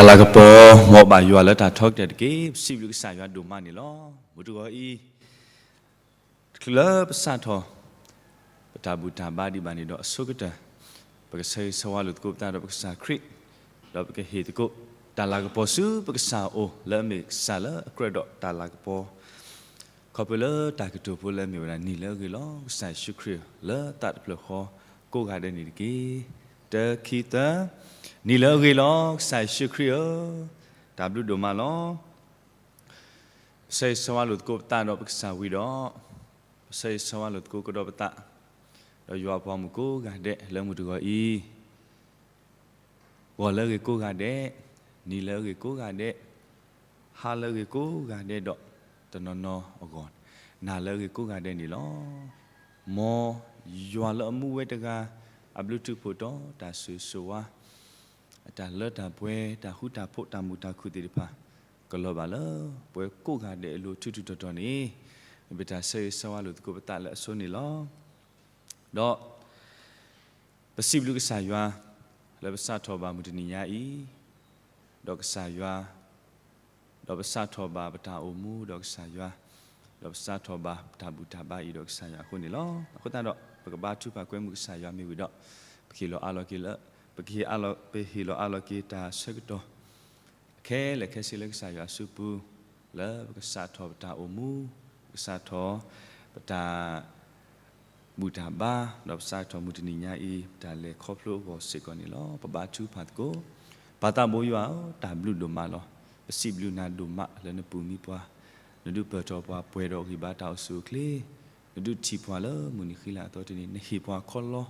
တၢ်လၤကပီၤ မ်ဘၣ်ယွၤလၢတၢ်ထီကတၢၢ်တက့ၢ်. ပစံးဘျုးကစၢ်ယွၤဒိၣ်မးန့ၣ်လီၤ. မုၢ်တဂီၤအံၤ တချုးလၢပစးထီၣ် ပတၢ်ဘူၣ်တၢ်ဘါဒံးဘၣ်န့ၣ်ဒီး အဆိကတၢၢ် ပကဆၢဂ့ၤဆၢဝါလိာ်သကိးပသးဒီးပကစၢ်ခရံာ်, ဒီးပကဟ့ၣ်သကိး တၢ်လၤကပီၤဆူပကစၢ်အအိၣ် လၢအမ့ၢ်ကစၢ်လၢအကြၢးဒီးတၢ်လၤကပီၤ ခီဖျိလၢတၢ်ကတိၤဖိလၢအမ့ၢ်ဝဲဒၣ် နံၤလၢအဂ့ၤလီၤ ကစၢ်ယ့ၣ်ၡူးခရံာ်ဧၢ, လၢသးတဖျၢၣ်ဃီကိးဂၤဒဲးန့ၣ်တက့ၢ်. တၢ ခံ သၢ, နံၤလၢအဂ့ၤလီၤ ကစၢ်ယ့ၣ်ၡူးခရံာ်ဧၢ, တၢ်ဘျုးဒိၣ်မးလီၤ. ပဆၢဂ့ၤဆၢဝါလိာ်သကိးပသးဒီးပကစၢ်ဝံၤဒီး, ပဆၢဂ့ၤဆၢဝါလိာ်သကိးကဒီးပသး ဒီးယွၤအပှၤမုၣ်ကိးဂၤဒဲးလၢမုၢ်တဂီၤအံၤ ဂီၤလၢအဂ့ၤကိးဂၤဒဲး, နံၤလၢအဂ့ၤကိးဂၤဒဲး, ဟါလၢအဂ့ၤကိးဂၤဒဲးဒီး တနီၤနီၤအဂီၢ် နၤလၢအဂ့ၤကိးဂၤဒဲးန့ၣ်လီၤ. မ်ယွၤလၢအမူဝဲတဂၤ အဘျုးထုးဖှိၣ်တီ တၢ်ဆိၣ်ဂ့ၤဆိၣ်ဝါ အတၢ်လၢတၢ်ပှဲၤ တၢ်ဃူတၢ်ဖိး တၢ်မုာ်တၢ်ခုၣ်သ့ၣ်တဖၣ် ကလီၤဘၣ်လၢပှၤကိးဂၤဒဲးအလိၤ ထူးထူးတီၤတီၤန့ၣ် ပတၢ်ဆၢဂ့ၤဆၢဝါလိာ်သကိးပသးလၢအဆိန့ၣ်လီၤ. ဒီး ပစံးဘျုးကစၢ်ယွၤ လၢပစးထီၣ်ဘၣ်မုၢ်တနံၤညါအံၤ ဒီးကစၢ်ယွၤ, ဒီးပစးထီၣ်ဘၣ်ပတၢ်အိၣ်မူဒီးကစၢ်ယွၤ, ဒီးပစးထီၣ်ဘၣ်ပတၢ်ဘူၣ်တၢ်ဘါအံၤဒီးကစၢ်ယွၤအဃိန့ၣ်လီၤ. အဃိသတးဒီး ပကဘါထုကဖၣ်ကွဲမုာ်ကစၢ်ယွၤမ့ၢ်ဝံၤဒီး ပကဟ့ၣ်လီၤအးလီၤက့ၤလၢ, ပကဟ့ၣ်အးလီၤ, ပဟ့ၣ်လီၤအးလီၤက့ၤတၢ်ဆၢကတီၢ် ခဲလၢာ်ခဲဆ့လၢကစၢ်ယွၤအစုပူၤ, လၢပကစးထီၣ်ပတၢ်အိၣ်မူ, ပကစးထီၣ်ပတၢ်ဘူၣ်တၢ်ဘါ, ဒီးပစးထီၣ်မုၢ်တနံၤညါအံၤ ပတၢ်လဲၤခီဖျိအဂီၢ်စ့ၢ်ကီးန့ၣ်လီၤ. ပဘါထုကဖၣ်သကိး, ပၢ်သးဘိယွၤဧၢ, တၢ်ဘျုးဒိၣ်မးလီၤ. ပစံးဘျုးနၤဒိၣ်မးလၢနပူၤမံပှၤ, နဒုးပၢၢ်ထီၣ်ပှၤပှဲၤဒီးဂံၢ်ဘါတၢ်အိၣ်ဆူၣ်အိၣ်ချ့, နဒုးထံၣ်ပှၤလၢမုၢ်နံၤဃံလၤအသီတနံၤ, နဟ့ၣ်ပှၤခီလီ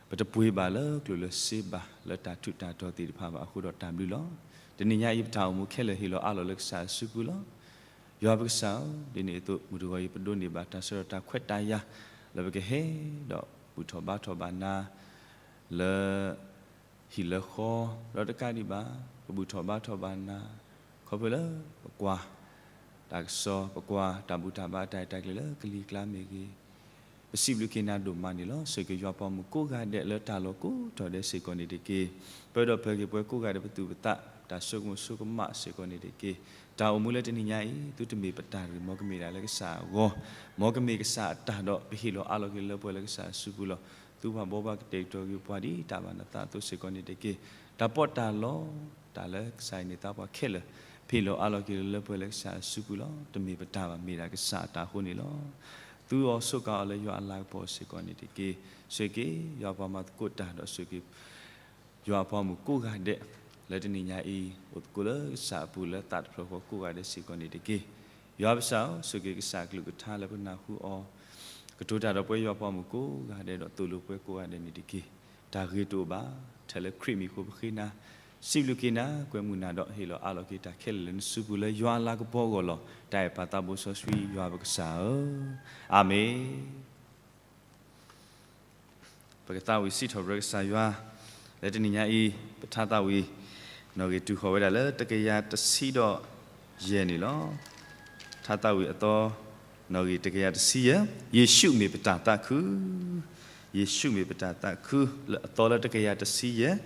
ပတပှ့ၤဘၣ်လၢကျိၣ်လၢစ့ဘၣ် လၢတၢ်ထူးတၢ်တီၤသ့ၣ်တဖၣ်ဘၣ်အဃိဒီး တၢ်ဘျုးလီၤ. တနံၤညါအံၤ ပတၢ်အိၣ်မူခဲလၢာ်ဟ့ၣ်လီၤအးလီၤလၢကစၢ်အစုပူၤလီၤ. ယွၤပကစၢ်ဧၢ, ဒ်န့ၣ်အသိး မုၢ်တဂီၤအံၤ ပဒိးန့ၢ်ဘၣ်တၢ်ဆၢကတီၢ်တၢ်ခွဲးတၢ်ယာ် လၢပကဟဲဒီးဘူၣ်ထီၣ်ဘါထီၣ်ဘၣ်နၤ လၢ ဟံၣ်လၢဃီ, ဒီးတကးဒံးဘၣ် ပဘူၣ်ထီၣ်ဘါထီၣ်ဘၣ်နၤ ခီဖျိလၢပကွၢ်တၢ်ကစီၣ်, ပကွၢ်တၢ်ဘူၣ်တၢ်ဘါတၢ်ရဲၣ်တၢ်ကျဲၤလၢကလံၤကျါမ့ၢ်ဂ့ၤ, ပစံးဘျုးက့ၤနၤဒိၣ်မးန့ၣ်လီၤ. ဆိၣ်ဂ့ၤက့ၤယွၤပှၤမုၣ်ကိးဂၤဒဲးလၢတၢ်လီၢ်ကိးထီၣ်ဒဲးစ့ၢ်ကီးန့ၣ်တက့ၢ်. ပၢဒီးပၢၤက့ၤပှၤကိးဂၤဒဲး ပသူၣ်ပသး တၢ်ဆိကမိၣ်ဆိကမးစ့ၢ်ကီးန့ၣ်တက့ၢ်. တၢ်အိၣ်မူလၢတနံၤညါအံၤ သုတမ့ၢ်ပတၢ်တဂ့ၤ, မ်ကမ့ၢ်ဒၣ်လၢကစၢ်အဂီၢ်, မ်ကမ့ၢ်ကစၢ်အတၢ်ဒီး ပဟ့ၣ်လီၤအးလီၤက့ၤလၢပှဲၤလၢကစၢ်အစုပူၤလီၤ. သူပှၤဘိးဘၣ်ကတဲာ်ကတီၤက့ၤပှၤဒ်တၢ်ဘၣ်နသးအသိးစ့ၢ်ကီးန့ၣ်တက့ၢ်. တၢ်ပီးတၢ်လီ တၢ်လၢကစၢ်အံၤန့ၢ်သါပှၤခဲလၢာ် ပဟ့ၣ်လီၤအးလီၤက့ၤလၢပှဲၤလၢကစၢ်အစုပူၤလီၤ. တမ့ၢ်ပတၢ်ဘၣ် မ့ၢ်ဒၣ်ကစၢ်အတၢ်အဃိန့ၣ်လီၤ. သူအီၤဆိးကါအီၤလၢယွၤအလၤကပီၤစ့ၢ်ကီးန့ၣ်တက့ၢ်. ဆိၣ်ဂ့ၤက့ၤ ယွၤပှၤမၤသကိးတၢ်ဒီးဆိၣ်ဂ့ၤက့ၤ ယွၤအပှၤမုၣ်ကိးဂၤဒဲး လၢတနံၤညါအံၤ အိၣ်သကိးလၢကစၢ်အပူၤလၢသးတဖျၢၣ်ဃီကိးဂၤဒဲးစ့ၢ်ကီးန့ၣ်တက့ၢ်. ယွၤပကစၢ်ဧၢ, ဆိၣ်ဂ့ၤက့ၤကစၢ်အကလုၢ်ကထါလၢပနၢ်ဟူအီၤ, ကတိၤတၢ်ဒီးပှၤယွၤပှၤမုၣ်ကိးဂၤဒဲးဒီးသိၣ်လိပှၤကိးဂၤဒဲးန့ၣ်တက့ၢ်. တၢ်ဂ့ၤတအိၣ်ဘၣ်, ထဲလၢခရံာ်မံၤအဃိပဃ့နၤ, စံးဘျုးက့ၤနၤ, ကွဲမုာ်နၤဒီးဟ့ၣ်လီၤအးလီၤက့ၤတၢ်ခဲလၢာ်လၢနစုပူၤလၢယွၤအလၤကပီၤအဂီၢ်လီၤ. တၢ်အဲၣ်ပၢ်သးဘိစီဆှံယွၤပကစၢ်ဧၢ, အၤမ့ၣ်. ပကသးဝံၣ်စံးထီၣ်ပတြၢၤကစၢ်ယွၤ လၢတနံၤညါအံၤ, ပထါသးဝံၣ် နီၣ်ဂံၢ်တုၤဃီၤဝဲဒၣ်လၢတကယၤတဆံဒီးယဲၢ်န့ၣ်လီၤ. ထါသးဝံၣ်အသီ နီၣ်ဂံၢ်တကယၤတဆံယဲၢ်, ယ့ၣ်ၡူးမ့ၢ်ပတၢ်သးခု, ယ့ၣ်ၡူးမ့ၢ်ပတၢ်သးခု, လၢအသီလၢတကယၤတဆံယဲၢ်,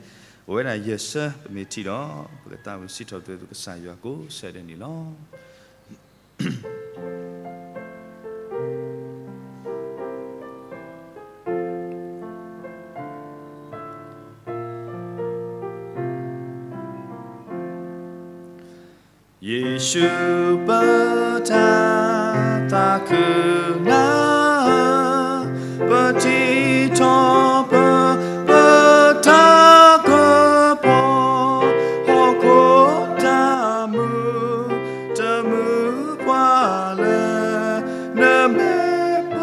အိၣ်ဝဲဒၣ်ယဲၢ်ဆၢ ပမ့ၢ်ထံၣ်ဒီး ပကသးဝံၣ်စံးထီၣ်ပတြၢၤကစၢ်ယွၤကိးဆၢဒဲးန့ၣ်လီၤ. ယ့ၣ်ၡူးပတၢ်သးခုနၤ, ပထံၣ်ထီၣ်ပ ပတၢ်ကပီၤ, ဟီၣ်ခိၣ်တၢ်မုာ် တမုာ်ပှၤလၢ နမ့ၢ်ပ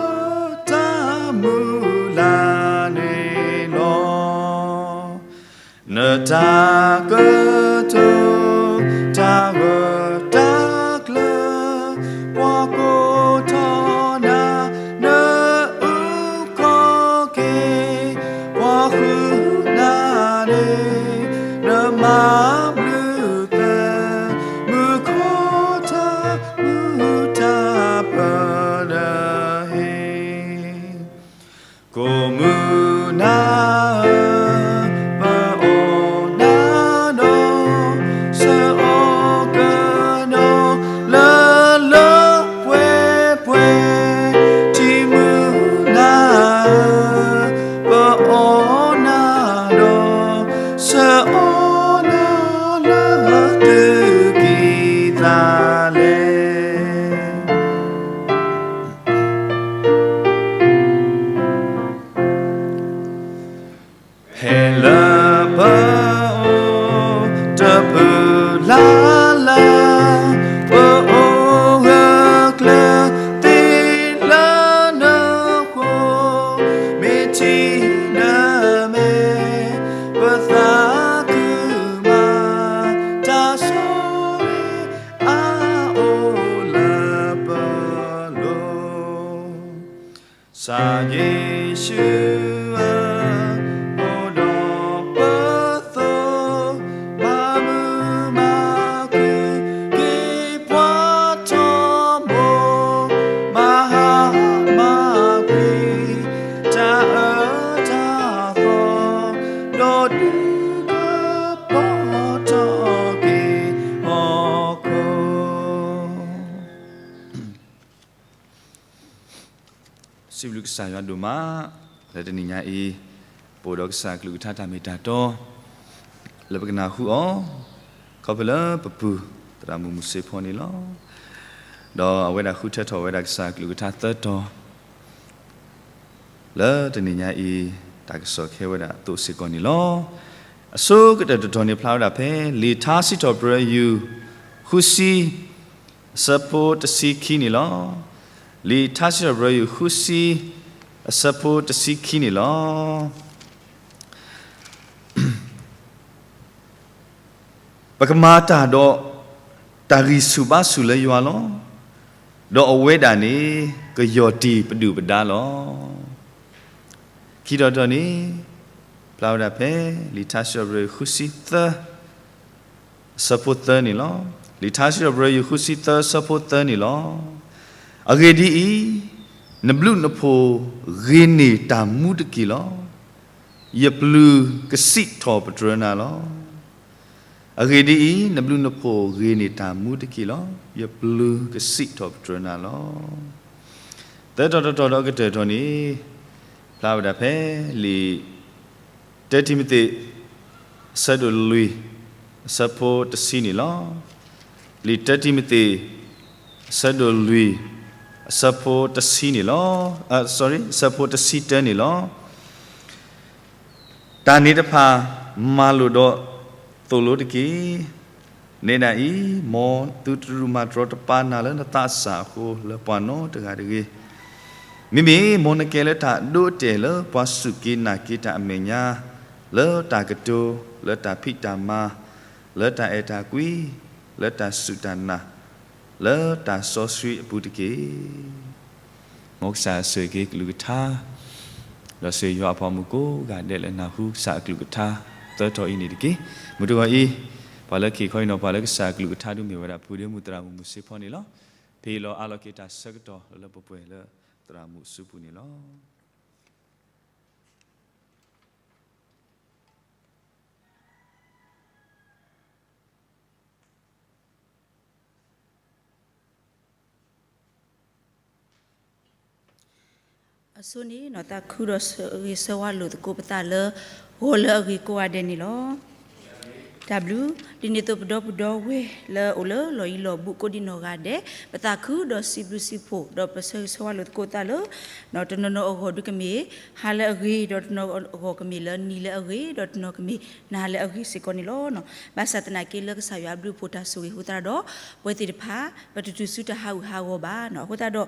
တၢ်မုၢ်လၢ်န့ၣ်လီၤ. နတၢ်ကတိၤ တၢ်ဂၢၢ်တၢ်ကျၢၤ ပှၤကိးထီၣ်နၤ နအုၣ်ကီၤက့ၤ ပှၤဃုနၤန့ၣ် နမၤဘျုးသၢ မုၢ်ခိၣ်တၢ်မုာ်တၢ်ပၢၤနဟ့ၣ် ကိးမုၢ်နၤဧၢ, ပအီၣ်နၤ ကစၢ်ယ့ၣ်ၡူးဧၢ, အိၣ်ဒီးပသိး, မၤမုာ်မၤခုၣ်, က့ၤပှၤထီဘိ, မၤဟးမၤကွံာ်, တၢ်အၢတၢ်သီ, ဒီးဒုးကပီၤထီၣ်က့ၤဟီၣ်ခိၣ် စံးဘျုးကစၢ်ယွၤဒိၣ်မး, လၢတနံၤညါအံၤ, ပအိၣ်ဒီးကစၢ်အကလုၢ်ကထါတၢ်မ့ၢ်တၢ်တီ, လၢပကနၢ်ဟူအီၤ, ခီဖျိလၢပပုၢ်သရၣ်မုၣ်မုၢ်စ့ဖီန့ၣ်လီၤ. ဒီးအဝဲဒၣ်ဃုထၢထီၣ်ဝဲဒၣ်ကစၢ်အကလုၢ်ကထါသၢတီၤ လၢတနံၤညါအံၤ, တၢ်ကစီၣ်ခဲဝဲဒၣ်အသိးစ့ၢ်ကီးန့ၣ်လီၤ. အဆိကတၢၢ်တတီၤန့ၣ်ဖျါဝဲဒၣ်ဖဲ လံာ်ထါစံးထီၣ်ပတြၢၤယုၢ် ဃုဆံ, အဆၢဖိတဆံခံန့ၣ်လီၤ. လံာ်ထါစံးထီၣ်ပတြၢၤယုၢ်ဃုဆံ, အဆၢဖိတဆံခံန့ၣ်လီၤ. ပကမၤတၢ်ဒီး တၢ်ဂံၢ်ဆူၣ်ဘါဆူၣ်လၢယွၤလီၤ. ဒီးအဝဲဒၣ်န့ၣ် ကယီၢ်တံၢ်ပဒုၣ်ပဒါလီၤ. ခံတီၤတီၤန့ၣ် ဖျါဝဲဒၣ်ဖဲ လံာ်ထါစံးထီၣ်ပတြၢၤယုၢ်ဃုဆံသၢ အဆၢဖိသၢန့ၣ်လီၤ. လံာ်ထါစံးထီၣ်ပတြၢၤယုၢ်ဃုဆံသၢ အဆၢဖိသၢန့ၣ်လီၤ. အဂ့ၢ်ဒ်အံၤ, နဘျုးနဖှိၣ်ဂ့ၤန့ၢ်တၢ်မူတက့ၢ်လီၤ. ယပျုၤကစံးထီၣ်ပတြၢၤနၤလီၤ. အဂ့ၢ်ဒ်အံၤ, နဘျုးနဖှိၣ်ဂ့ၤန့ၢ်တၢ်မူတက့ၢ်လီၤ. ယပျုၤကစံးထီၣ်ပတြၢၤနၤလီၤ. သၢတီၤတတီၤဒီးအကတၢၢ်တီၤန့ၣ် ဖျါဝဲဒၣ်ဖဲ လံာ် တၢတံၤမသ့း အဆၢဒိၣ်လွံၢ် အဆၢဖိတဆံန့ၣ်လီၤ. လံာ်တၢတံၤမသ့း အဆၢဒိၣ်လွံၢ် အဆၢဖိတဆံန့ၣ်လီၤ. အ sorry အဆၢဖိတဆံတၢန့ၣ်လီၤ. တၢ်န့ၣ်တဖၣ်မၤလိာ်ဒီးသိၣ်လိတက့ၢ်. နဲဒၣ်အံၤ, မ်သုတရူးမၤတရီတပါနၤလၢနသးစၢ်အဃိ လၢပှၤနီတဂၤတဂ့ၤ. မ့မ့ၢ်မ်နကဲလၢတၢ်အဒိအတဲာ်လၢပှၤစူၢ်က့ၤနာ်က့ၤတၢ်အမဲာ်ညါ, လၢတၢ်ကတိၤ, လၢတၢ်ဖံးတၢ်မၤ, လၢတၢ်အဲၣ်တၢ်ကွံ, လၢတၢ်စူၢ်တၢ်နာ်, လၢတၢ်စီဆှံအပူၤတက့ၢ်. မ်ကစၢ်ဆိၣ်ဂ့ၤက့ၤကလုၢ်ကထါ ဒီးဆိၣ်ဂ့ၤယွၤအပှၤမုၣ်ကိးဂၤဒဲးလၢနၢ်ဟူကစၢ်အကလုၢ်ကထါ သၢတီၤအံၤန့ၣ်တက့ၢ်. မုၢ်တဂီၤအံၤ, ပှၤလၢခ့ၣ်ခီအံၤနီၤ ပှၤလၢကစၢ်အကလုၢ်ကထါဒုးမ့ၢ်ဝဲဒၣ် ဖုဒ့မုၣ်သရၣ်မုၣ်မုၢ်စ့ဖီန့ၣ်လီၤ. ဖဲအံၤလီၤအးလီၤက့ၤတၢ်ဆၢကတီၢ်လၢလၢပှဲၤပှဲၤလၢသရၣ်မုၣ်အစုပူၤန့ၣ်လီၤ. အဆိန့ၣ်နီၤ သးခုဒီးဂ့ၤဆၢဝါလိာ်သကိးပသးလၢ ဂီၤလၢအဂ့ၤကိးဂၤဒဲးန့ၣ်လီၤ. တၢ်ဘျုး, ဒ်န့ၣ်အသိးပဒီပုၢ်ဒီဝဲၢ်လၢအိၣ်လၢလီၢ်ယံၤလီၢ်ဘူးကိးဒံနီၢ်ဂၤဒဲး, ပသးခုဒီးစံးဘျုးစံးဖှိၣ် ဒီးပဆၢဂ့ၤဆၢဝါလိာ်သကိးသးလၢ တနီၤနီၤအဂီၢ်ဒုးကမ့ၢ်ဟါလၢအဂ့ၤ, ဒီးတနီၤအဂီၢ်ကမ့ၢ်လၢနံၤလၢအဂ့ၤ, ဒီးတနီၤကမ့ၢ်နၤလၢအဂ့ၤစ့ၢ်ကီးန့ၣ်လီၤ. ဘၣ်ဆၣ်သနာ်က့လၢကစၢ်ယွၤအဘျုးအဖှိၣ်တၢ်ဆိၣ်ဂ့ၤအဃိသတးဒီး ပဝဲသ့ၣ်တဖၣ် ပတတုၤဆူတၢ်ဟးဂူာ်ဟးဂီၤဘၣ်နီၤ. အဃိသတးဒီး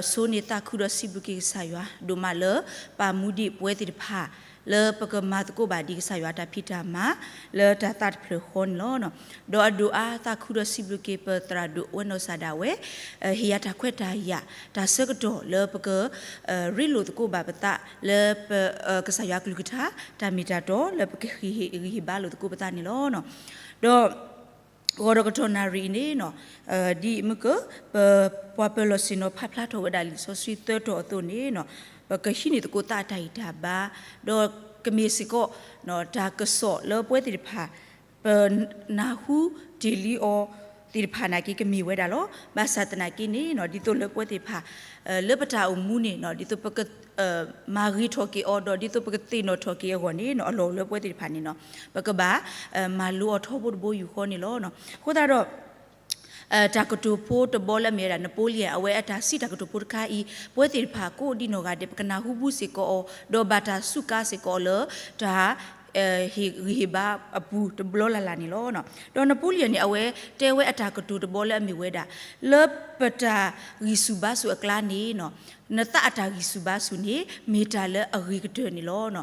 အဆိန့ၣ် သးခုဒီးစံးဘျုးက့ၤကစၢ်ယွၤဒိၣ်မးလၢ ပာ်မူဒံးပဝဲသ့ၣ်တဖၣ် လၢပကမၤသကိးဘၣ်ဒံးကစၢ်ယွၤတၢ်ဖံးတၢ်မၤ လၢတၢ်သးတဖျၢၣ်ဃီန့ၣ်လီၤ. ဒီးအဒိၣ်အါသးခုဒီးစံးဘျုးက့ၤပသရၣ်ဒိၣ်ဝဲနီၢ်စၢ်ဒၣ်ဝဲ ဟ့ၣ်ယၤတၢ်ခွဲးတၢ်ယာ် တၢ်ဆၢကတီၢ်လၢပက ရ့လိာ်သကိးဘၣ်ပသးလၢ ကစၢ်ယွၤကလုၢ်ကထါ တၢ်မ့ၢ်တၢ်တီ လၢပကဟ့ၣ်ဂံၢ်ဟ့ၣ်ဘါလိာ်သကိးပသးန့ၣ်လီၤ. ဒီး ဂီၤဒီးကတီၢ်နၣ်ရံၣ်အံၤန့ၣ်နီၤ ဒ်မုၢ်က ပ ပှၤပၢၤလီၢ်ဆ့ၣ်နီၤဖးဖျါထီၣ်ဝဲဒၣ်လံာ်စီဆှံသၢတီၤအသိးန့ၣ်နီၤ ပကဟံးန့ၢ်သကိးသးအတၢ်ဂံၢ်တၢ်ဘါ ဒီးကမ့ၢ်စ့ၢ်ကီး တၢ်ကစီၣ်လၢပဝဲသ့ၣ်တဖၣ် ပနၢ်ဟူတ့ၢ်လံအီၤသ့ၣ်တဖၣ်နာ်က့ကမ့ၢ်ဝဲဒၣ်လီၤ. ဘၣ်ဆၣ်သနာ်က့န့ၣ်နီၤ ဒ်သိးလၢပဝဲသ့ၣ်တဖၣ် လၢပတၢ်အိၣ်မူန့ၣ်နီၤ ဒ်သိးပက မၤဂ့ၤထီၣ်က့ၤအီၤဒီး ဒ်သိးပကသ့ၣ်နီၣ်ထီၣ်က့ၤအဂီၢ်န့ၣ်နီၤ အလီၢ်အိၣ်လၢပဝဲသ့ၣ်တဖၣ်န့ၣ်နီၤ ပကဘၣ် မၤလိအီၤထီဘိတဘိယူၢ်ဃီန့ၣ်လီၤ. အဃိသတးဒီး တၢ်ကတိၤဖိတဘီလၢအမ့ၢ်ဝဲဒၣ် Napoleon အဝဲအတၢ်စံးတၢ်ကတိၤဖိတခါအံၤ ပဝဲသ့ၣ်တဖၣ်ကိးဒံနီၢ်ဂၤဒဲး ပကနၢ်ဟူဘူးစ့ၢ်ကီးအီၤ ဒီးဘၣ်တၢ်စူးကါစ့ၢ်ကီးအီၤလၢ တၢ် ဟ့ၣ်ဂံၢ်ဟ့ၣ်ဘါအပူၤတဘျီလၢ်လၢ်န့ၣ်လီၤ. ဒီး Napoleon န့ၣ် အဝဲတဲဝဲအတၢ်ကတိၤတဘီလၢအမ့ၢ်ဝဲဒၣ် လၢပတၢ်ဂံၢ်ဆူၣ်ဘါဆူၣ်အကျါန့ၣ် နသးအတၢ်ဂံၢ်ဆူၣ်ဘါဆူၣ်န့ၣ် မ့ၢ်တၢ်လၢအဂ့ၤကတၢၢ်န့ၣ်လီၤ.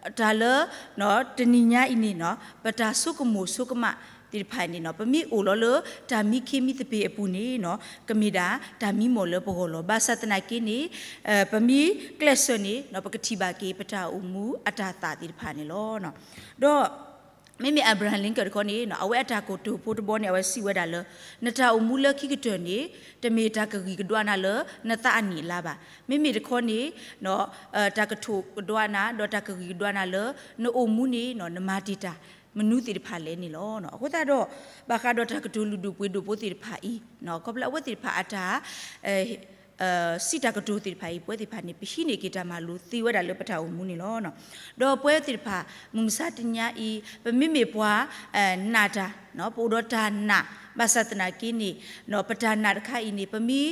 ဒီး တၢ်လၢ တနံၤညါအံၤန့ၣ် ပတၢ်ဆိကမိၣ်ဆိကမးသ့ၣ်တဖၣ်န့ၣ် ပမ့ၢ်အိၣ်လီၤလၢတၢ်မံခ့မံသပ့ၤအပူၤန့ၣ် ကမ့ၢ်ဒၣ်တၢ်မံမီၢ်လၢပဂီၢ်လီၤ. ဘၣ်ဆၣ်သနာ်က့န့ၣ် ပမ့ၢ်ကျဲးစၢးန့ၣ် ပကထံၣ်ဘၣ်က့ၤပတၢ်အိၣ်မူအတၢ်သးသ့ၣ်တဖၣ်န့ၣ်လီၤ. ဒီး မ့မ့ၢ် Abraham Lincoln တခီန့ၣ် အဝဲအတၢ်ကတိၤဖိတဘီန့ၣ် အဝဲစံးဝဲဒၣ်လၢ နတၢ်အိၣ်မူလၢခံကတၢၢ်န့ၣ် တမ့ၢ်တၢ်ကဂံၢ်ကဒွးနၤလၢနသးအနံၣ်အလါဘၣ်. မ့မ့ၢ်တခီန့ၣ် တၢ်ကထိၣ်ကဒွးနၤ ဒီးတၢ်ကဂံၢ်ကဒွးနၤလၢ နအိၣ်မူန့ၣ် နမၤတ့ၢ်တၢ်မနုၤသ့ၣ်တဖၣ်လဲၣ်န့ၣ်လီၤ. အဃိသတးဒီး ဘၣ်ဃးဒီးတၢ်ကတိၤလုၢ်ဒိၣ်ပှ့ၤဒိၣ်ဖိသ့ၣ်တဖၣ်အံၤ ခီဖျိအဝဲသ့ၣ်တဖၣ်အတၢ် စံးတၢ်ကတိၤသ့ၣ်တဖၣ်အံၤ ပဝဲသ့ၣ်တဖၣ်န့ၣ် ပဟံးန့ၢ်က့ၤတၢ်မၤလိသ့ဝဲဒၣ်လၢပတၢ်အိၣ်မူန့ၣ်လီၤ. ဒီးပဝဲသ့ၣ်တဖၣ် မုၢ်မဆါတနံၤအံၤ ပမ့မ့ၢ်ပှၤ နာ်တၢ် ပအိၣ်ဒီးတၢ်နာ် ဘၣ်ဆၣ်သနာ်က့န့ၣ် ပတၢ်နာ်တခါအံၤန့ၣ် ပမ့ၢ်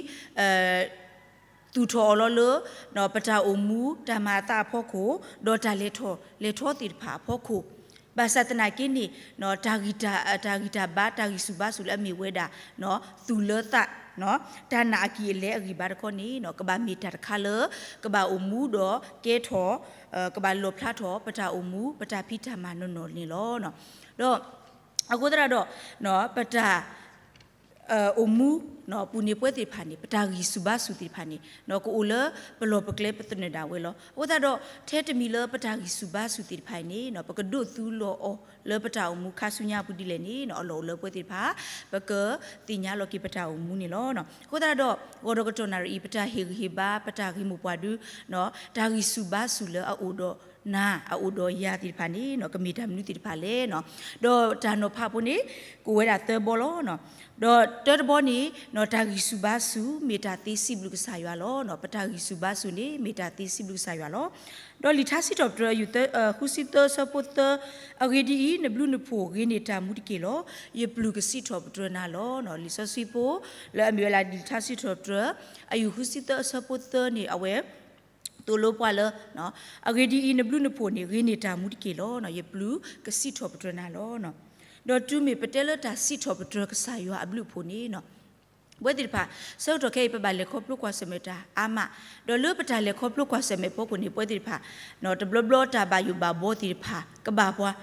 သူၣ်ထီၣ်အီၤလီၤလၢ ပတၢ်အိၣ်မူတၢ်မၤအသးအဖီခိၣ် ဒီးတၢ်လဲၤထီၣ်လဲၤထီသ့ၣ်တဖၣ်အဖီခိၣ် ဘၣ်ဆၣ်သနာ်က့န့ၣ် တၢ်ဂံၢ်တၢ်ဘါ တၢ်ဂံၢ်ဆူၣ်ဘါဆူၣ်လၢအမ့ၢ်ဝဲဒၣ် သူၣ်လၢသး တၢ်နာ်အကံၢ်အလဲအဂံၢ်ဘါတခီန့ၣ် ကဘၣ်မ့ၢ်တၢ်တခါလၢ ကဘၣ်အိၣ်မူဒီးကဲထီၣ် ကဘၣ်လီၣ်ဖျါထီၣ် ပတၢ်အိၣ်မူ ပတၢ်ဖံးတၢ်မၤနီၢ်နီၢ်န့ၣ်လီၤ. ဒီး အဃိသတးဒီး ပတၢ် အိၣ်မူ ပူၤန့ၣ်ပဝဲသ့ၣ်တဖၣ်န့ၣ် ပတၢ်ဂံၢ်ဆူၣ်ဘါဆူၣ်သ့ၣ်တဖၣ်န့ၣ် ကအိၣ်လၢပလီၢ်ပကျဲပသနၢၣ်ဒၣ်ဝဲလီၤ. အဃိသတးဒီး ထဲတမံၤလၢပတၢ်ဂံၢ်ဆူၣ်ဘါဆူၣ်သ့ၣ်တဖၣ်အံၤန့ၣ် ပကဒိးသူလီၤအီၤလၢပတၢ်အိၣ်မူခါဆူညါအပူၤဒ်လဲၣ်န့ၣ် အလီၢ်အိၣ်လၢပဝဲသ့ၣ်တဖၣ် ပကသ့ၣ်ညါလီၤက့ၤပတၢ်အိၣ်မူန့ၣ်လီၤ. အဃိသတးဒီး ဂီၢ်ဒီးကတီၢ်နၣ်ရံၣ်အံၤ ပတၢ်ဟ့ၣ်ဂံၢ်ဟ့ၣ်ဘါ ပတၢ်ဂ့ၢ်မိၢ်ပှၢ်ဒု တၢ်ဂံၢ်ဆူၣ်ဘါဆူၣ်လၢအအိၣ်ဒီးနၤ အအိၣ်ဒီးယၤသ့ၣ်တဖၣ်န့ၣ် ကမ့ၢ်တၢ်မနုၤသ့ၣ်တဖၣ်လဲၣ်. ဒီးတၢ်နီၤဖးဖိန့ၣ် ကိးဝဲဒၣ်သၢဘီလီၤ. ဒီးတၢတဘီန့ၣ် တၢ်ဂံၢ်ဆူၣ်ဘါဆူၣ် မ့ၢ်တၢ်သ့စံးဘျုးကစၢ်ယွၤလီၤ. ပတၢ်ဂံၢ်ဆူၣ်ဘါဆူၣ်န့ၣ် မ့ၢ်တၢ်သ့စံးဘျုးကစၢ်ယွၤလီၤ. ဒီးလံာ်ထါစံးထီၣ်ပတြၢၤ အယူၢ်ဃုဆံသၢအဆၢဖိသၢ, အဂ့ၢ်ဒ်အံၤ, နဘျုးနဖှိၣ်ဂ့ၤန့ၢ်တၢ်မူတက့ၢ်လီၤ. ယပျုၢ်ကစံးထီၣ်ပတြၢၤနၤလီၤ. လံာ်စီဆှံဖိ လၢအမ့ၢ်ဝဲဒၣ်လံာ်ထါစံးထီၣ်ပတြၢၤ အယူၢ်ဃုဆံသၢအဆၢဖိသၢန့ၣ် အဝဲ သိၣ်လိပှၤလၢ အဂ့ၢ်ဒ်အံၤ, နဘျုးနဖှိၣ်န့ၣ် ဂ့ၤန့ၢ်တၢ်မူတက့ၢ်လီၤ. ယပျုၢ်ကစံးထီၣ်ပတြၢၤနၤလီၤ. ဒီးတုၤမ့ၢ်ပတဲလၢတၢ်စံးထီၣ်ပတြၢၤကစၢ်ယွၤအဘျုးအဖှိၣ်န့ၣ် ပဝဲသ့ၣ်တဖၣ် ဆၢကတီၢ်ခဲအံၤ ပဘၣ်လဲၤခီဖျိကွၢ်ဆၢၣ်မဲာ်တၢ်အါမး, ဒီးလၢပတၢ်လဲၤခီဖျိကွၢ်ဆၢၣ်မဲာ်ဖီခိၣ်န့ၣ် ပဝဲသ့ၣ်တဖၣ် တဘျီဘျီတၢ်ဘၣ်ယိၣ်ဘၣ်ဘီသ့ၣ်တဖၣ် ကဘၣ်ပှၤ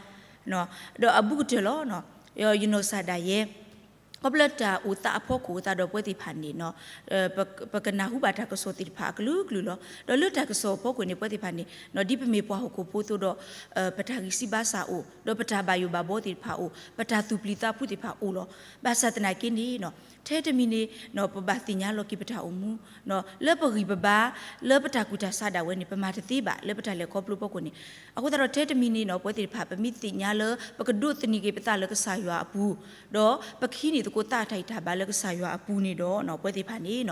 ဒီးအဘူးကတၢၢ်လီၤ. ယနီၢ်ကစၢ်ဒၣ်ယဲ ခီဖျိတၢ်အိၣ်သးအဖီခိၣ်အသးဒီးပဝဲသ့ၣ်တဖၣ်န့ၣ် ပကနၢ်ဟူဘၣ်တၢ်ကစီၣ်သ့ၣ်တဖၣ်အကလုာ်ကလုာ်လီၤ. ဒီးလၢတၢ်ကစီၣ်အဖီခိၣ်န့ၣ် ပဝဲသ့ၣ်တဖၣ်န့ၣ် ဒ်ပမ့ၢ်ပှၤဟီၣ်ခိၣ်ဖိအသိးဒီး ပတၢ်ဂံၢ်စၢ်ဘါစၢ်အိၣ်, ဒီးပတၢ်ဘၣ်ယိၣ်ဘၣ်ဘီသ့ၣ်တဖၣ်အိၣ်, ပတၢ်သူၣ်ပျံၤသးဖုးသ့ၣ်တဖၣ်အိၣ်လီၤ. ဘၣ်ဆၣ်သနာ်က့န့ၣ် ထဲတမံၤန့ၣ် ပဘၣ်သ့ၣ်ညါလီၤက့ၤပတၢ်အိၣ်မူ လၢပဂံၢ်ပဘါ လၢပတၢ်ကူၣ်တၢ်ဆးဒၣ်ဝဲန့ၣ် ပမၤတသ့ဘၣ် လၢပတၢ်လဲၤခီဖျိဖီခိၣ်န့ၣ်. အဃိသတးဒီးထဲတမံၤန့ၣ် ပဝဲသ့ၣ်တဖၣ် ပမ့ၢ်သ့ၣ်ညါလၢ ပကဒိးသန့ၤက့ၤပသးလၢကစၢ်ယွၤအပူၤ, ဒီးပကဟံးန့ၢ်သကိးသးတၢ်ဂံၢ်တၢ်ဘါလၢကစၢ်ယွၤအပူၤန့ၣ်ဒီး ပဝဲသ့ၣ်တဖၣ်န့ၣ်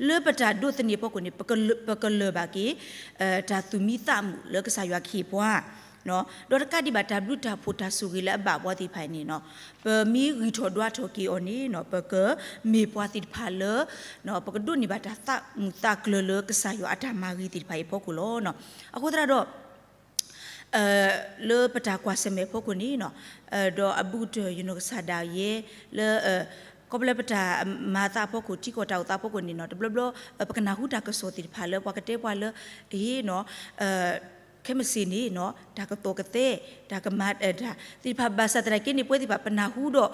လၢပတၢ်ဒိးသန့ၤဖီခိၣ်န့ၣ် ပကလၢၢ်ဘၣ်က့ၤ တၢ်သူၣ်မံသးမုာ်လၢကစၢ်ယွၤကဟ့ၣ်ပှၤ ဒီးတကးဒံးဘၣ်တၢ်ဘျုးတၢ်ဖှိၣ်တၢ်ဆိၣ်ဂ့ၤလၢအဘၣ်ပှၤသ့ၣ်တဖၣ်န့ၣ် ပမ့ၢ်ဂံၢ်ထီၣ်ဒွးထီၣ်က့ၤအီၤန့ၣ် ပကမ့ၢ်ပှၤသ့ၣ်တဖၣ်လၢ ပကဒိးန့ၢ်ဘၣ်တၢ်သးမုာ်သးကျၢၤလၢကစၢ်ယွၤအတၢ်မၤဂ့ၤသ့ၣ်တဖၣ်အံၤအဖီခိၣ်လီၤ. အဃိသတးဒီး လၢပတၢ်ကွၢ်ဆၢၣ်မဲာ်အဖီခိၣ်န့ၣ် ဒီးအဘူးကတၢၢ်ယနီၢ်ကစၢ်ဒၣ်ယဲလၢ ခီဖျိပတၢ်မၤအသးအဖီခိၣ် ထံကီၢ်တၢ်အိၣ်သးအဖီခိၣ်န့ၣ် တဘျီဘျီ ပကနၢ်ဟူတၢ်ကစီၣ်သ့ၣ်တဖၣ်လၢပှၤကတဲပှၤလၢ အဟ့ၣ် ခဲမုၢ်ဆ့ၣ်န့ၣ် တၢ်ကသီၣ်ကသဲ တၢ်ကမၤတၢ်သ့ၣ်တဖၣ် ဘၣ်ဆၣ်သနာ်က့န့ၣ် ပဝဲသ့ၣ်တဖၣ် ပနၢ်ဟူဒီး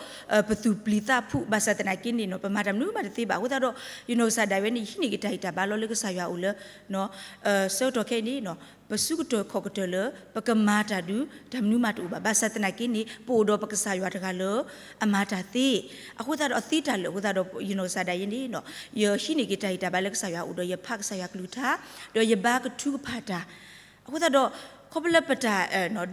ပသူၣ်ပျံၤသးဖုး ဘၣ်ဆၣ်သနာ်က့န့ၣ် ပမၤတၢ်မနုၤမးတသ့ဘၣ်. အဃိသတးဒီး ယနီၢ်ကစၢ်ဒၣ်ဝဲန့ၣ် ယဟံးန့ၢ်က့ၤတၢ်ဂံၢ်တၢ်ဘါလီၤလၢကစၢ်ယွၤအအိၣ်လၢ ဆၢကတီၢ်ခဲအံၤန့ၣ် ပစုကတၢၢ်ခီၣ်ကတၢၢ်လၢ ပကမၤတၢ်ဒုး တၢ်မနုၤမးတအိၣ်ဘၣ်. ဘၣ်ဆၣ်သနာ်က့န့ၣ် ပအိၣ်ဒီးပကစၢ်ယွၤတဂၤလၢ အမၤတၢ်သ့. အဃိသတးဒီးအသ့တၢ်လၢာ်အဃိသတးဒီး ယနီၢ်ကစၢ်ဒၣ်ယဲန့ၣ် ယဟံးန့ၢ်က့ၤတၢ်ဂံၢ်တၢ်ဘါလၢကစၢ်ယွၤအအိၣ်ဒီး ယဖးကစၢ်ယွၤကလုၢ်ကထါ ဒီးယဘါကထုကဖၣ်တၢ် အဃိသတးဒီး ခီဖျိလၢပတၢ်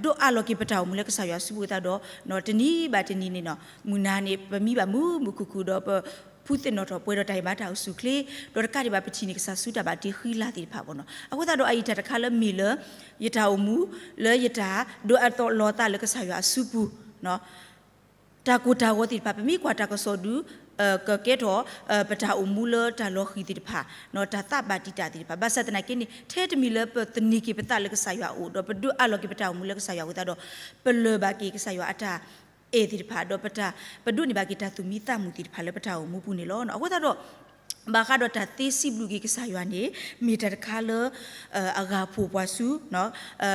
ဒိးအးလီၤက့ၤပတၢ်အိၣ်မူလၢကစၢ်ယွၤစုပူၤအသးဒီး တနံၤဘၣ်တနံၤန့ၣ် မုၢ်နၤန့ၣ် ပမံဘၣ်မုာ်မုာ်ခုၣ်ခုၣ်ဒီး ပဖုသ့ၣ်နီၣ်ထီၣ်ပှဲၤဒီးတၢ်ဂံၢ်ဘါတၢ်အိၣ်ဆူၣ်အိၣ်ချ့ ဒီးတကးဒံးဘၣ်ပထံၣ်န့ၢ်ကစၢ်စုတၢ်ဘၣ်တ့ဃံလၤသ့ၣ်တဖၣ်ဘၣ်နီၤ. အဃိသတးဒီးအအံၤတၢ်တခါလၢမ့ၢ်လၢ ယတၢ်အိၣ်မူ လၢယတၢ်ဒိးအးလီၤသးလၢကစၢ်ယွၤအစုပူၤ တၢ်ကိၢ်တၢ်ဂီၤသ့ၣ်တဖၣ် ပမ့ၢ်ကွၢ်တၢ်ကစီၣ်ဒုး ကကဲထီၣ် ပတၢ်အိၣ်မူလၢတၢ်လီၤဃံၤသ့ၣ်တဖၣ် တၢ်သးဘၣ်တံာ်တာ်သ့ၣ်တဖၣ် ဘၣ်ဆၣ်သနာ်က့န့ၣ် ထဲတမံၤလၢပသန့ၤက့ၤပသးလၢကစၢ်ယွၤအအိၣ် ဒီးပဒိးအးလီၤက့ၤပတၢ်အိၣ်မူလၢကစၢ်ယွၤအအိၣ်သတးဒီး ပလၢၢ်ဘၣ်က့ၤကစၢ်ယွၤအတၢ်အဲၣ်သ့ၣ်တဖၣ် ဒီးပတၢ် ပဒိးန့ၢ်ဘၣ်က့ၤတၢ်သူၣ်မံသးမုာ်သ့ၣ်တဖၣ်လၢပတၢ်အိၣ်မူပူၤန့ၣ်လီၤ. အဃိသတးဒီး ဘၣ်ဃးဒီးတၢ်သ့စံးဘျုးက့ၤကစၢ်ယွၤန့ၣ် မ့ၢ်တၢ်တခါလၢ အဂၤဖိးပှၤဆူ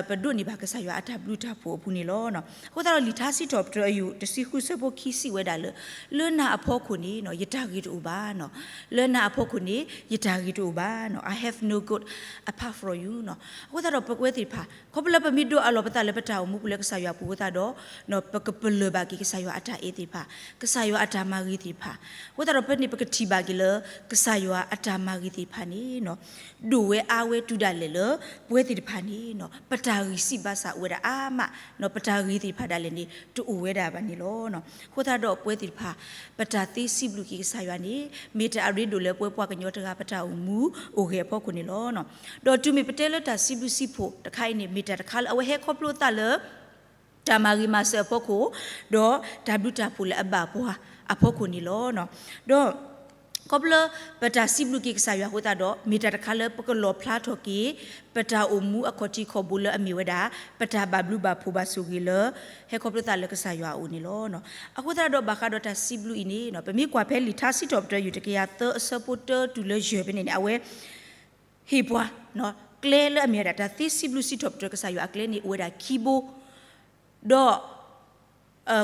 ပဒိးန့ၢ်ဘၣ်ကစၢ်ယွၤအတၢ်ဘျုးတၢ်ဖှိၣ်အပူၤန့ၣ်လီၤ. အဃိသတးဒီးလံာ်ထါစံးထီၣ်ပတြၢၤအယိာ်တဆံဃုဆၢဖိခံစံးဝဲဒၣ်လၢ လၢနၤအဖီခိၣ်န့ၣ် ယတၢ်ဂ့ၤတအိၣ်ဘၣ်, လၢနၤအဖီခိၣ်န့ၣ် ယတၢ်ဂ့ၤတအိၣ်ဘၣ်, I have no good apart from you. အဃိသတးဒီးပဝဲသ့ၣ်တဖၣ် ခီဖျိလၢပမ့ၢ်ဒိးအးလီၤပသးလၢပတၢ်အိၣ်မူပူၤလၢကစၢ်ယွၤအပူၤအဃိသတးဒီး ပကပလၢၢ်ဘၣ်က့ၤကစၢ်ယွၤအတၢ်အဲၣ်သ့ၣ်တဖၣ်, ကစၢ်ယွၤအတၢ်မၤဂ့ၤသ့ၣ်တဖၣ်, အဃိသတးဒီးဖဲန့ၣ်ပကထံၣ်ဘၣ်က့ၤလၢ ကစၢ်ယွၤအတၢ်မၤဂ့ၤသ့ၣ်တဖၣ်န့ၣ် ဒိၣ်ဝဲအါဝဲတုၤဒၣ်လဲာ်လၢ ပဝဲသ့ၣ်တဖၣ်န့ၣ် ပတၢ်ဂံၢ်စၢ်ဘါစၢ်အိၣ်ဝဲဒၣ်အါမး, ပတၢ်ဂ့ၤသ့ၣ်တဖၣ်ဒၣ်လဲာ်န့ၣ် တအိၣ်ဝဲဒၣ်ဘၣ်န့ၣ်လီၤ. အဃိသတးဒီးပဝဲသ့ၣ်တဖၣ် ပတၢ်သ့စံးဘျုးက့ၤကစၢ်ယွၤန့ၣ် မ့ၢ်တၢ်အရ့ဒိၣ်လၢပဝဲပှၤကညီတဂၤပတၢ်အိၣ်မူအိၣ်ဂဲၤအဖီခိၣ်န့ၣ်လီၤ. ဒီးတုၤမ့ၢ်ပတဲလၢတၢ်စံးဘျုးစံးဖှိၣ်တခါအံၤန့ၣ် မ့ၢ်တၢ်တခါလၢအဝဲဟဲခီဖျိသးလၢ တၢ်မၤဂ့ၤမၤစၢၤအဖီခိၣ်, ဒီးတၢ်ဘျုးတၢ်ဖှိၣ်လၢအဘၣ်ပှၤအဖီခိၣ်န့ၣ်လီၤ. ဒီး ခီဖျိလၢပတၢ်စံးဘျုးက့ၤကစၢ်ယွၤအဃိသတးဒီး မ့ၢ်တၢ်တခါလၢပကလီၣ်ဖျါထီၣ်က့ၤ ပတၢ်အိၣ်မူအခီၣ်ထံးခီၣ်ဘိလၢအမ့ၢ်ဝဲဒၣ် ပတၢ်ဘၣ်ဘျုးဘၣ်ဖှိၣ်ဘၣ်ဆိၣ်ဂ့ၤလၢ ဟဲခီဖျိသးလၢကစၢ်ယွၤအအိၣ်န့ၣ်လီၤ. အဃိသတးဒီးဘၣ်ဃးဒီးတၢ်စံးဘျုးအံၤန့ၣ် ပမ့ၢ်ကွၢ်ဖဲလံာ်ထါစံးထီၣ်ပတြၢၤယိာ်တကယၤသၢအဆၢဖိတၢတုၤလၢယဲၢ်ဖဲန့ၣ်န့ၣ် အဝဲ ဟ့ၣ်ပှၤ ကျဲလၢအမ့ၢ်ဝဲဒၣ် တၢ်သ့စံးဘျုးစံးထီၣ်ပတြၢၤကစၢ်ယွၤအကျဲန့ၣ် အိၣ်ဝဲဒၣ်ခံဘိ, ဒီး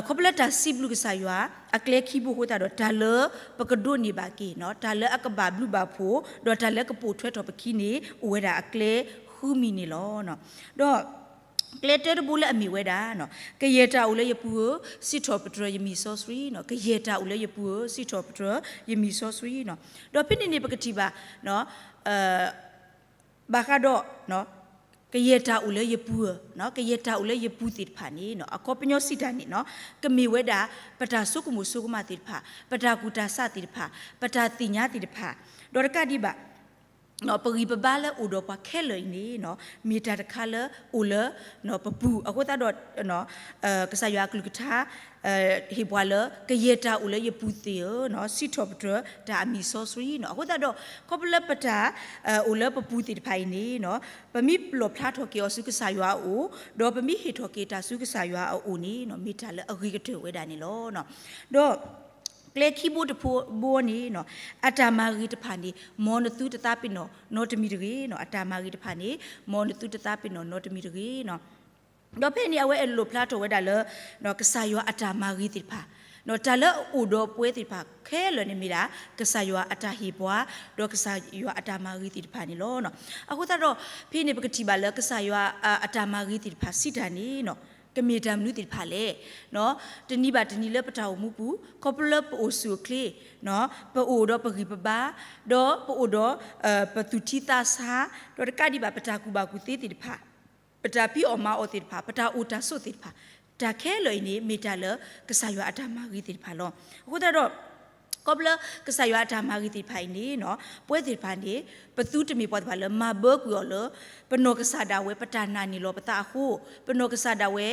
ခီဖျိလၢတၢ်စံးဘျုးကစၢ်ယွၤအကျဲခံဘိအဃိသတးဒီး တၢ်လၢပကဒိးန့ၢ်ဘၣ်က့ၤ တၢ်လၢအကဘၣ်ဘျုးဘၣ်ဖှိၣ် ဒီးတၢ်လၢကပိာ်ထွဲထီၣ်ပခံန့ၣ် အိၣ်ဝဲဒၣ်အကျဲဃုမံၤန့ၣ်လီၤ. ဒီး ကျဲတၢတဘိလၢအမ့ၢ်ဝဲဒၣ် ကယဲၢ်တၢ်အိၣ်လၢယပူၤဧၢ, စံးထီၣ်ပတြၢၤယမံၤစီဆှံ, ကယဲၢ်တၢ်အိၣ်လၢယပူၤဧၢ, စံးထီၣ်ပတြၢၤယမံၤစီဆှံ. ဒီးဖဲန့ၣ်န့ၣ် ပကထံၣ်ဘၣ် ဘၣ်ဃးဒီး ကယဲၢ်တၢ်အိၣ်လၢယပူၤဧၢ, ကယဲၢ်တၢ်အိၣ်လၢယပူၤသ့ၣ်တဖၣ်န့ၣ် အခီပညီစံးတၢ်န့ၣ် ကမ့ၢ်ဝဲဒၣ် ပတၢ်ဆိကမိၣ်ဆိကမးသ့ၣ်တဖၣ်, ပတၢ်ကူၣ်တၢ်ဆးသ့ၣ်တဖၣ်, ပတၢ်သ့ၣ်ညါသ့ၣ်တဖၣ်, ဒီးတကးဒံးဘၣ် ပဂံၢ်ပဘါလၢအိၣ်ဒီးပှၤခဲလၢာ်အံၤန့ၣ် မ့ၢ်တၢ်တခါလၢအိၣ်လၢ ပပူၤအဃိသတးဒီး ကစၢ်ယွၤအကလုၢ်ကထါ ဟ့ၣ်ပှၤလၢ ကယဲၢ်တၢ်အိၣ်လၢယပူၤသ့ၣ်ဧၢ, စံးထီၣ်ပတြၢၤတၢ်အမံၤစီဆှံန့ၣ်. အဃိသတးဒီး ခီဖျိလၢပတၢ် အိၣ်လၢပပူၤသ့ၣ်တဖၣ်အံၤန့ၣ် ပမ့ၢ်လီၣ်ဖျါထီၣ်က့ၤအီၤဆူကစၢ်ယွၤအအိၣ်, ဒီးပမ့ၢ်ဟ့ၣ်ထီၣ်က့ၤတၢ်ဆူကစၢ်ယွၤအအိၣ်န့ၣ် မ့ၢ်တၢ်လၢအဂ့ၤကတၢၢ်ဝဲဒၣ်န့ၣ်လီၤ. ဒီး ကျဲခံဘိတဘိန့ၣ် အတၢ်မၤဂ့ၤတဖၣ်န့ၣ် မ်နသုတသးပ့ၤနီၣ်နီတမံၤတဂ့ၤ, အတၢ်မၤဂ့ၤတဖၣ်န့ၣ် မ်နသုတသးပ့ၤနီၣ်နီတမံၤတဂ့ၤ. ဒီးဖဲန့ၣ် အဝဲအဲၣ်လိာ်ဖျါထီၣ်ဝဲဒၣ်လၢ ကစၢ်ယွၤအတၢ်မၤဂ့ၤသ့ၣ်တဖၣ်, တၢ်လၢအအိၣ်ဒီးပဝဲသ့ၣ်တဖၣ်ခဲလၢာ်န့ၣ်မ့ၢ်ဒၣ် ကစၢ်ယွၤအတၢ်ဟ့ၣ်ပှၤ ဒီးကစၢ်ယွၤအတၢ်မၤဂ့ၤသ့ၣ်တဖၣ်န့ၣ်လီၤ. အဃိသတးဒီး ဖဲန့ၣ်ပကထံၣ်ဘၣ်လၢကစၢ်ယွၤအတၢ်မၤဂ့ၤသ့ၣ်တဖၣ်စံးတၢ်န့ၣ် ကမ့ၢ်တၢ်မနုၤသ့ၣ်တဖၣ်လဲၣ်. တနံၤဘၣ်တနံၤလၢပတၢ်အိၣ်မူပူၤ ခီဖျိလၢပအိၣ်ဆူၣ်အိၣ်ချ့ ပအိၣ်ဒီးပဂံၢ်ပဘါ, ဒီးပအိၣ်ဒီး ပသူၣ်ထံသးဆါ, ဒီးတကးဒံးဘၣ် ပတၢ်ကူၣ်ဘၣ်ကူၣ်သ့သ့ၣ်တဖၣ်, ပတၢ်ဖံးအီၣ်မၤအီၣ်သ့ၣ်တဖၣ်, ပတၢ်အိၣ်တၢ်ဆိးသ့ၣ်တဖၣ်, တၢ်ခဲလၢာ်အံၤန့ၣ် မ့ၢ်တၢ်လၢကစၢ်ယွၤအတၢ်မၤဂ့ၤသ့ၣ်တဖၣ်လီၤ. အဃိသတးဒီး ခီဖျိလၢကစၢ်ယွၤအတၢ်မၤဂ့ၤသ့ၣ်တဖၣ်အံၤန့ၣ် ပဝဲသ့ၣ်တဖၣ်န့ၣ် ပသုတမ့ၢ်ပှၤသ့ၣ်တဖၣ်လၢမၤဘၢကွံာ်အီၤလၢ ပနီၢ်ကစၢ်ဒၣ်ဝဲ ပတၢ်နာ်န့ၢ်လီၤပသးအဃိ, ပနီၢ်ကစၢ်ဒၣ်ဝဲ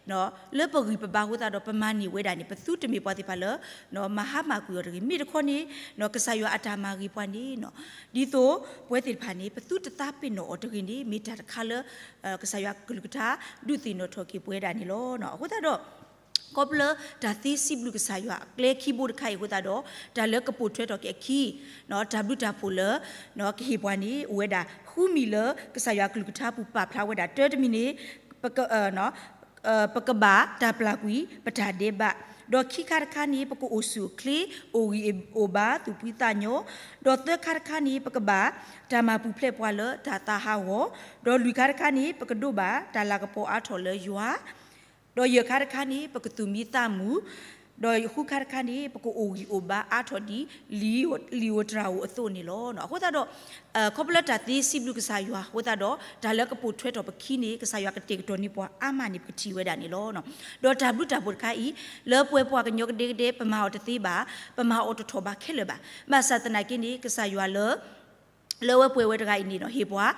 လၢပဂံၢ်ပဘါအဃိသတးဒီး ပမၤန့ၢ်ဝဲဒၣ်န့ၣ် ပသုတမ့ၢ်ပှၤသ့ၣ်တဖၣ်လၢ မၤဟါမၢ်ကွံာ်အီၤတဂ့ၤ. မ့ၢ်တခီန့ၣ် ကစၢ်ယွၤအတၢ်မၤဂ့ၤပှၤန့ၣ် ဒ်သိးပဝဲသ့ၣ်တဖၣ်န့ၣ် ပသုတသးပ့ၤနီၣ်အီၤတဂ့ၤန့ၣ် မ့ၢ်တၢ်တခါလၢ ကစၢ်ယွၤကလုၢ်ကထါ ဒုးသ့ၣ်နီၣ်ထီၣ်က့ၤပဝဲဒၣ်န့ၣ်လီၤ. အဃိသတးဒီး ခီဖျိလၢတၢ်သ့စံးဘျုးကစၢ်ယွၤအကျဲခံဘိတခါအံၤအဃိသတးဒီး တၢ်လၢကပိာ်ထွဲထီၣ်က့ၤအခံ တၢ်ဘျုးတၢ်ဖှိၣ်လၢ ကဟ့ၣ်ပှၤန့ၣ် အိၣ်ဝဲဒၣ်ဃုမံၤလၢ ကစၢ်ယွၤကလုၢ်ကထါပူၤပာ်ဖျါဝဲဒၣ် တၢတမံၤန့ၣ် ပက ပကဘၣ်တၢ်ပျၢ်ကွံာ် ပတၢ်ဒဲးဘး, ဒီးခံခါတခါန့ၣ် ပကအိၣ်ဆူၣ်အိၣ်ချ့ အိၣ်ဂံၢ်အိၣ်ဘါသူၣ်ဖှံသးညီ, ဒီးသၢခါတခါန့ၣ် ပကဘၣ်တၢ်မၤပူၤဖျဲးပှၤလၢတၢ်သးဟးဂီၤ, ဒီးလွံၢ်ခါတခါန့ၣ် ပကဒိးဘၣ်တၢ်လၤကပီၤအါထီၣ်လၢယွၤ, ဒီးယဲၢ်ခါတခါန့ၣ် ပကသူၣ်မံသးမုာ်, ဒီးဃုခါတခါန့ၣ် ပကအိၣ်ဂံၢ်အိၣ်ဘါအါထီၣ်ဒ် လံာ်ဧိၤတြၤဧိၤအသိးန့ၣ်လီၤ. အဃိသတးဒီး ခီဖျိလၢတၢ်သ့စံးဘျုးကစၢ်ယွၤအဃိသတးဒီး တၢ်လၢကပိာ်ထွဲထီၣ်ပခံန့ၣ် ကစၢ်ယွၤကတဲာ်ကတီၤန့ၢ်ပှၤအါမးန့ၣ် ပကထံၣ်ဝဲဒၣ်န့ၣ်လီၤ. ဒီးတၢ်ဘျုးတၢ်ဖှိၣ်တခါအံၤ လၢပှဲၤပှၤကညီကဒဲကဒဲ ပမၤအီၤတသ့ဘၣ်, ပမၤအီၤတထီၣ်ဘးခဲလၢာ်ဘၣ်. ဘၣ်ဆၣ်သနာ်က့န့ၣ် ကစၢ်ယွၤလၢ လၢဝဲပှဲၤဝဲတဂၤအံၤန့ၣ်ဒီး ဟ့ၣ်ပှၤ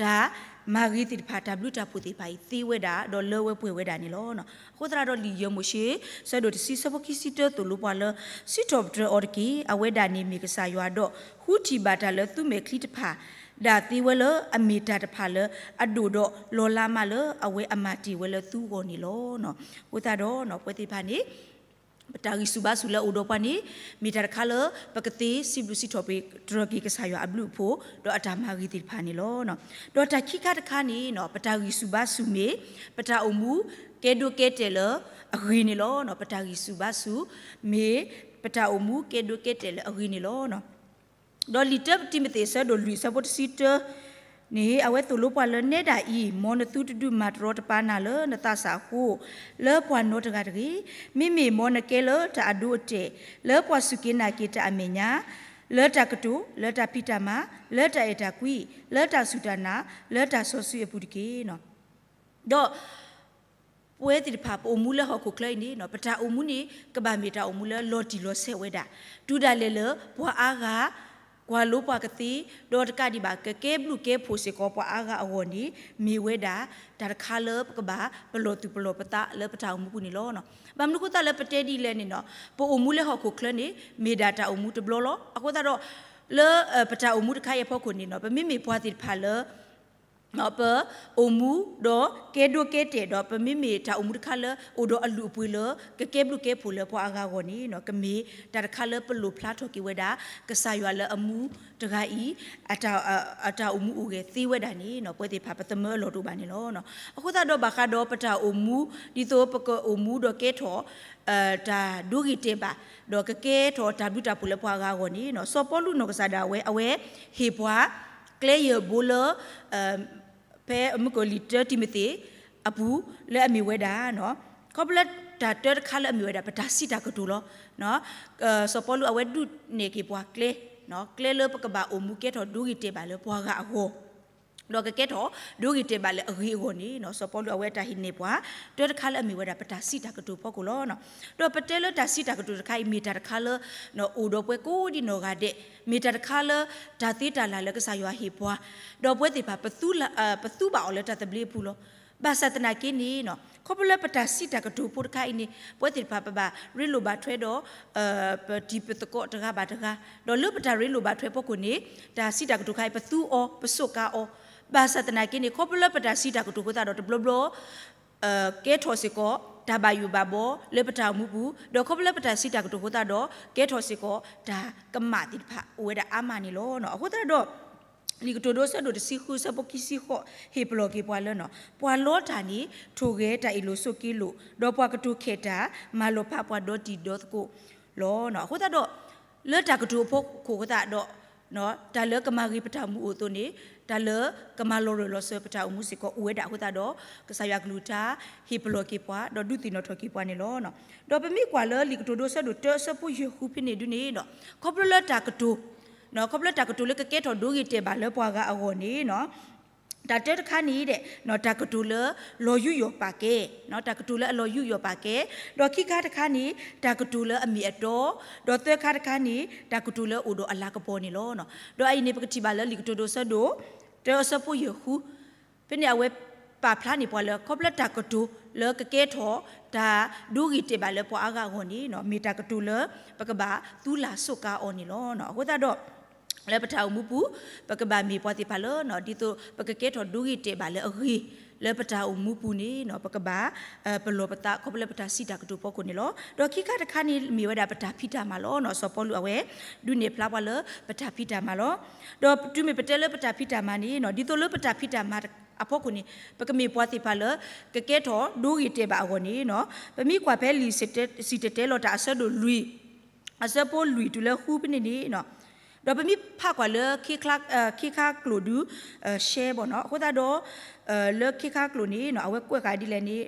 တၢ်မၤဂ့ၤသ့ၣ်တဖၣ် တၢ်ဘျုးတၢ်ဖှိၣ်သ့ၣ်တဖၣ်အံၤသ့ဝဲဒၣ် ဒီးလၢဝဲပှဲၤဝဲဒၣ်န့ၣ်လီၤ. အဃိသတးဒီးလံာ်ယဲၢ်မိၤၡ့ ဆၢဒိၣ်တဆံ ဆၢဖိခံဆံတၢသိၣ်လိပှၤလၢ စံးထီၣ်ပတြၢၤအီၤတက့ၢ်. အဝဲဒၣ်န့ၣ်မ့ၢ်ကစၢ်ယွၤဒီး ဃုထံၣ်ဘၣ်တၢ်လၢသုမဲာ်ချံတဖၣ် ဒၣ်သ့ဝဲလၢအမ့ၢ်တၢ်တဖၣ်လၢ အဒိၣ်ဒီးလီၤလးမးလၢအဝဲအမၤတ့ၢ်ဝဲလၢသုဂီၢ်န့ၣ်လီၤ. အဃိသတးဒီး ပဝဲသ့ၣ်တဖၣ်န့ၣ် ပတၢ်ဂံၢ်ဆူၣ်ဘါဆူၣ်လၢအအိၣ်ဒီးပှၤန့ၣ် မ့ၢ်တၢ်တခါလၢ ပကသ့စံးဘျုးစံးထီၣ်ပတြၢၤက့ၤကစၢ်ယွၤအဘျုးအဖှိၣ် ဒီးအတၢ်မၤဂ့ၤသ့ၣ်တဖၣ်န့ၣ်လီၤ. ဒီးတၢ်ခံခါတခါန့ၣ် ပတၢ်ဂံၢ်ဆူၣ်ဘါဆူၣ်မ့ၢ် ပတၢ်အိၣ်မူကဲဒိကဲတဲာ်လၢအဂ့ၤန့ၣ်လီၤ. ပတၢ်ဂံၢ်ဆူၣ်ဘါဆူၣ် မ့ၢ်ပတၢ်အိၣ်မူကဲဒိကဲတဲာ်လၢအဂ့ၤန့ၣ်လီၤ. ဒီးလံာ်တၢတံၤမသ့းအဆၢဒိၣ်လွံၢ်အဆၢဖိတဆံတၢန့ၣ် အဝဲသိၣ်လိပှၤလၢနဲဒၣ်အံၤ, မ်နသုတဒုးမၤတရီတပါနၤလၢနသးစၢ်အဃိ, လၢပှၤနီတဂၤတဂ့ၤ. မ့မ့ၢ်မ်နကဲလၢတၢ်အဒိအတဲာ်, လၢပှၤစူၢ်က့ၤနာ်က့ၤတၢ်အမဲာ်ညါ, လၢတၢ်ကတိၤ, လၢတၢ်ဖံးတၢ်မၤ, လၢတၢ်အဲၣ်တၢ်ကွံ, လၢတၢ်စူၢ်တၢ်နာ်, လၢတၢ်စီဆှံအပူၤတက့ၢ်. ဒီး ပဝဲသ့ၣ်တဖၣ် ပအိၣ်မူလၢဟီၣ်ခိၣ်ချၢအံၤန့ၣ် ပတၢ်အိၣ်မူန့ၣ် ကဘၣ်မ့ၢ်တၢ်အိၣ်မူလၢလီၤတံၢ်လီၤဆဲးဝဲဒၣ်, တုၤဒၣ်လဲာ်လၢပှၤအါဂၤ, ကွၢ်လိပှၤကသ့, ဒီးတကးဒံးဘၣ် ကကဲဘျုးကဲဖှိၣ်စ့ၢ်ကီးပှၤအါဂၤအဂီၢ်န့ၣ် မ့ၢ်ဝဲဒၣ် တၢ်တခါလၢပကဘၣ်ပလီၢ်သူၣ်ပလီၢ်ပသးလၢပတၢ်အိၣ်မူပူၤန့ၣ်လီၤ. ဘၣ်မနုၤအဃိသတးလၢပတဲဒ်လဲၣ်န့ၣ် ပအိၣ်မူလၢဟီၣ်ခိၣ်ချၢန့ၣ် မ့ၢ်ဒၣ်တၢ်အိၣ်မူတဘျီလီၤ. အဃိသတးဒီး လၢပတၢ်အိၣ်မူတခါအံၤအဖီခိၣ်န့ၣ် ပမ့မ့ၢ်ပှၤသ့ၣ်တဖၣ်လၢ ပအိၣ်မူ ဒီးကဲဒိကဲတဲာ်ဒီး ပမ့မ့ၢ်တၢ်အိၣ်မူတခါလၢ အိၣ်ဒီးအလုၢ်အပှ့ၤလၢ ကကဲဘျုးကဲဖှိၣ်လၢပှၤအါဂၤအဂီၢ်န့ၣ် ကမ့ၢ်တၢ်တခါလၢပလိၣ်ဖျါထီၣ်က့ၤဝဲဒၣ် ကစၢ်ယွၤလၢအမူတဂၤအံၤ အတၢ်အိၣ်မူအိၣ်ဂဲၤသ့ဝဲဒၣ်န့ၣ် ပဝဲသ့ၣ်တဖၣ်ပသမၢအလီၢ်တအိၣ်ဘၣ်န့ၣ်လီၤ. အဃိသတးဒီးဘၣ်ဃးဒီးပတၢ်အိၣ်မူ ဒ်သိးပကအိၣ်မူဒီးကဲထီၣ် တၢ်ဒိဂ့ၤတဲာ်ဘၣ် ဒီးကကဲထီၣ်တၢ်ဘျုးတၢ်ဖှိၣ်လၢပှၤအါဂၤအဂီၢ်န့ၣ် စီၤပီလူးနီၢ်ကစၢ်ဒၣ်ဝဲ အဝဲဟ့ၣ်ပှၤ ကျဲယဲၢ်ဘိလၢ ဖဲမုၢ်ကီၤလံၢ်တၢတံၤမသ့းအပူၤ လၢအမ့ၢ်ဝဲဒၣ် ခီဖျိလၢတၢ်တၢတခါလၢအမ့ၢ်ဝဲဒၣ် ပတၢ်စံးတၢ်ကတိၤလီၤ. စီၤပီလူးအဝဲဒုးနဲၣ်က့ၤပှၤကျဲ, ကျဲလၢပကဘၣ်အိၣ်မူကဲထီၣ်ဒိဂ့ၤတဲာ်ဘၣ်လၢပှၤဂၤအဂီၢ် ဒီးကကဲထီၣ်ဒိဂ့ၤတဲာ်ဘၣ်လၢအဂ့ၤအဂီၢ်န့ၣ် စီၤပီလူးအဝဲတၢ်ဟ့ၣ်နဲၣ်ပှၤ တၢတခါလၢအမ့ၢ်ဝဲဒၣ် ပတၢ်စံးတၢ်ကတိၤဖီခိၣ်လီၤ. ဒီးပတဲလၢတၢ်စံးတၢ်ကတိၤတခါအံၤ မ့ၢ်တၢ်တခါလၢ အိၣ်ဒီးပှၤကိးဒံနီၢ်ဂၤဒဲး, မ့ၢ်တၢ်တခါလၢ တၢ်သ့တၢ်လၢ်လၢကစၢ်ယွၤဟ့ၣ်ပှၤ, ဒီးပဝဲသ့ၣ်တဖၣ် ပသူဘၣ်အီၤလၢတၢ်သဘျ့အပူၤလီၤ. ဘၣ်ဆၣ်သနာ်က့န့ၣ် ခီဖျိလၢပတၢ်စံးတၢ်ကတိၤဖိတခါအံၤန့ၣ် ပဝဲသ့ၣ်တဖၣ်ပဘၣ်ရ့လိာ်ဘၣ်ထွဲဒီး ပတံၤပသကိးတဂၤဘၣ်တဂၤ, ဒီးလၢပတၢ်ရ့လိာ်ဘၣ်ထွဲဖီခိၣ်န့ၣ် တၢ်စံးတၢ်ကတိၤတခါအံၤ ပသူအီၤ ပစူးကါအီၤ, ဘၣ်ဆၣ်သနာ်က့န့ၣ် ခီဖျိလၢပတၢ်စံးတၢ်ကတိၤအဃိသတးဒီး တဘျီဘျီ ကဲထီၣ်စ့ၢ်ကီး တၢ်ဘၣ်ယိၣ်ဘၣ်ဘီလၢပတၢ်အိၣ်မူပူၤ, ဒီးခီဖျိလၢပတၢ်စံးတၢ်ကတိၤအဃိသတးဒီး ကဲထီၣ်စ့ၢ်ကီး တၢ်ကမၣ်သ့ၣ်တဖၣ်အိၣ်ဝဲဒၣ်အါမးန့ၣ်လီၤ. အဃိသတးဒီး လံာ်ကတိၤဒိအဆၢဒိၣ်တဆံဃုအဆၢဖိခံဆံဃိး ဟ့ၣ်ပလီၢ်က့ၤပှၤလၢ ပှၤလီတၢ်န့ၣ် ထိၣ်ဂဲၤတၢ်အ့ၣ်လိာ်ဆိးက့လိာ်, ဒီးပှၤကတိၤခဲးတၢ် မၤလီၤဖးပှၤဒီတံၤဒီသကိးလီၤ. အဃိသတးဒီး လၢတၢ်ကတိၤအဖီခိၣ်အဃိသတးဒီး တၢ်လၢကမၤဂ့ၤပတၢ်အိၣ်မူအိၣ်အသိးန့ၣ် တၢ်လၢကမၤလီၤရၢၢ်လီၤစၢၤပတၢ်အိၣ်မူစ့ၢ်ကီးအိၣ်ဝဲဒၣ်အဃိသတးဒီး ကစၢ်ယွၤအကလုၢ်ကထါ ဟ့ၣ်ပလီၢ်က့ၤပှၤ ဒီးဒုးသ့ၣ်နီၣ်ထီၣ်က့ၤပှၤန့ၣ်လီၤ. ဒီးပမ့ၢ်ကွၢ်လၢလံာ်ကတိၤဒိအဆၢဒိၣ်တၢအဆၢဖိယဲၢ်ဃုဖဲန့ၣ်ဒုန့ၣ် ခီဖျိလၢတၢ်ကတိၤ ခီဖျိလၢတၢ်ကတိၤလၢကကဲထီၣ်ဒိဂ့ၤတဲာ်ဘၣ်လၢပှၤဂၤအဂီၢ်န့ၣ် တၢ်တၢတခါန့ၣ်ဒီး တၢ်ကတိၤလၢလီၤယူးယီၣ်ပာ်ကဲ, တၢ်ကတိၤလၢအလီၤယူးယီၣ်ပာ်ကဲ, ဒီးခံခါတခါန့ၣ် တၢ်ကတိၤလၢအမ့ၢ်အတီ, ဒီးသၢခါတခါန့ၣ် တၢ်ကတိၤလၢအိၣ်ဒီးအလၤကပီၤန့ၣ်လီၤ. ဒီးအအံၤန့ၣ် ပကထံၣ်ဘၣ်လၢလံာ်ကတိၤဒိအဆၢဒိၣ်တၢအဆၢဖိယဲၢ်ဃု ဖဲန့ၣ်အဝဲပာ်ဖျါန့ၢ်ပှၤလၢ ခီဖျိတၢ်ကတိၤလၢကကဲထီၣ် တၢ်ဒိဂ့ၤတဲာ်ဘၣ်လၢပှၤအါဂၤအဂီၢ်န့ၣ် မ့ၢ်တၢ်ကတိၤလၢ ပကဘၣ်သူလၢ်စူးကါအီၤန့ၣ်လီၤ. အဃိသတးဒီး လၢပတၢ်အိၣ်မူပူၤ ပကဘၣ်မ့ၢ်ပှၤသ့ၣ်တဖၣ်လၢ ဒ်သိးပကကဲထီၣ်ဒိဂ့ၤတဲာ်ဘၣ်လၢအဂ့ၤ လၢပတၢ်အိၣ်မူပူၤန့ၣ် ပကဘၣ် ပလီၢ်ပသးခီဖျိလၢပတၢ်စံးတၢ်ကတိၤဖီခိၣ်န့ၣ်လီၤ. ဒီးခံခါတခါန့ၣ် မ့ၢ်ဝဲဒၣ်ပတၢ်ဖံးတၢ်မၤလီၤ. စီၤပီလူးအဝဲ ဒုးနဲၣ်ဖျါပှၤလၢပတၢ်ဖံးတၢ်မၤလီၤ. ဒီးတုၤမ့ၢ်ပတဲလၢပတၢ်ဖံးတၢ်မၤန့ၣ် ဒ်သိးလၢပတၢ်ဖံးတၢ်မၤအဖီခိၣ်န့ၣ် ပကမ့ၢ်ပှၤသ့ၣ်တဖၣ်လၢ ကကဲထီၣ်ဒိဂ့ၤတဲာ်ဘၣ်အဂီၢ်န့ၣ် ပမ့ၢ်ကွၢ်ဖဲလံာ်စံၣ်တဲၤတဲလီၤတၢ်အဆၢဒိၣ်လွံၢ် အဆၢဖိလွံၢ်တုၤလၢဃုဖဲန့ၣ်န့ၣ် ဒီးပမ့ၢ်ဖးကွၢ်လၢ ခ့ခါကျိာ်ဒုး ရှဲဘၣ်နီၤ. အဃိသတးဒီး လၢခ့ခါကျိာ်န့ၣ် အဝဲကွဲးဃာ်ဒ်လဲၣ်န့ၣ်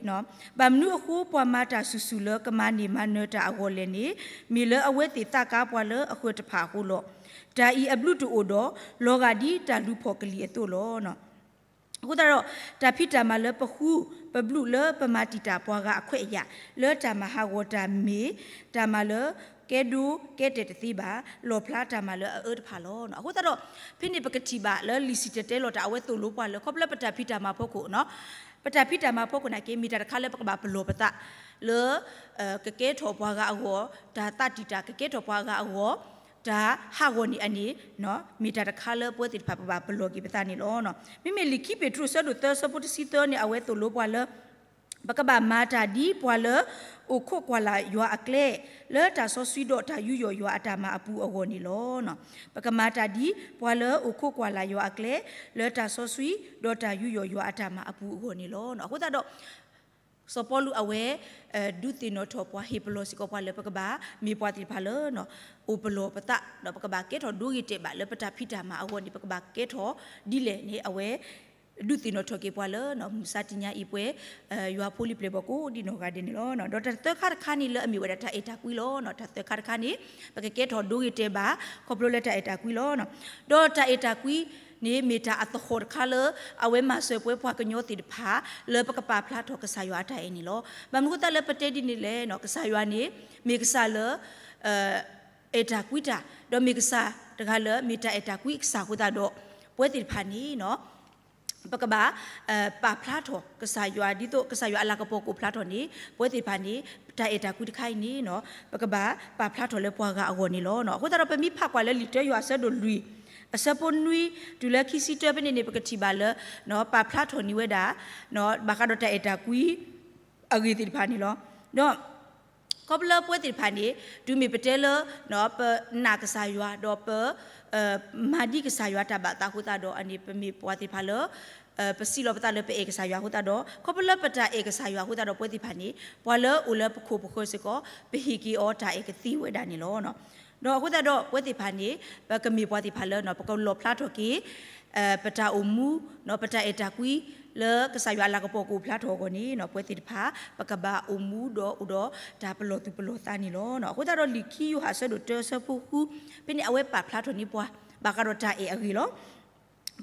ဘၣ်မနုၤအဃိ ပှၤမၤတၢ်ဆူၣ်ဆူၣ်လၢကမၤန့ၢ်မၤနၢၤတၢ်အဂီၢ်လဲၣ်န့ၣ် မ့ၢ်လၢအဝဲသ့ၣ်သးကါပှၤလၢအဃၢၤတဖၣ်အဃိလီၤ. တၢ်အံၤအဘျုးတအိၣ်ဒီး လီၤဂာ်ဒ်တၢ်လူၤဖီၣ်ကလံၤအသိးလီၤ. အဃိသတးဒီး တၢ်ဖံးတၢ်မၤလၢပဃု ပဘျုးလၢပမၤတံာ်တာ်ပှၤဂၤအခွဲးအယာ် လၢတၢ်မၤဟးဂီၤတၢ်မ့ၢ် တၢ်မၤလၢကဲဒိကဲတဲာ်တသ့ဘၣ် လီၣ်ဖျါတၢ်မၤလၢအအၢတဖၣ်လီၤ. အဃိသတးဒီး ဖဲန့ၣ်ပကထံၣ်ဘၣ်လၢလံာ်စံၣ်တဲၤတဲလီၤတၢ်အဝဲသိၣ်လိပှၤလၢ ခီဖျိပတၢ်ဖံးတၢ်မၤဖီခိၣ် ပတၢ်ဖံးတၢ်မၤဖီခိၣ်နာ်က့ မ့ၢ်တၢ်တခါလၢပကဘၣ်ပလီၢ်ပသး လၢ ကကဲထီၣ်ပှၤဂၤအဂီၢ် တၢ်သးတံာ်တာ် ကကဲထီၣ်ပှၤဂၤအဂီၢ် တၢ်ဟးဂီၤန့ၣ်အန့ၣ် မ့ၢ်တၢ်တခါလၢပဝဲသ့ၣ်တဖၣ်ပဘၣ်ပလီၢ်က့ၤပသးန့ၣ်လီၤ. မ့မ့ၢ်လံာ်ခံပ့းတရူးအဆၢဒိၣ်သၢအဆၢဖိတဆံသၢန့ၣ် အဝဲသိၣ်လိပှၤလၢ ပကဘၣ်မၤတၢ်ဒ်ပှၤလၢ အိၣ်ခိးကွၢ်လၢ်ယွၤအကျဲ လၢတၢ်စီဆှံဒီးတၢ်ယူးယီၣ်ယွၤအတၢ်မၤအပူၤအဂီၢ်န့ၣ်လီၤ. ပကမၤတၢ်ဒ်ပှၤလၢအိၣ်ခိးကွၢ်လၢ်ယွၤအကျဲ လၢတၢ်စီဆှံဒီးတၢ်ယူးယီၣ်ယွၤအတၢ်မၤအပူၤအဂီၢ်န့ၣ်လီၤ. အဃိသတးဒီး စီၤပီလူးအဝဲ ဒုးသ့ၣ်နီၣ်ထီၣ်ပှၤဟ့ၣ်ပလီၢ်စ့ၢ်ကီးပှၤလၢပကဘၣ်မ့ၢ်ပှၤသ့ၣ်တဖၣ်လၢ အိၣ်ပလီၢ်ပသး ဒီးပကဘၣ်ကဲထီၣ်ဒိဂ့ၤတဲာ်ဘၣ်လၢပတၢ်ဖံးတၢ်မၤအဂီၢ်န့ၣ် ပကဘၣ်ကဲထီၣ်ဒ်လဲၣ်န့ၣ် အဝဲ ဒုးသ့ၣ်နီၣ်ထီၣ်က့ၤပှၤလၢ မုၢ်မဆါတနံၤအံၤပဝဲ ယွၤဖိလံၤပျဲၢ်ဘီၣ်ကိးဒ်နီၢ်ဂၤဒဲးန့ၣ်လီၤ. ဒီးတၢ်သၢခါတခါန့ၣ်လၢအမ့ၢ်ဝဲဒၣ်တၢ်အဲၣ်တၢ်ကွံလီၤ. တၢ်သၢခါတခါန့ၣ် ပကကဲထီၣ်ဒိဂ့ၤတဲာ်ဘၣ် ခီဖျိလၢတၢ်အဲၣ်တၢ်ကွံလီၤ. ဒီးတၢ်အဲၣ်တၢ်ကွံန့ၣ် မ့ၢ်တၢ်အသဟီၣ်တခါလၢ အဝဲမၤစၢၤပဝဲပှၤကညီသ့ၣ်တဖၣ် လၢပကပာ်ဖျါထီၣ်ကစၢ်ယွၤအတၢ်အဲၣ်န့ၣ်လီၤ. ဘၣ်မနုၤအဃိသတးလၢပတဲဒ်န့ၣ်လဲၣ် ကစၢ်ယွၤန့ၣ် မ့ၢ်ကစၢ်လၢ အဲၣ်တၢ်ကွံတၢ် ဒီးမ့ၢ်ကစၢ်တဂၤလၢ မ့ၢ်တၢ်အဲၣ်တၢ်ကွံအကစၢ်အဃိသတးဒီး ပဝဲသ့ၣ်တဖၣ်န့ၣ် ပကဘၣ် ပာ်ဖျါထီၣ်ကစၢ်ယွၤ ဒ်သိးကစၢ်ယွၤအလၤကပီၤကအိၣ်ဖျါထီၣ်န့ၣ် ပဝဲသ့ၣ်တဖၣ်န့ၣ် ပတၢ်အဲၣ်တၢ်ကွံတခါအံၤန့ၣ် ပကဘၣ်ပာ်ဖျါထီၣ်လၢပှၤဂၤအဂီၢ်န့ၣ်လီၤ. အဃိသတးဒီး ပမ့ၢ်ဖးကွၢ်လၢလံာ်တၢယိၤဟၣ်အဆၢဒိၣ်လွံၢ် အဆၢဖိနွံ တုၤလၢခံဆံတၢဖဲန့ၣ်န့ၣ် ပကထံၣ်ဘၣ်လၢ ပာ်ဖျါထီၣ်န့ၢ်ဝဲဒၣ် ဘၣ်ဃးဒီးတၢ်အဲၣ်တၢ်ကွံ အဂ့ၢ်သ့ၣ်တဖၣ်န့ၣ်လီၤ. ဒီး ခီဖျိလၢပဝဲသ့ၣ်တဖၣ်န့ၣ် တုၤမ့ၢ်ပတဲလၢ ပနာ်ကစၢ်ယွၤ ဒီးပ မၤဒ်ကစၢ်ယွၤတၢ်ဘၣ်သးအဃိသတးဒီး အန့ၣ်ပမ့ၢ်ပှၤသ့ၣ်တဖၣ်လၢ ပစံးလီၤပသးလၢပအဲၣ်ကစၢ်ယွၤအဃိသတးဒီး ခီဖျိလၢပတၢ်အဲၣ်ကစၢ်ယွၤအဃိသတးဒီး ပဝဲသ့ၣ်တဖၣ်န့ၣ် ပှၤလၢအိၣ်လၢပခိၣ်ပဃၢၤစ့ၢ်ကီး ပဟ့ၣ်က့ၤအီၤတၢ်အဲၣ်ကသ့ဝဲဒၣ်န့ၣ်လီၤ. ဒီးအဃိသတးဒီး ပဝဲသ့ၣ်တဖၣ်န့ၣ် ပကမ့ၢ်ပှၤသ့ၣ်တဖၣ်လၢ ပကလီၣ်ဖျါထီၣ်က့ၤ ပတၢ်အိၣ်မူ ပတၢ်အဲၣ်တၢ်ကွံ လၢကစၢ်ယွၤအလၤကပီၤကအိၣ်ဖျါထီၣ်အဂီၢ်န့ၣ် ပဝဲသ့ၣ်တဖၣ် ပကဘၣ်အိၣ်မူဒီးအိၣ်ဒီးတၢ်ပလီၢ်သူၣ်ပလီၢ်သးန့ၣ်လီၤ. အဃိသတးဒီးလံာ်ခံယိၤဟၣ်အဆၢဒိၣ်တၢအဆၢဖိဃု ဖဲန့ၣ်အဝဲပာ်ဖျါထီၣ်န့ၢ်ပှၤ ဘၣ်ဃးဒီးတၢ်အဲၣ်အဂ့ၢ်လီၤ.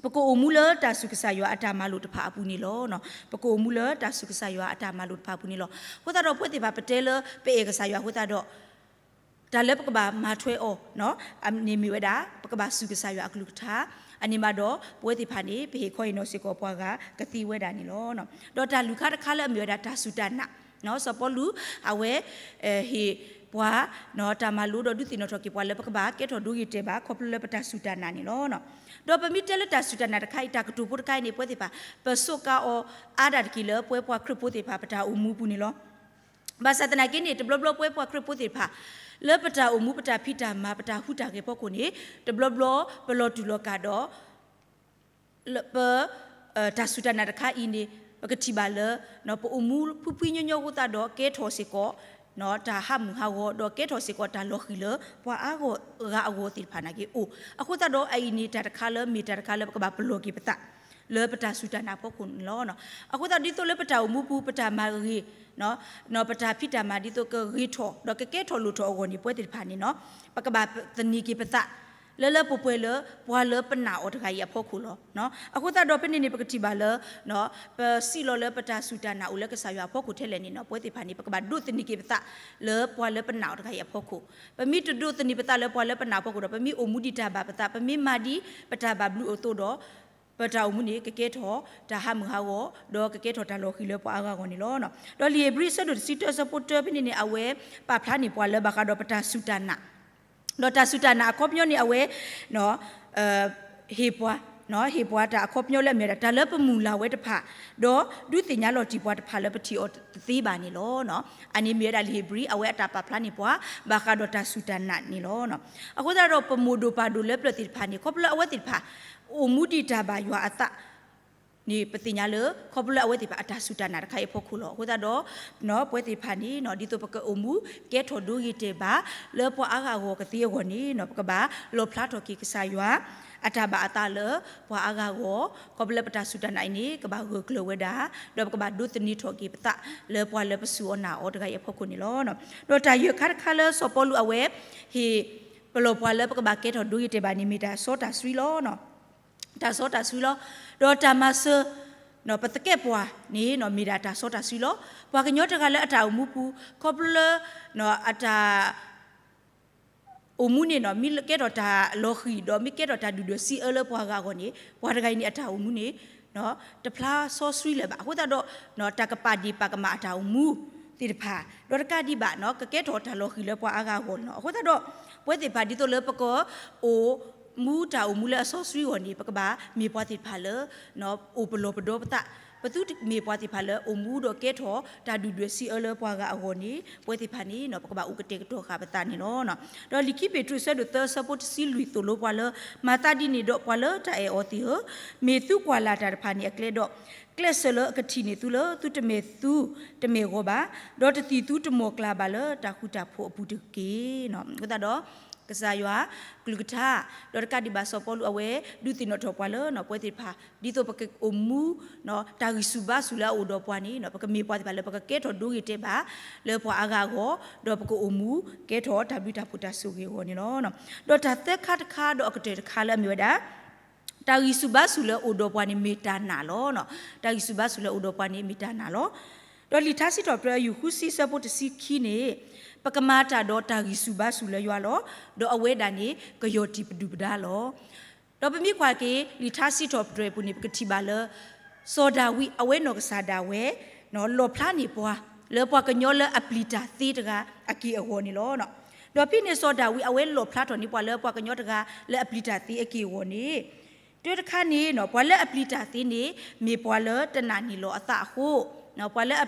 ပကအိၣ်မူလၢတၢ်စူၢ်ကစၢ်ယွၤအတၢ်မၤလိာ်တဖၣ်အပူၤန့ၣ်လီၤ. ပကအိၣ်မူလၢတၢ်စူၢ်ကစၢ်ယွၤအတၢ်မၤလိာ်တဖၣ်အပူၤန့ၣ်လီၤ. အဃိသတးဒီးပဝဲသ့ၣ်တဖၣ်ပတဲလၢပအဲၣ်ကစၢ်ယွၤအဃိသတးဒီး တၢ်လၢပကဘၣ်မၤထွဲအီၤ န့ၣ်မ့ၢ်ဝဲဒၣ် ပကဘၣ်စူၢ်ကစၢ်ယွၤအကလုၢ်ကထါ အန့ၣ်မးဒီး ပဝဲသ့ၣ်တဖၣ်န့ၣ် ပဟ့ၣ်ခီဟ့ၣ်နီၤစ့ၢ်ကီးပှၤဂၤကသ့ဝဲဒၣ်န့ၣ်လီၤ. ဒီးတၢ်လွံၢ်ခါတခါလၢအမ့ၢ်ဝဲဒၣ်တၢ်စူၢ်တၢ်နာ် စီၤပီလူး အဝဲ ဟ့ၣ်ပှၤ တၢ်မၤလိဒီးဒုးသ့ၣ်နီၣ်ထီၣ်က့ၤပှၤလၢပကဘၣ်ကဲထီၣ်ဒိဂ့ၤတဲာ်ဘၣ် ခီဖျိလၢပတၢ်စူၢ်တၢ်နာ်န့ၣ်လီၤ. ဒီးပမ့ၢ်တဲလၢတၢ်စူၢ်တၢ်နာ်တခါအံၤ တၢ်ကတိၤဖိတခါအံၤန့ၣ် ပဝဲသ့ၣ်တဖၣ် ပစူးကါအီၤအါဒၣ်တက့ၢ်လၢပဝဲပှၤခရံာ်ဖိသ့ၣ်တဖၣ် ပတၢ်အိၣ်မူအပူၤန့ၣ်လီၤ. ဘၣ်ဆၣ်သနာ်က့န့ၣ် တဘျီဘျီပဝဲပှၤခရံာ်ဖိသ့ၣ်တဖၣ် လၢပတၢ်အိၣ်မူ ပတၢ်ဖံးတၢ်မၤ ပတၢ်ဟူးတၢ်ဂဲၤဖီခိၣ်န့ၣ် တဘျီဘျီပလီၤတူာ်လီၤကာ်ဒီး ပ တၢ်စူၢ်တၢ်နာ်တခါအံၤန့ၣ် ပကထံၣ်ဘၣ်လၢ ပအိၣ်မူဖှံဖှံညီညီအဃိသတးဒီး ကဲထီၣ်စ့ၢ်ကီး တၢ်ဟးမုၢ်ဟးဂီၤ ဒီးကဲထီၣ်စ့ၢ်ကီးတၢ်လီၤဃံၤလၢပှၤအါဂၤအဂီၢ်သ့ၣ်တဖၣ်နာ်က့အိၣ်. အဃိသတးဒီးအအံၤန့ၣ် တၢ်တခါလၢမ့ၢ်တၢ်တခါလၢပကဘၣ်ပလီၢ်က့ၤပသး လၢပတၢ်စူၢ်တၢ်နာ်အဖီခိၣ်န့ၣ်လီၤ. အဃိသတးဒ်သိးလၢပတၢ်အိၣ်မူပူၤ ပတၢ်မၤဂ့ၤ ပတၢ်ဖံးတၢ်မၤဒ်သိးကဂ့ၤထီၣ် ဒီးကကဲထီၣ်လိၣ်ထီၣ်အဂီၢ်န့ၣ် ပဝဲသ့ၣ်တဖၣ်န့ၣ် ပကဘၣ်သန့ၤက့ၤပသး လၢလၢပှဲၤပှဲၤလၢ ပှၤလၢပနာ်အီၤတဂၤအံၤအဖီခိၣ်လီၤ. အဃိသတးဒီးဖဲန့ၣ်န့ၣ် ပကထံၣ်ဘၣ်လၢ ပစံးလီၤလၢပတၢ်စူၢ်တၢ်နာ်အိၣ်လၢကစၢ်ယွၤအဖီခိၣ်ထဲလဲၣ်န့ၣ် ပဝဲသ့ၣ်တဖၣ်န့ၣ် ပကဘၣ်ဒိးသန့ၤက့ၤပသး လၢပှၤလၢပနာ်အီၤတဂၤအံၤအဖီခိၣ်. ပမ့ၢ်တဒိးသန့ၤပသးလၢပှၤလၢပနာ်အီၤအဖီခိၣ်ဒီး ပမ့ၢ်အိၣ်မူဒံးတၢ်ဘၣ်ပသး ပမ့ၢ်မၤဒ်ပတၢ်ဘၣ်ဘျုးအသိးဒီး ပတၢ်အိၣ်မူန့ၣ် ကကဲထီၣ်တၢ်ဟးမုၢ်ဟးဂီၤ ဒီးကကဲထီၣ်တၢ်လီၤဃံၤလၢပှၤအါဂၤအဂီၢ်န့ၣ်လီၤ. ဒီးလံာ်ဧ့ၤဘြံၤအဆၢဒိၣ်တဆံတၢအဆၢဖိတၢဖဲန့ၣ်န့ၣ် အဝဲပာ်ဖျါန့ၢ်ပှၤလၢဘၣ်ဃးဒီးပတၢ်စူၢ်တၢ်နာ် ဒီးတၢ်စူၢ်တၢ်နာ်အခီပညီန့ၣ် အဝဲ ဟ့ၣ်ပှၤ ဟ့ၣ်ပှၤတၢ်အခီပညီလၢအမ့ၢ်ဝဲဒၣ် တၢ်လၢပမုၢ်လၢ်ဝဲတဖၣ် ဒီးဒုးသ့ၣ်ညါလီၤတံၢ်ပှၤတဖၣ်လၢပထံၣ်အီၤတသ့ဘၣ်န့ၣ်လီၤ. အန့ၣ်မ့ၢ်ဝဲဒၣ်လံာ်ဧ့ၤဘြံၤ အဝဲအတၢ်ပာ်ဖျါန့ၢ်ပှၤ ဘၣ်ဃးဒီးတၢ်စူၢ်တၢ်နာ်န့ၣ်လီၤ. အဃိသတးဒီး ပမိၢ်ဒိၣ်ပၢ်ဒိၣ်လၢပျၢၤသ့ၣ်တဖၣ်န့ၣ် ခီဖျိလၢအဝဲသ့ၣ်တဖၣ် အိၣ်မူဒံးတၢ်ဘၣ်ယွၤအသး န့ၣ် ပသ့ၣ်ညါလၢ ခီဖျိလၢအဝဲသ့ၣ်တဖၣ်အတၢ်စူၢ်တၢ်နာ်တခါအံၤအဖီခိၣ်လီၤ. အဃိသတးဒီး ပဝဲသ့ၣ်တဖၣ်န့ၣ် ဒ်သိးပကအိၣ်မူ ကဲထီၣ်ဒိဂ့ၤတဲာ်ဘၣ် လၢပှၤအါဂၤအဂီၢ်ကသ့အဂီၢ်န့ၣ် ပကဘၣ်လီၣ်ဖျါထီၣ်က့ၤကစၢ်ယွၤ အတၢ်ဘၣ်အသးလၢပှၤအါဂၤအဂီၢ် ခီဖျိလၢပတၢ်စူၢ်တၢ်နာ်အံၤန့ၣ် ကဘၣ်ဂၢၢ်ကျၢၤဝဲဒၣ် ဒီးပကဘၣ်ဒိးသန့ၤထီၣ်က့ၤပသး လၢပှၤလၢပစူၢ်အီၤနာ်အီၤတဂၤအံၤအဖီခိၣ်န့ၣ်လီၤ. ဒီးတၢ်ယဲၢ်ခါတခါလၢစီၤပီလူးအဝဲ ဟ့ၣ်ပလီၢ်ပှၤလၢပကဘၣ်ကဲထီၣ်ဒိဂ့ၤတဲာ်ဘၣ်န့ၣ် မ့ၢ်တၢ်စီတၢ်ဆှံလီၤ. တၢ်စီတၢ်ဆှံလီၤ. ဒီးတၢ်မၤစၢၤ ပသကဲးပဝးန့ၣ် မ့ၢ်ဒၣ်တၢ်စီတၢ်ဆှံလီၤ. ပှၤကညီတဂၤလၢအတၢ်အိၣ်မူပူၤ ခီဖျိလၢ အတၢ် အိၣ်မူန့ၣ် မ့ၢ်ကဲထီၣ်တၢ်လီၤဃံၤ ဒီးမ့ၢ်ကဲထီၣ်တၢ်ဒုၣ်ဒွဲၣ်စံးအၢလၢပှၤဂၤအဂီၢ်န့ၣ် ပှၤတဂၤအံၤန့ၣ် အတၢ်အိၣ်မူန့ၣ် တဖျါစီဆှံလၢၤဘၣ်. အဃိသတးဒီး တၢ်ကပာ်ဒ့ၣ်ပာ်ကမၣ်အတၢ်အိၣ်မူသ့ၣ်တဖၣ် ဒီးတကးဒံးဘၣ် ကကဲထီၣ်တၢ်လီၤဃံၤလၢပှၤအါဂၤအဂီၢ်န့ၣ်လီၤ. အဃိသတးဒီး ပဝဲသ့ၣ်တဖၣ်ဒ်သိးလၢပက အိၣ်မူတၢ်အိၣ်မူလၢအစီဆှံအဂီၢ်န့ၣ် ပကဘၣ်မ့ၢ်ပှၤသ့ၣ်တဖၣ်လၢ အိၣ်ပလီၢ်ပဒီပသး ပသုတမ့ၢ်ပှၤသ့ၣ်တဖၣ်လၢအိၣ်မူဒီးကဲထီၣ်တၢ်ဒုၣ်ဒွဲၣ်စံးအၢလၢပှၤဂၤအဂီၢ်န့ၣ် ပဝဲသ့ၣ်တဖၣ်န့ၣ် ပကဘၣ်အိၣ်ကတဲာ်ကတီၤဃာ်ပသးန့ၣ်လီၤ. ဒီးလံာ်ခံပ့းတရူး အဆၢဒိၣ်သၢ အဆၢဖိတဆံလွံၢ် သိၣ်လိပှၤလၢ မၤသးဒ်န့ၣ်ဒီး ပှၤလၢတၢ်အဲၣ်အီၤသ့ၣ်ဧၢ, မ့ၢ်သုကွၢ်လၢ်တၢ်တဖၣ်န့ၣ်အကျဲဒီး, ကျဲးစၢးလၢအကထံၣ်န့ၢ်သုလၢသုတမဲာ်သူတမဲာ်ဂီၤဘၣ်, ဒီးတသံၣ်သုတမီၢ်ကျၢ်ဘၣ်လၢတၢ်ဃူတၢ်ဖိးအပူၤတက့ၢ်. အဃိသတးဒီး ကစၢ်ယွၤကလုၢ်ကထါ ဒီးတကးဒံးဘၣ်စီၤပီလူးအဝဲ ဒုးသ့ၣ်နီၣ်ထီၣ်ပှၤလၢ ပဝဲသ့ၣ်တဖၣ် ဒ်သိးပကအိၣ်မူ တၢ်ဂံၢ်ဆူၣ်ဘါဆူၣ်လၢအအိၣ်ဒီးပှၤန့ၣ် ပကမ့ၢ်ပှၤသ့ၣ်တဖၣ်လၢပကကဲထီၣ်ဒိဂ့ၤတဲာ်ဘၣ် လၢပှၤအါဂၤအဂီၢ်, ဒီးပကအိၣ်မူကဲထီၣ်တၢ်ဘျုးတၢ်ဖှိၣ်တၢ်ဆိၣ်ဂ့ၤအဂီၢ်န့ၣ်လီၤ. ဒီးတၢ်သၢခါတခါဒီးအကတၢၢ်တခါလၢအမ့ၢ်ဝဲဒၣ် တၢ်ဂံၢ်ဆူၣ်ဘါဆူၣ်လၢအအိၣ်ဒီးပှၤန့ၣ်မ့ၢ်တၢ်နာ်လီၤ. တၢ်ဂံၢ်ဆူၣ်ဘါဆူၣ်လၢအအိၣ်ဒီးပှၤန့ၣ်မ့ၢ်တၢ်နာ်လီၤ. ဒီးလံာ်ထါစံးထီၣ်ပတြၢၤ အယူၢ်ဃုဆံ အဆၢဖိတဆံခံန့ၣ်, ပကမၤတၢ်ဒီးတၢ်ဂံၢ်ဆူၣ်ဘါဆူၣ်လၢယွၤလီၤ. ဒီးအဝဲဒၣ်န့ၣ် ကယီၢ်တံၢ်ပဒုၣ်ပဒါလီၤ. ဒီးပမ့ၢ်ကွၢ်က့ၤ လံာ်ထါစံးထီၣ်ပတြၢၤအပူၤန့ၣ် ပကထံၣ်ဘၣ်လၢ စီၤဒၤဝံးအဝဲနီၢ်ကစၢ်ဒၣ်ဝဲ လီၣ်ဖျါန့ၢ်ပှၤ လၢပှၤကညီလၢအပျံၤတၢ်သ့တဂၤအက့ၢ်အဂီၢ်န့ၣ်လီၤ. ဒီးဖဲန့ၣ်စီၤဒၤဝံးအဝဲလီၣ်ဖျါထီၣ်န့ၢ်ပှၤလၢပှၤကညီတဂၤလၢအပျံၤတၢ်သ့အက့ၢ်အဂီၢ်န့ၣ်, တၢတခါန့ၣ် ပှၤလၢအပျံၤတၢ်သ့န့ၣ် မ့ၢ်ပှၤလၢတနာ်န့ၢ်လီၤအသးအဃိ, ပှၤလၢ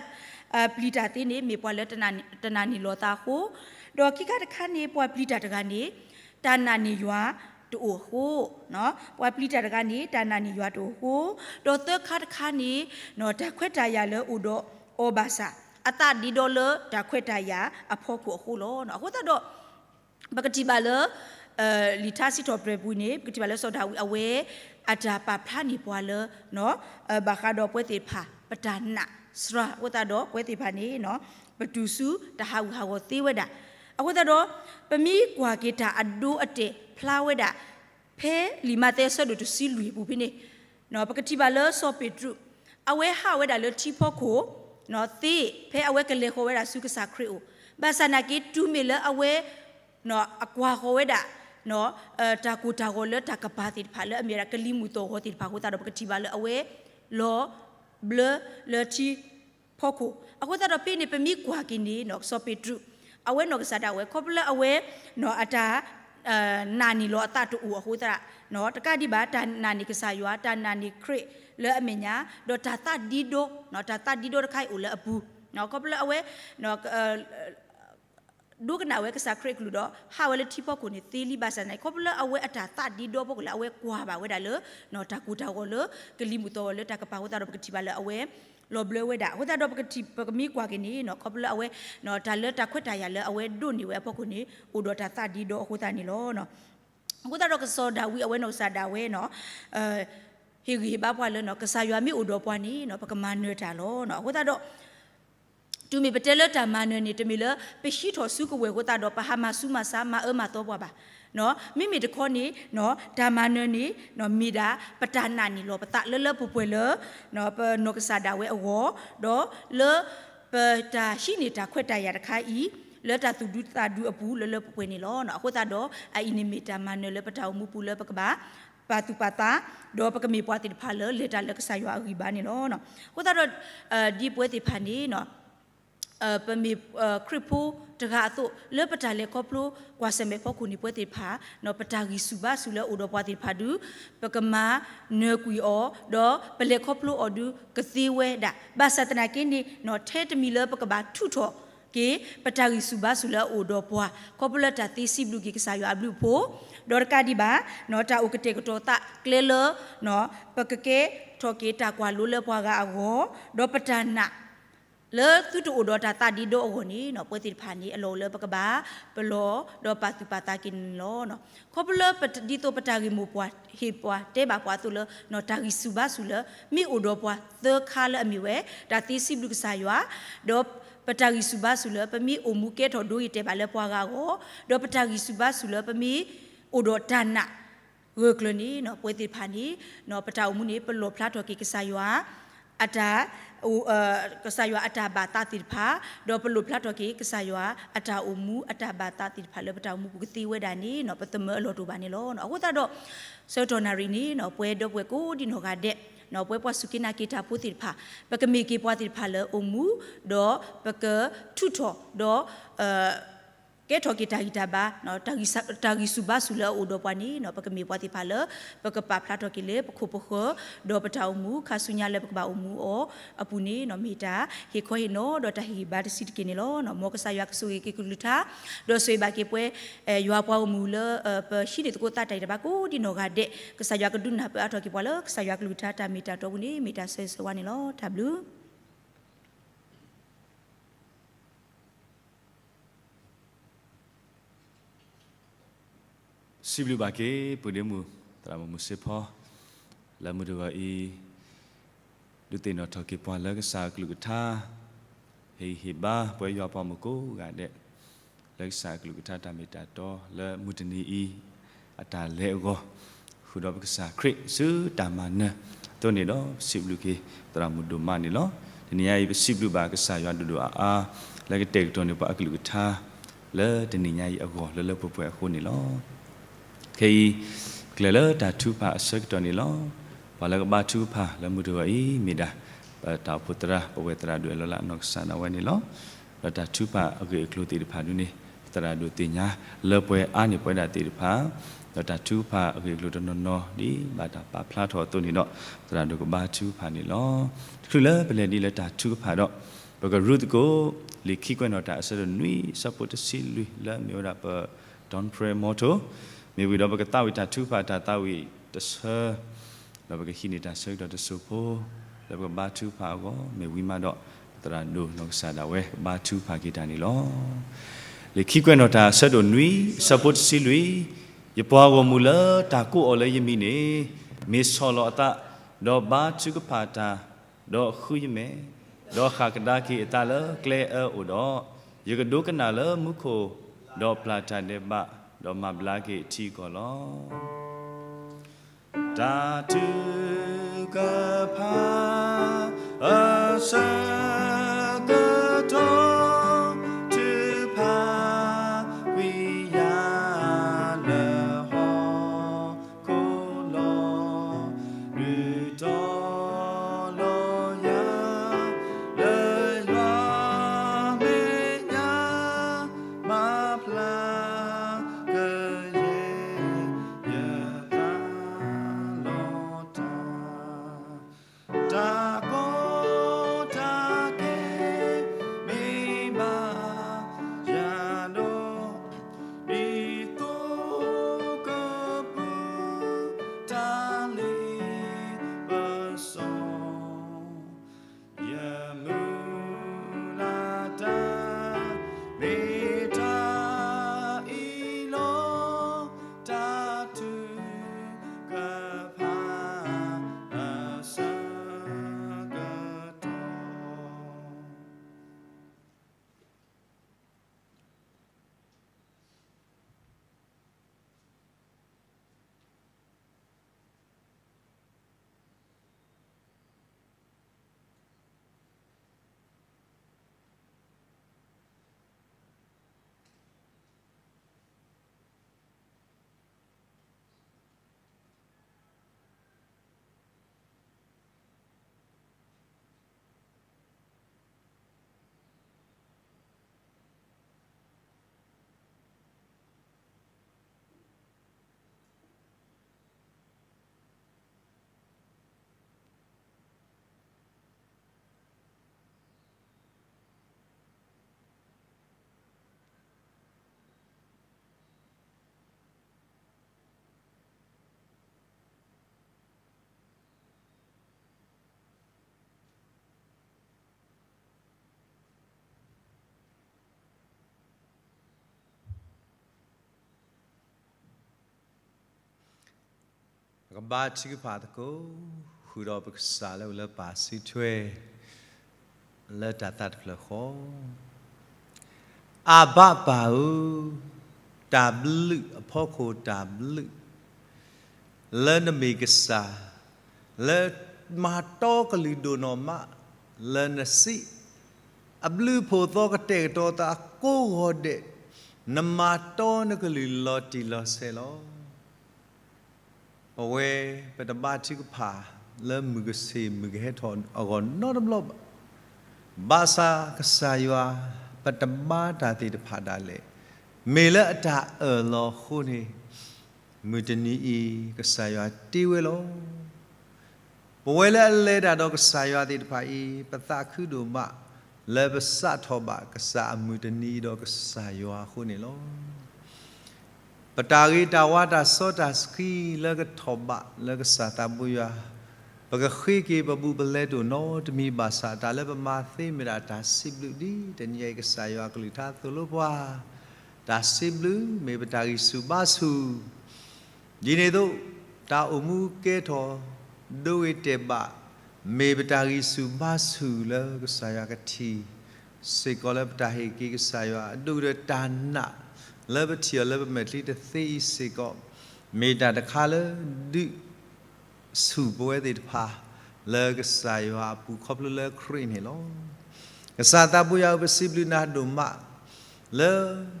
အပျံၤတၢ်သ့န့ၣ် မ့ၢ်ပှၤလၢတနာ်န့ၢ်လီၤအသးအဃိ, ဒီးခံခါတခါန့ၣ် ပှၤပျံၤတၢ်တဂၤန့ၣ် တၢ်နာ်န့ၢ်ယွၤတအိၣ်အဃိ, ပှၤပျံၤတၢ်တဂၤန့ၣ် တၢ်နာ်န့ၢ်ယွၤတအိၣ်အဃိ, ဒီးသၢခါတခါန့ၣ် တၢ်ခွဲးတၢ်ယာ်လၢအိၣ်ဒီးအီၤဘၣ်ဆၣ် အသးဒ့ဒီလၢတၢ်ခွဲးတၢ်ယာ်အဖီခိၣ်အဃိလီၤ. အဃိသတးဒီး ပကထံၣ်ဘၣ်လၢ လံာ်ထါစံးထီၣ်ပတြၢၤပူၤန့ၣ် ပကထံၣ်ဘၣ်လၢစီၤဒၤဝံးအဝဲ အတၢ်ပာ်ဖျါန့ၢ်ပှၤလၢ ဘၣ်ဃးဒီးပဝဲသ့ၣ်တဖၣ် ပတၢ်နာ်စှၤအဃိသတးဒီး ပဝဲသ့ၣ်တဖၣ်န့ၣ် ပတုၤဆူတၢ်ဟးဂူာ်ဟးဂီၤသ့ဝဲဒၣ်. အဃိသတးဒီး ပမ့ၢ်ကွၢ်က့ၤတၢ်အဒိအတဲာ်ဖျါဝဲဒၣ် ဖဲလံာ်မးသဲအဆၢဒိၣ်တဆံလွံၢ်အပူၤဖဲန့ၣ် ပကထံၣ်ဘၣ်လၢစီၤပ့းတရူး အဝဲဟးဝဲဒၣ်လၢထံဖီခိၣ် သ့ ဖဲအဝဲကလဲၤဃီၤဝဲဒၣ်ဆူကစၢ်ခရံာ်အအိၣ်, ဘၣ်ဆၣ်နာ်က့ တုၤမ့ၢ်လၢအဝဲ အကွၢ်ဃီၤဝဲဒၣ် တၢ်ကိၢ်တၢ်ဂီၤလၢတၢ်ကပၤသ့ၣ်တဖၣ် လၢအမ့ၢ်ဝဲဒၣ်ကလံၤမုၢ်သီၣ်ဂီၤသ့ၣ်တဖၣ်အဃိသတးဒီး ပကထံၣ်ဘၣ်လၢအဝဲ လီၤဘျၢလၢထံဖီခိၣ်. အဃိသတးဒီးဖဲန့ၣ် ပမ့ၢ်ကွၢ်က့ၤန့ၣ် စီၤပ့းတရူး အဝဲနီၢ်ကစၢ်ဒၣ်ဝဲ ခီဖျိလၢအဝဲ အတၢ် နာ်န့ၢ်လီၤအသးတအိၣ်အဃိသတး တကးဒံးဘၣ် တၢ်နာ်န့ၢ်ကစၢ်ယွၤ, တၢ်နာ်န့ၢ်ခရံာ်လၢအမဲာ်ညါ, ဒီးတၢ်သးဒ့ဒီ, တၢ်သးဒ့ဒီတခါအံၤအိၣ်လၢအပူၤ, ခီဖျိလၢအဝဲ ဒိကနၣ်ဝဲကစၢ်ခရံာ်အကလုၢ်ဒီး ဟးဝဲလၢထံဖီခိၣ်န့ၣ်သ့လံ, ဘၣ်ဆၣ်နာ်က့ ခီဖျိလၢအဝဲအတၢ်သးဒ့ဒီဖီခိၣ်လၢအဝဲကွၢ်ဘၣ်ဝဲဒၣ်လၢ တၢ်ကိၢ်တၢ်ဂီၤလၢ ကလံၤမုၢ်သီၣ်ဂီၤလၢတၢ်ကပၤအဃိသတးဒီး ပကထံၣ်ဘၣ်လၢအဝဲ လီၤဘျၢဝဲဒၣ်. အဃိသတးဒီး ပကထံၣ် ပကမ့ၢ်ကွၢ်က့ၤန့ၣ် ခီဖျိလၢအဝဲ တၢ်လၢတၢ်ခွဲးတၢ်ယာ်လၢအဝဲဒိးန့ၢ်ဝဲအဖီခိၣ်န့ၣ် အိၣ်ဒီးတၢ်သးဒ့ဒီအဃိသတးန့ၣ်လီၤ. အဃိသတးဒီးစီၤဒၤဝံးအဝဲနီၢ်ကစၢ်ဒၣ်ဝဲ ဟ့ၣ်ဂံၢ်ဟ့ၣ်ဘါပှၤလၢ ကစၢ်ယွၤမ့ၢ်အိၣ်ဒီးပှၤန့ၣ် ပကမၤနၢၤတၢ်လီၤ. အဃိသတးဒီး တုၤမ့ၢ်ပတဲလၢတၢ်မၤနၢၤန့ၣ် တမ့ၢ်လၢပဟံးထီၣ်စုကဝဲၤအဃိသတးဒီး ပဟးမၤဆူးမၤဆါ မၤအၢမၤသီပှၤဘၣ်. မ့မ့ၢ်တခီန့ၣ် တၢ်မၤနၢၤန့ၣ် မ့ၢ်ဒၣ်ပတၢ်နာ်န့ၢ်လီၤပသးလၢလၢပှဲၤပှဲၤလၢ ပနီၢ်ကစၢ်ဒၣ်ဝဲအဂီၢ်, ဒီးလၢပတၢ်ဟံးန့ၢ်တၢ်ခွဲးတၢ်ယာ်တခါအံၤ လၢတၢ်သူၣ်ဒူသးဒူအပူၤလၢလၢပှဲၤပှဲၤန့ၣ်လီၤ. အဃိသတးဒီး အအံၤန့ၣ်မ့ၢ်တၢ်မၤနၢၤလၢပတၢ်အိၣ်မူပူၤလၢပကဘၣ် ပာ်သူၣ်ပာ်သး, ဒီးပကမ့ၢ်ပှၤသ့ၣ်တဖၣ်လၢလဲၤတၢ်လၢကစၢ်ယွၤအဂံၢ်ဘါန့ၣ်လီၤ. အဃိသတးဒီး ဒ်ပဝဲသ့ၣ်တဖၣ်န့ၣ် ပမ့ၢ်ခရံာ်ဖိတဂၤအသိး လၢပတၢ်လဲၤခီဖျိကွၢ်ဆၢၣ်မဲာ်ဖီခိၣ်န့ၣ် ပဝဲသ့ၣ်တဖၣ် ပတၢ်ဂံၢ်ဆူၣ်ဘါဆူၣ်လၢအအိၣ်ဒီးပှၤသ့ၣ်တဖၣ်ဒုး ပကမၤနၢၤကွံာ်အီၤ ဒီးပလဲၤခီဖျိအီၤဒုးကသ့ဝဲဒၣ်. ဘၣ်ဆၣ်သနာ်က့န့ၣ် ထဲတမံၤလၢပကဘၣ်ထုးထီၣ်က့ၤ ပတၢ်ဂံၢ်ဆူၣ်ဘါဆူၣ်လၢအအိၣ်ဒီးပှၤ ခီဖျိလၢတၢ်သ့စံးဘျုးက့ၤကစၢ်ယွၤအဘျုးအဖှိၣ်, ဒီးတကးဒံးဘၣ် တၢ်အိၣ်ကတဲာ်ကတီၤသးကျဲလၢ ပကကဲထီၣ်က့ၤတၢ်ကွၢ်လိလၢပှၤဂၤအဂီၢ်, ဒီးပတၢ်နာ် လၢသုတအိၣ်ဒီးတၢ်သးဒ့ဒီအဂီၢ်န့ၣ် ပဝဲသ့ၣ်တဖၣ်န့ၣ် အလီၢ်အိၣ်လၢပကဘၣ်ပလီၢ် ဒီးပာ်သူၣ်ပာ်သးက့ၤန့ၣ်လီၤ. ခီဖျိလၢဒ်သိးပတၢ်ဂ့ၢ်မိၢ်ပှၢ်ဟ့ၣ်ပှၤတဲဘၣ်ပှၤအသိးလၢ တၢ်ဂံၢ်ဆူၣ်ဘါဆူၣ်လၢ မ့ၢ်အိၣ်ဒီးပှၤသၢခါလၢအမ့ၢ်ဝဲ တၢ်သ့စံးဘျုးကစၢ်ယွၤ, ဒီးပတၢ်ဂံၢ်ဆူၣ်ဘါဆူၣ်လၢ ပမ့ၢ်အိၣ်မူကဲထီၣ်ဒိဂ့ၤတဲာ်ဘၣ်လၢပှၤဂၤအဂီၢ်, ဒီးပတၢ်ဂံၢ်ဆူၣ်ဘါဆူၣ်လၢ ပမ့ၢ်အိၣ်ဒီးတၢ်နာ် ဂၢၢ်ကျၢၤန့ၣ် ပဝဲသ့ၣ်တဖၣ်န့ၣ် ပတၢ်အိၣ်မူန့ၣ် ပလီၣ်ဖျါထီၣ်က့ၤကစၢ်ယွၤ အတၢ် ကစၢ်ယွၤအတၢ်ဘၣ်သးသ့ၣ်တဖၣ်, ဒီးပလီၣ်ဖျါထီၣ်က့ၤကစၢ်ယွၤအတၢ်အိၣ်မူအတၢ်ဘၣ်သးသ့ၣ်တဖၣ်လၢပတၢ်အိၣ်မူပူၤကသ့ဝဲဒၣ်န့ၣ် ပသမၢအလီၢ်တအိၣ်ဘၣ်န့ၣ်လီၤ. အဃိသတးဒီး ဆၢကတီၢ်နၣ်ရံၣ်န့ၣ် ပဝဲဒီပုၢ်ဝဲၢ်ကိးဒံနီၢ်ဂၤဒဲး ပဝဲပှၤစူၢ်က့ၤနာ်က့ၤတၢ်ဖိသ့ၣ်တဖၣ် ပကမ့ၢ်က့ၤပှၤသ့ၣ်တဖၣ်လၢအိၣ်မူ ဒီးပကထုးထီၣ် ဒီး က ကဲထီၣ်က့ၤတၢ်ဂံၢ်တၢ်ဘါ, တၢ်ဂံၢ်ဆူၣ်ဘါဆူၣ်လၢအအိၣ်ဒီးပှၤန့ၣ် ပကမ့ၢ်ပှၤသ့ၣ်တဖၣ်လၢ ပကပာ်ဖျါထီၣ်က့ၤလၢပခိၣ်ပဃၢၤ, ဒီးပတၢ်အိၣ်မူ ခါဆူညါလၢပကဘၣ်အိၣ်မူအီၤအပူၤန့ၣ် မ့ၢ်တၢ်ဟ့ၣ်ခီဟ့ၣ်နီၤ ဒီးတၢ်ဟ့ၣ်ဂံၢ်ဘါတဆံးတက့ၢ်န့ၣ်လီၤ. မ်ကစၢ်ယွၤကဆိၣ်ဂ့ၤက့ၤကလုၢ်ကထါ, ဒီးဆိၣ်ဂ့ၤဘၣ်က့ၤပှၤ ယွၤပှၤဂီၢ်မုၢ်လၢ ပဟံးန့ၢ်သကိးသးတၢ်အံၤတၢ်ဘါကိးဒံနီၢ်ဂၤဒဲး, ကစၢ်ယွၤကဒုးနၢ်ပၢၢ်အါထီၣ်က့ၤပှၤလၢ ကစၢ်ယွၤကလုၢ်ကထါတၢ်မ့ၢ်တၢ်တီအပူၤန့ၣ် မ့ၢ်တၢ်ဆၢဂ့ၤဆၢဝါန့ၣ်လီၤ. တၢ်ဘျုး စံးဘျုးဘၣ်က့ၤ ပုၢ်ဒ့မုၣ် သရၣ်မုၣ်မုၢ်စ့ဖီ လၢမုၢ်တဂီၤအံၤ ဒုးသ့ၣ်နီၣ်ထီၣ်က့ၤပှၤလၢကစၢ်အကလုၢ်ကထါ, ဟ့ၣ်ဂံၢ်ဟ့ၣ်ဘါပဝဲယွၤပှၤဂီၢ်မုၢ်ကိးဂၤဒဲး လၢကစၢ်အကလုၢ်ကထါတၢ်မ့ၢ်တၢ်တီလၢမုၢ်တနံၤအံၤ အတၢ်လဲၤအဂီၢ် ဃုာ်ဒီးပကစၢ်ခရံာ်ဆူတၢ်မၤနၢၤအသိးန့ၣ်ဒီး ပစံးဘျုးက့ၤသရၣ်မုၣ်ဒိၣ်မးန့ၣ်လီၤ. တနံၤညါအံၤ ပစံးဘျုးဘၣ်ကစၢ်ယွၤဒိၣ်ဒိၣ်အါအါ လၢကတဲာ်ကတီၤန့ၢ်ပှၤအကလုၢ်ကထါ လၢတနံၤညါအံၤအဂီၢ်လၢလၢပှဲၤပှဲၤအဃိန့ၣ်လီၤ. ခဲအံၤ ပကလဲၤလၢတၢ်ထုကဖၣ်အဆၢကတီၢ်န့ၣ်လီၤ. ပှၤလၢကဘါထုကဖၣ်လၢမုၢ်တဂီၤအံၤ မ့ၢ်ဒၣ် ပတၢ်အိၣ်ဖှိၣ်သရၣ် ပဝဲၢ်သရၣ်ဒိၣ်အဲၣ်လီၤလၢအနီၢ်ကစၢ်ဒၣ်ဝဲန့ၣ်လီၤ. ဒီးတၢ်ထုကဖၣ်အဂ့ၢ်အကျိၤသ့ၣ်တဖၣ်ဒ်န့ၣ် ပသရၣ်ဒိၣ်သ့ၣ်ညါလၢပှဲၤအါန့ၢ်ပဝဲဒၣ်သ့ၣ်တဖၣ်, ဒီးတၢ်ထုကဖၣ်အဂ့ၢ်အကျိၤတနီၤနီၤ ဒ်ဘၣ်တၢ်ပာ်ဖျါထီၣ်အသိးန့ၣ်ဒီး ပသရၣ်ဒိၣ်ကဘါထုကဖၣ်န့ၣ်လီၤ. တချုးလၢပလဲၤဒ်လၢတၢ်ထုကဖၣ်ဒီး ပကရူၢ်သကိး လံာ်ခံကွဲးနီၣ်တၢ်အဆၢဒိၣ်နွံ အဆၢဖိတဆံလွံၢ် လၢအမ့ၢ်ဝဲဒၣ်ပ dawn prayer motto မ့ၢ်ဝံၤဒီးပကသးဝံၣ်တၢ်ထုကဖၣ်တၢ်သးဝံၣ်တဆၢ ဒီးပကဟံးန့ၢ်တၢ်ဆၢကတီၢ်တစိၢ်ဖိ လၢပကဘါထုကဖၣ်အဂီၢ် မ့ၢ်ဝံၤမးဒီး ပသရၣ်ဒိၣ်နီၢ်ကစၢ်ဒၣ်ဝဲ ကဘါထုကဖၣ်က့ၤတၢ်န့ၣ်လီၤ. လံာ်ခံကွဲးနီၣ်တၢ်အဆၢဒိၣ်နွံ အဆၢဖိတဆံလွံၢ်, ယပှၤဂီၢ်မုၢ်လၢတၢ်ကိးအီၤလၢယမံၤန့ၣ် မ့ၢ်ဆီၣ်လီၤအသး, ဒီးဘါထုကဖၣ်တၢ်, ဒီးဃုယမဲာ်, ဒီးဃၣ်ကဒါက့ၤအသးလၢကျဲအၢအအိၣ်ဒီး, ယကဒိကနၣ်လၢမူခိၣ်, ဒီးပျၢ်တၢ်ဒဲးဘး, ဒီးမၤဘျါက့ၤအထံအကီၢ်လီၤ. တၢ်ထုကဖၣ် အဆၢကတီၢ် ထုကဖၣ်ကွံာ်ယၤလၢဟီၣ်ခိၣ် ခိၣ်လီၤ, ဒုးတီၤလီၤယၤ လၢယွၤမဲာ်ညါ မၤဖျါကယဲၢ်ယသးလီၤတၢ် တၢ်ကီတၢ်ခဲ မ့ၢ်ဘၣ်ယၤဒီး ဒ်သိးကပူၤ တၢ်လ့ပစီ ယမုၢ်လၢ်တၢ် မ့ၢ်တၢ်အံၤလီၤ. တၢ်ထုကဖၣ် အဆၢကတီၢ်ပကဘါထုကဖၣ်သကိး ဃုာ်ဒီးပကစၢ်လၢအိၣ်လၢပၢ်စုထွဲ လၢတၢ်သးတဖျၢၣ်ဃီ, အၢ်ဘၣ်ပၢ်ဧၢ, တၢ်ဘျုးအဖီခိၣ်တၢ်ဘျုး လၢနမ့ၢ်ကစၢ် လၢမၤတီကလုာ်ဒိၣ်နီၢ်မး လၢနစံး အဘျုးအဖှိၣ်သီကတဲာ်ကတီၤသးကိးဂီၤဒဲး, နမၤတီနကလုာ်လီၤတံၢ်လီၤဆဲးလီၤ. ပဝဲပတဘါထုကဖၣ်လၢမုၢ်ကဆ့ၣ်မုၢ်ကဟဲထီၣ်အဂီၢ်နီတဘျီဘၣ်. ဘၣ်ဆၣ်ကစၢ်ယွၤ ပတဘါတၢ်သ့ၣ်တဖၣ်ဒၣ်လဲာ် မ့ၢ်လၢအတၢ်အၢၣ်လီၤအဃိန့ၣ်, မုၢ်တနံၤအံၤ ကစၢ်ယွၤတ့ဝဲလီၤ. ပဝဲလၢအလဲၤတၢ်ဒီးကစၢ်ယွၤသ့ၣ်တဖၣ်အံၤ, ပသးခုဒိၣ်မး လၢပစးထီၣ်ဘၣ်ကစၢ်အမုၢ်တနံၤအံၤဒီးကစၢ်ယွၤအဃိန့ၣ်လီၤ. ပတၢ်ဂ့ၤတၢ်ဝါတၢ်စီတၢ်ဆှံလၢကထီၣ်ဘးလၢကစၢ်သးဘိယွၤ, ပကဃ့က့ၤပဘူးပလဲတအိၣ်နီတမံၤဘၣ်ဆၣ် တၢ်လၢပမၤသ့မ့ၢ်ဒၣ်တၢ်စံးဘျုးဒ်တနံၤအံၤ ကစၢ်ယွၤအကလုၢ်ကထါသိၣ်လိပှၤ, တၢ်စံးဘျုးမ့ၢ်ပတၢ်ဂံၢ်ဆူၣ်ဘါဆူၣ် ဒ်န့ၣ်အသိး, တၢ်အိၣ်မူကဲထီၣ် ဒိဂ့ၤတဲာ်ဘၣ် မ့ၢ်ပတၢ်ဂံၢ်ဆူၣ်ဘါဆူၣ်လၢကစၢ်ယွၤကထံၣ်စ့ၢ်ကီးလၢပတၢ်ဟ့ၣ်က့ၤကစၢ်ယွၤအဒိၣ်ကတၢၢ်တၢ်နာ်လၢပထံၣ်အီၤလၢပမဲာ်ချံတသ့အံၤစ့ၢ်ကီး, မ့ၢ်တၢ်တခါလၢဒုး ဆူၣ်ပဝဲသ့ၣ်တဖၣ် လၢကစၢ်ယွၤအပူၤခီဖျိလၢခရံာ်န့ၣ်လီၤ. ကစၢ်သးဘိယွၤဧၢ ပစံးဘျုးနၤဒိၣ်မး လၢ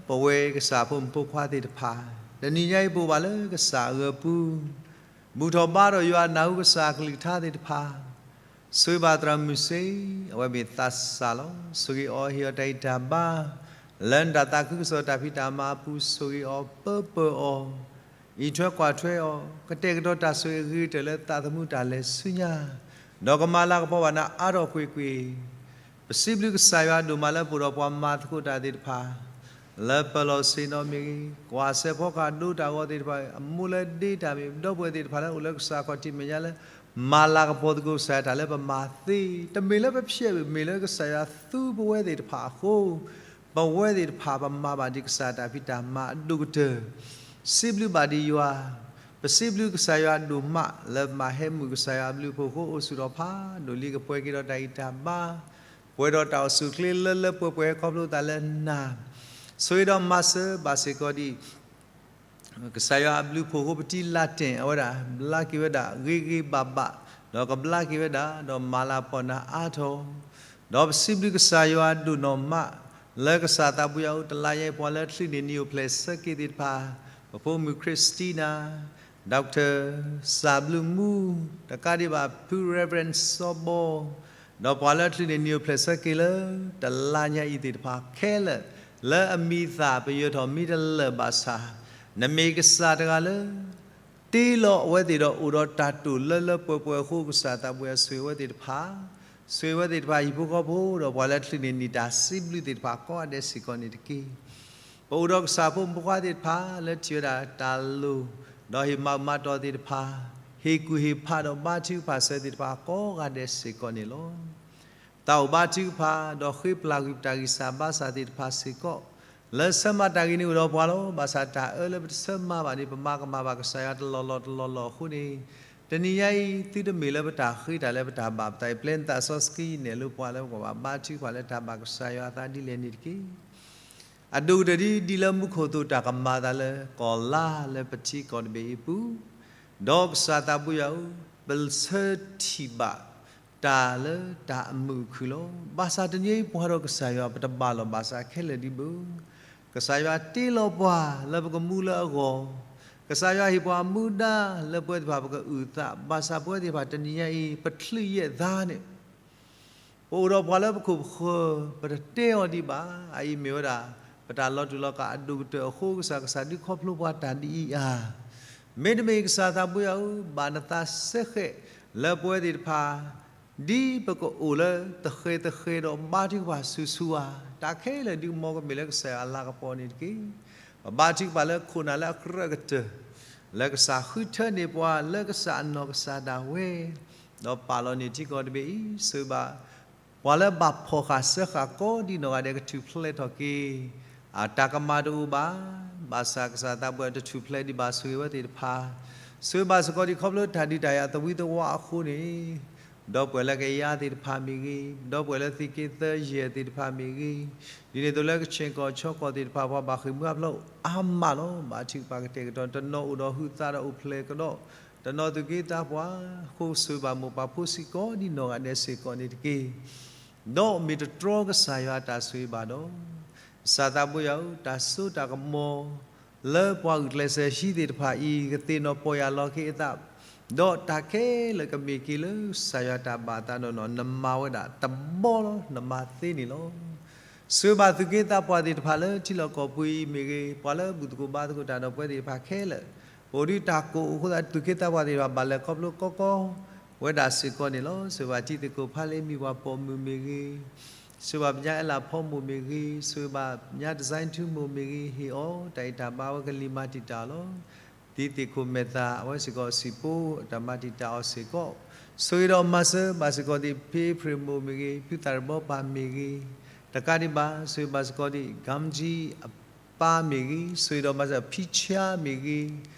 ပဝဲကစၢ်ဖိမုၣ်ဖိခွါသ့ၣ်တဖၣ်, တနံၤညါအံၤပအိၣ်ဘၣ်လၢကစၢ်အဂၢၤပူၤ, ဘူၣ်ထီၣ်ဘါထီၣ်ယွၤနၢ်ဟူကစၢ်အကလုၢ်ကထါသ့ၣ်တဖၣ်, ဆိၣ်ဂ့ၤဘၣ်သရၣ်မုၣ်စ့, အဝဲမ့ၢ်သးစၢ်လီၤ. ဆိၣ်ဂ့ၤအီၤ ဟ့ၣ်အီၤတၢ်ဂံၢ်တၢ်ဘါ, လၢနတၢ်သးခုကစီၣ်တၢ်ဖံးတၢ်မၤအပူၤ ဆိၣ်ဂ့ၤအီၤ ပၢပၢအီၤ အံးထွဲကွၢ်ထွဲအီၤ, ကတဲာ်ကတီၤတၢ်ဆိၣ်ဂ့ၤအဂ့ၤကတၢၢ်လၢသးသမူတၢ်လဲၤဆူညါ, ဒီးကမၤလၤကပီၤဘၣ်နၤအါထီၣ်ကွ့ၢ်ကွ့ၢ်, ပစံးဘျုးကစၢ်ယွၤဒိၣ်မးလၢပအိၣ်ဒီးပှၤမၤသကိးတၢ်သ့ၣ်တဖၣ်, လၢပၢၤလီၢ်ဆ့ၣ်နီၤမ့ၢ်ဂ့ၤ, ကွၢ်စဲးဖီကဟၣ်ဒိတၢ်ဂီၤသ့ၣ်တဖၣ်, အမူလၢဒ့တၢ်မ့ၢ်, ဒီပုၢ်ဝဲၢ်သ့ၣ်တဖၣ်လၢအိၣ်လၢကစၢ်ခီၣ်ထံးမဲာ်ညါလၢ မၤလၤကပီၤသကိးကစၢ်ယွၤတၢ်လၢပမၤသ့, တမ့ၢ်လၢပဖျဲးဘၣ်, မ့ၢ်လၢကစၢ်ယွၤသူပဝဲသ့ၣ်တဖၣ်အဃိ, ပဝဲသ့ၣ်တဖၣ်ပမၤဘၣ်ဒံးကစၢ်တၢ်ဖံးတၢ်မၤအဒိၣ်ကတၢၢ်, စံးဘျုးဘၣ်ဒံးယွၤ, ပစံးဘျုးကစၢ်ယွၤဒိၣ်မး လၢပမၤဟဲမုာ်ကစၢ်ယွၤအဘျုးအဖှိၣ်အဃိ အိၣ်ဆူၣ်ထီၣ်ဖးဒိၣ်လံ ကပှဲၤက့ၤဒီးတၢ်ဂံၢ်တၢ်ဘါ, ပှဲၤဒီးတၢ်အိၣ်ဆူၣ်အိၣ်ချ့လၢလၢပှဲၤပှဲၤဟဲခီဖျိသးလၢနၤ, ဆိၣ်ဂ့ၤဒီးမၤစၢၤဘၣ်စ့ၢ်ကီးဒံး ကစၢ်ယွၤအဘျုးအဖှိၣ်အဃိ ပတံၤလၢ်တဲာ်အဝဲဒၣ် ဘျါက့ၤဝဲဒၣ်ဂ့ၤဂ့ၤဘၣ်ဘၣ်, ဒီးကဘျါက့ၤဝဲဒၣ် ဒီးမၤလၤကပီၤနၤအါထီၣ်, ဒီးပစံးဘျုးကစၢ်ယွၤဒိၣ်နီၢ်မး, လၢကစၢ်သးဘိယွၤအအိၣ် တလါညါအံၤ ပှၤလၢချုးန့ၢ်နံၣ်အိၣ်ဖျဲၣ်ဆၢက့ၤသ့ၣ်တဖၣ်, ပဖိမုၣ် Christina, Doctor စၢ်ဘျုးမူ, တကးဒံးဘၣ် ဖု Reverend စီၤဘီ ဒီးပှၤလၢချုးန့ၢ်နံၣ်အိၣ်ဖျဲၣ်ဆၢက့ၤလၢ တလါညါအံၤသ့ၣ်တဖၣ်ခဲလၢာ်, လၢအမံၤအသၣ်ပယၢၤထီၣ်မ့ၢ်တလၢာ်ဘၣ်ဆၣ်, နမ့ၢ်ကစၢ်တဂၤလၢ တ့လီၤအဝဲသ့ၣ်ဒီးအိၣ်ဒီးတၢ်တိာ်လၢလၢပှဲၤပှဲၤအဃိ ကစၢ်သးဘိယွၤဆိၣ်ဂ့ၤအဝဲသ့ၣ်တဖၣ်, ဆိၣ်ဂ့ၤအဝဲသ့ၣ်တဖၣ်ဟံၣ်ဖိဃီဖိ ဒီးပှၤလၢချုးန့ၢ်နံၣ်တၢ်စံးဘျုးသ့ၣ်တဖၣ်ကိးဂၤဒဲးစ့ၢ်ကီးန့ၣ်တက့ၢ်. ပအိၣ်ဒီးကစၢ်ဖိမုၣ်ဖိခွါသ့ၣ်တဖၣ် လၢထံၣ်ဝဲဒၣ်တၢ်လိၣ်, ဒီးဟ့ၣ်မၤအုၣ်မၤတီၢ်သ့ၣ်တဖၣ်, ဟ့ၣ်ကူၣ်ဟ့ၣ်ဖးဒီးဘါထုကဖၣ်စၢၤသ့ၣ်တဖၣ်ကိးဂၤဒဲးစ့ၢ်ကီးန့ၣ်လီၤ. သးအိၣ်ဘါထုကဖၣ် ဒီးဃ့ပျၢ်ကွံာ်ပတၢ်ဂံၢ်စၢ်ဘါစၢ်သ့ၣ်တဖၣ်စ့ၢ်ကီး, လၢဆၢမၤတၢ်ဂ့ၤန့ၣ်အိၣ်ဒီးပှၤလီၤ. ဘၣ်ဆၣ်တၢ်အၢလၢပတဆၢမၤဘၣ်န့ၣ် ပမၤကမၣ်ဘၣ်ကစၢ်ယွၤတလီၢ်လီၢ်တလီၢ်လီၢ်အဃိန့ၣ်, တနံၤညါအံၤ သုတမ့ၢ်လၢပတၢ်ဃ့တၢ်လၢပတၢ်ဘၣ်ပသးအံၤ ပျဲနသးစီဆှံနဲၣ်လိပှၤလၢပကဘၣ်ဘါထုကဖၣ်လၢတၢ်ဘၣ်ကစၢ်ယွၤအသးဒ်လဲၣ်န့ၣ်တက့ၢ်. အဒိၣ်ကတၢၢ်ဒ် ဒ်လၢမူခိၣ်အသိးတၢ်ကမၤအသးလၢကီၢ်လါလၢပထံကီၢ်တဘ့ၣ်အံၤအပူၤ, ဒီးကစၢ်သးဘိယွၤဧၢ, ပဆၢထံၣ်ဘၣ်တၢ်လၢတၢ်အမုာ်အခုၣ်လီၤ. ဘၣ်ဆၣ်တနံၤအံၤပှၤဒီးကစၢ်ယွၤ ပတဘၣ်လီၢ်ဘၣ်စးခဲလၢာ်ဒံးဘၣ်. ကစၢ်ယွၤတ့လီၤပှၤလၢပကမူလၢအဂီၢ်, ကစၢ်ယွၤဟ့ၣ်ပှၤမူဒါလၢပဝဲသ့ၣ်တဖၣ်ပကအုၣ်သး, ဘၣ်ဆၣ်ပဝဲသ့ၣ်တဖၣ်တနံၤညါအံၤ ပချုးယဲၢ်သးန့ၣ် ပအိၣ်ဒီးပှၤလၢပခိၣ်ပဃၢၤ, ပတတဲအီၤဒံးဘၣ်. အအံၤမ့ၢ်ဝဲဒၣ် ပတၢ်လီၤတူာ်လီၤကာ်အဒိၣ်ကတၢၢ်အဃိ ကစၢ်ကစၢ်ဒုးခီဖျိပှၤတၢ်ဒ်အံၤဧါ. မ့တမ့ၢ် ကစၢ်သးဘိယွၤဧၢ, ဘၣ်နသးစဲဃဲးလၢပဝဲသ့ၣ်တဖၣ်, ဒ်ပကအိၣ်လၢသဃဲၤသဃဲၤဒီးဘါထုကဖၣ်ဆူၣ်ဆူၣ်ဧါ, တၢ်ခဲလၢာ်ဒုးကမီၤကမ့ၢ်လၢကစၢ်ယွၤအလၤကပီၤန့ၣ်တက့ၢ်. ပဘါထုကဖၣ်လၢခိၣ်နၢ်လၢအကြၢးကတၢၢ်, လၢကစၢ်ဃုထၢန့ၢ်ပှၤလၢကစၢ်အနီၢ်ကစၢ်ဒၣ်ဝဲ, ဒီးပာ်လီၤန့ၢ်ထံကီၢ်တဘ့ၣ်အံၤ, ဆိၣ်ဂ့ၤဘၣ် ပှၤလၢဘၣ်ဖှီၣ်ဃာ်စၢဃာ်ကိးဒံးနီၢ်ဂၤဒဲး ကထူၣ်ဖျဲးထီၣ်က့ၤ, အတၢ်ကမၣ်တအိၣ်ဘၣ်. ဘၣ်ဆၣ်ကစၢ်သးဘိယွၤတထူၣ်ဖျဲးဒံးဘၣ် ဆိၣ်ဂ့ၤဝဲသ့ၣ်တဖၣ်, ဆိၣ်ဂ့ၤဘၣ်စ့ၢ်ကီးဒံးခီဖျိတၢ်ဒုးတၢ်ယၤသဝံသဝါအဃိန့ၣ်, ဒီပုၢ်ဝဲၢ်လၢကယၤသ့ၣ်တဖၣ်မ့ၢ်ဂ့ၤ, ဒီပုၢ်ဝဲၢ်လၢသုးက့သၢယဲၢ်သ့ၣ်တဖၣ်မ့ၢ်ဂ့ၤ, ဒ်န့ၣ်အသိးလၢကခ့ၣ်ကီၢ်ခၠီကီၢ်သ့ၣ်တဖၣ် ပှၤဘၣ်ဃ့ၢ်မှံဟးဖျိးအါမးလီၤ. ဘါထုကဖၣ်ကတဲာ်ကတီၤ, တနီၤအိၣ်ဒီးဟုးသးဒီးအိၣ်ဖျဲၣ်ကဒီး, တနီၤသူၣ်က့သးပှၢ်, အဃိဆိၣ်ဂ့ၤဘၣ်မိၢ်ပၢ်ဖိစ့ၢ်ကီးဒ်နီၢ်ဂၤဒဲးစ့ၢ်ကီးန့ၣ်တက့ၢ်. ဒီးမ့ၢ်တတြီကစၢ်ယွၤအတၢ်ဆိၣ်ဂ့ၤဘၣ်ဒီး, ကစၢ်သးဘိယွၤဧၢ, တၢ်စိတၢ်ကမီၤလၢပှၤဂုာ်ကျဲးစၢးဟံးသ့ၣ်တဖၣ်အံၤ ကသ့ၣ်နီၣ်ပီၢ်ယၢ်လီၤက့ၤအသး, ဒီးတၢ်ခဲလၢာ်ကမ့ၢ်က့ၤလၢကစၢ်ယွၤတၢ်ဘၣ်သးနီၢ်နီၢ်, နမၤဝဲဒၣ်တဘီလီၤ, နမၤသ့န့ၣ်လီၤ. ဆိၣ်ဂ့ၤဘၣ်သူၣ်က့သးပှၢ်သ့ၣ်တဖၣ်လၢထံလီၢ်ကီၢ်ပူၤအံၤမ့ၢ်ဂ့ၤ, ပှၤလၢဘူၣ်သကိးဘါသကိးတၢ်ဒီးပဝဲသ့ၣ်တဖၣ်ခဲလၢာ်, ပအိၣ်ဒုးတၢ်ကိၢ်အဃိသတး သူၣ်က့သးပှၢ်သ့ၣ်တဖၣ် ဘၣ်လဲၤခီဖျိကီကီဝဲဒၣ်စ့ၢ်ကီးန့ၣ်လီၤ. ဆိၣ်ဂ့ၤဘၣ်တံၤသကိးဖးလ့ မံၤပှၢ်ပိာ်မုၣ်မ့ၢ်ဂ့ၤ, ဆိၣ်ဂ့ၤဘၣ်ပညါအဲလးဖီမိၢ်မ့ၢ်ဂ့ၤ, ဆိၣ်ဂ့ၤဘၣ်ပညါ design ထူမိၢ်မ့ၢ်ဂ့ၤ, ဟ့ၣ်အီၤတၢ်အံးတၢ်ဘါ အဝဲကလံၤမၤတံာ်တာ်အီၤလီၤ. တံၤသကိးမဲာ်သၣ် အဝဲစ့ၢ်ကီးစံၣ်ပိ တၢ်မၤတံာ်တာ်အီၤစ့ၢ်ကီး, ဆိၣ်ဂ့ၤဒီးမၤစၢၤဘၣ်စ့ၢ်ကီးသ့ၣ် ဖံဖရ့ၣ်မိၢ်မ့ၢ်ဂ့ၤ, ဖုသၣ်ရဘီပၢ်မ့ၢ်ဂ့ၤ, တကးဒံးဘၣ် ဆိၣ်ဂ့ၤဘၣ်စ့ၢ်ကီးသ့ၣ် ကမ်ကၠံအပၢ်မ့ၢ်ဂ့ၤ, ဆိၣ်ဂ့ၤဒီးမၤစၢၤဖံဆါမ့ၢ်ဂ့ၤ,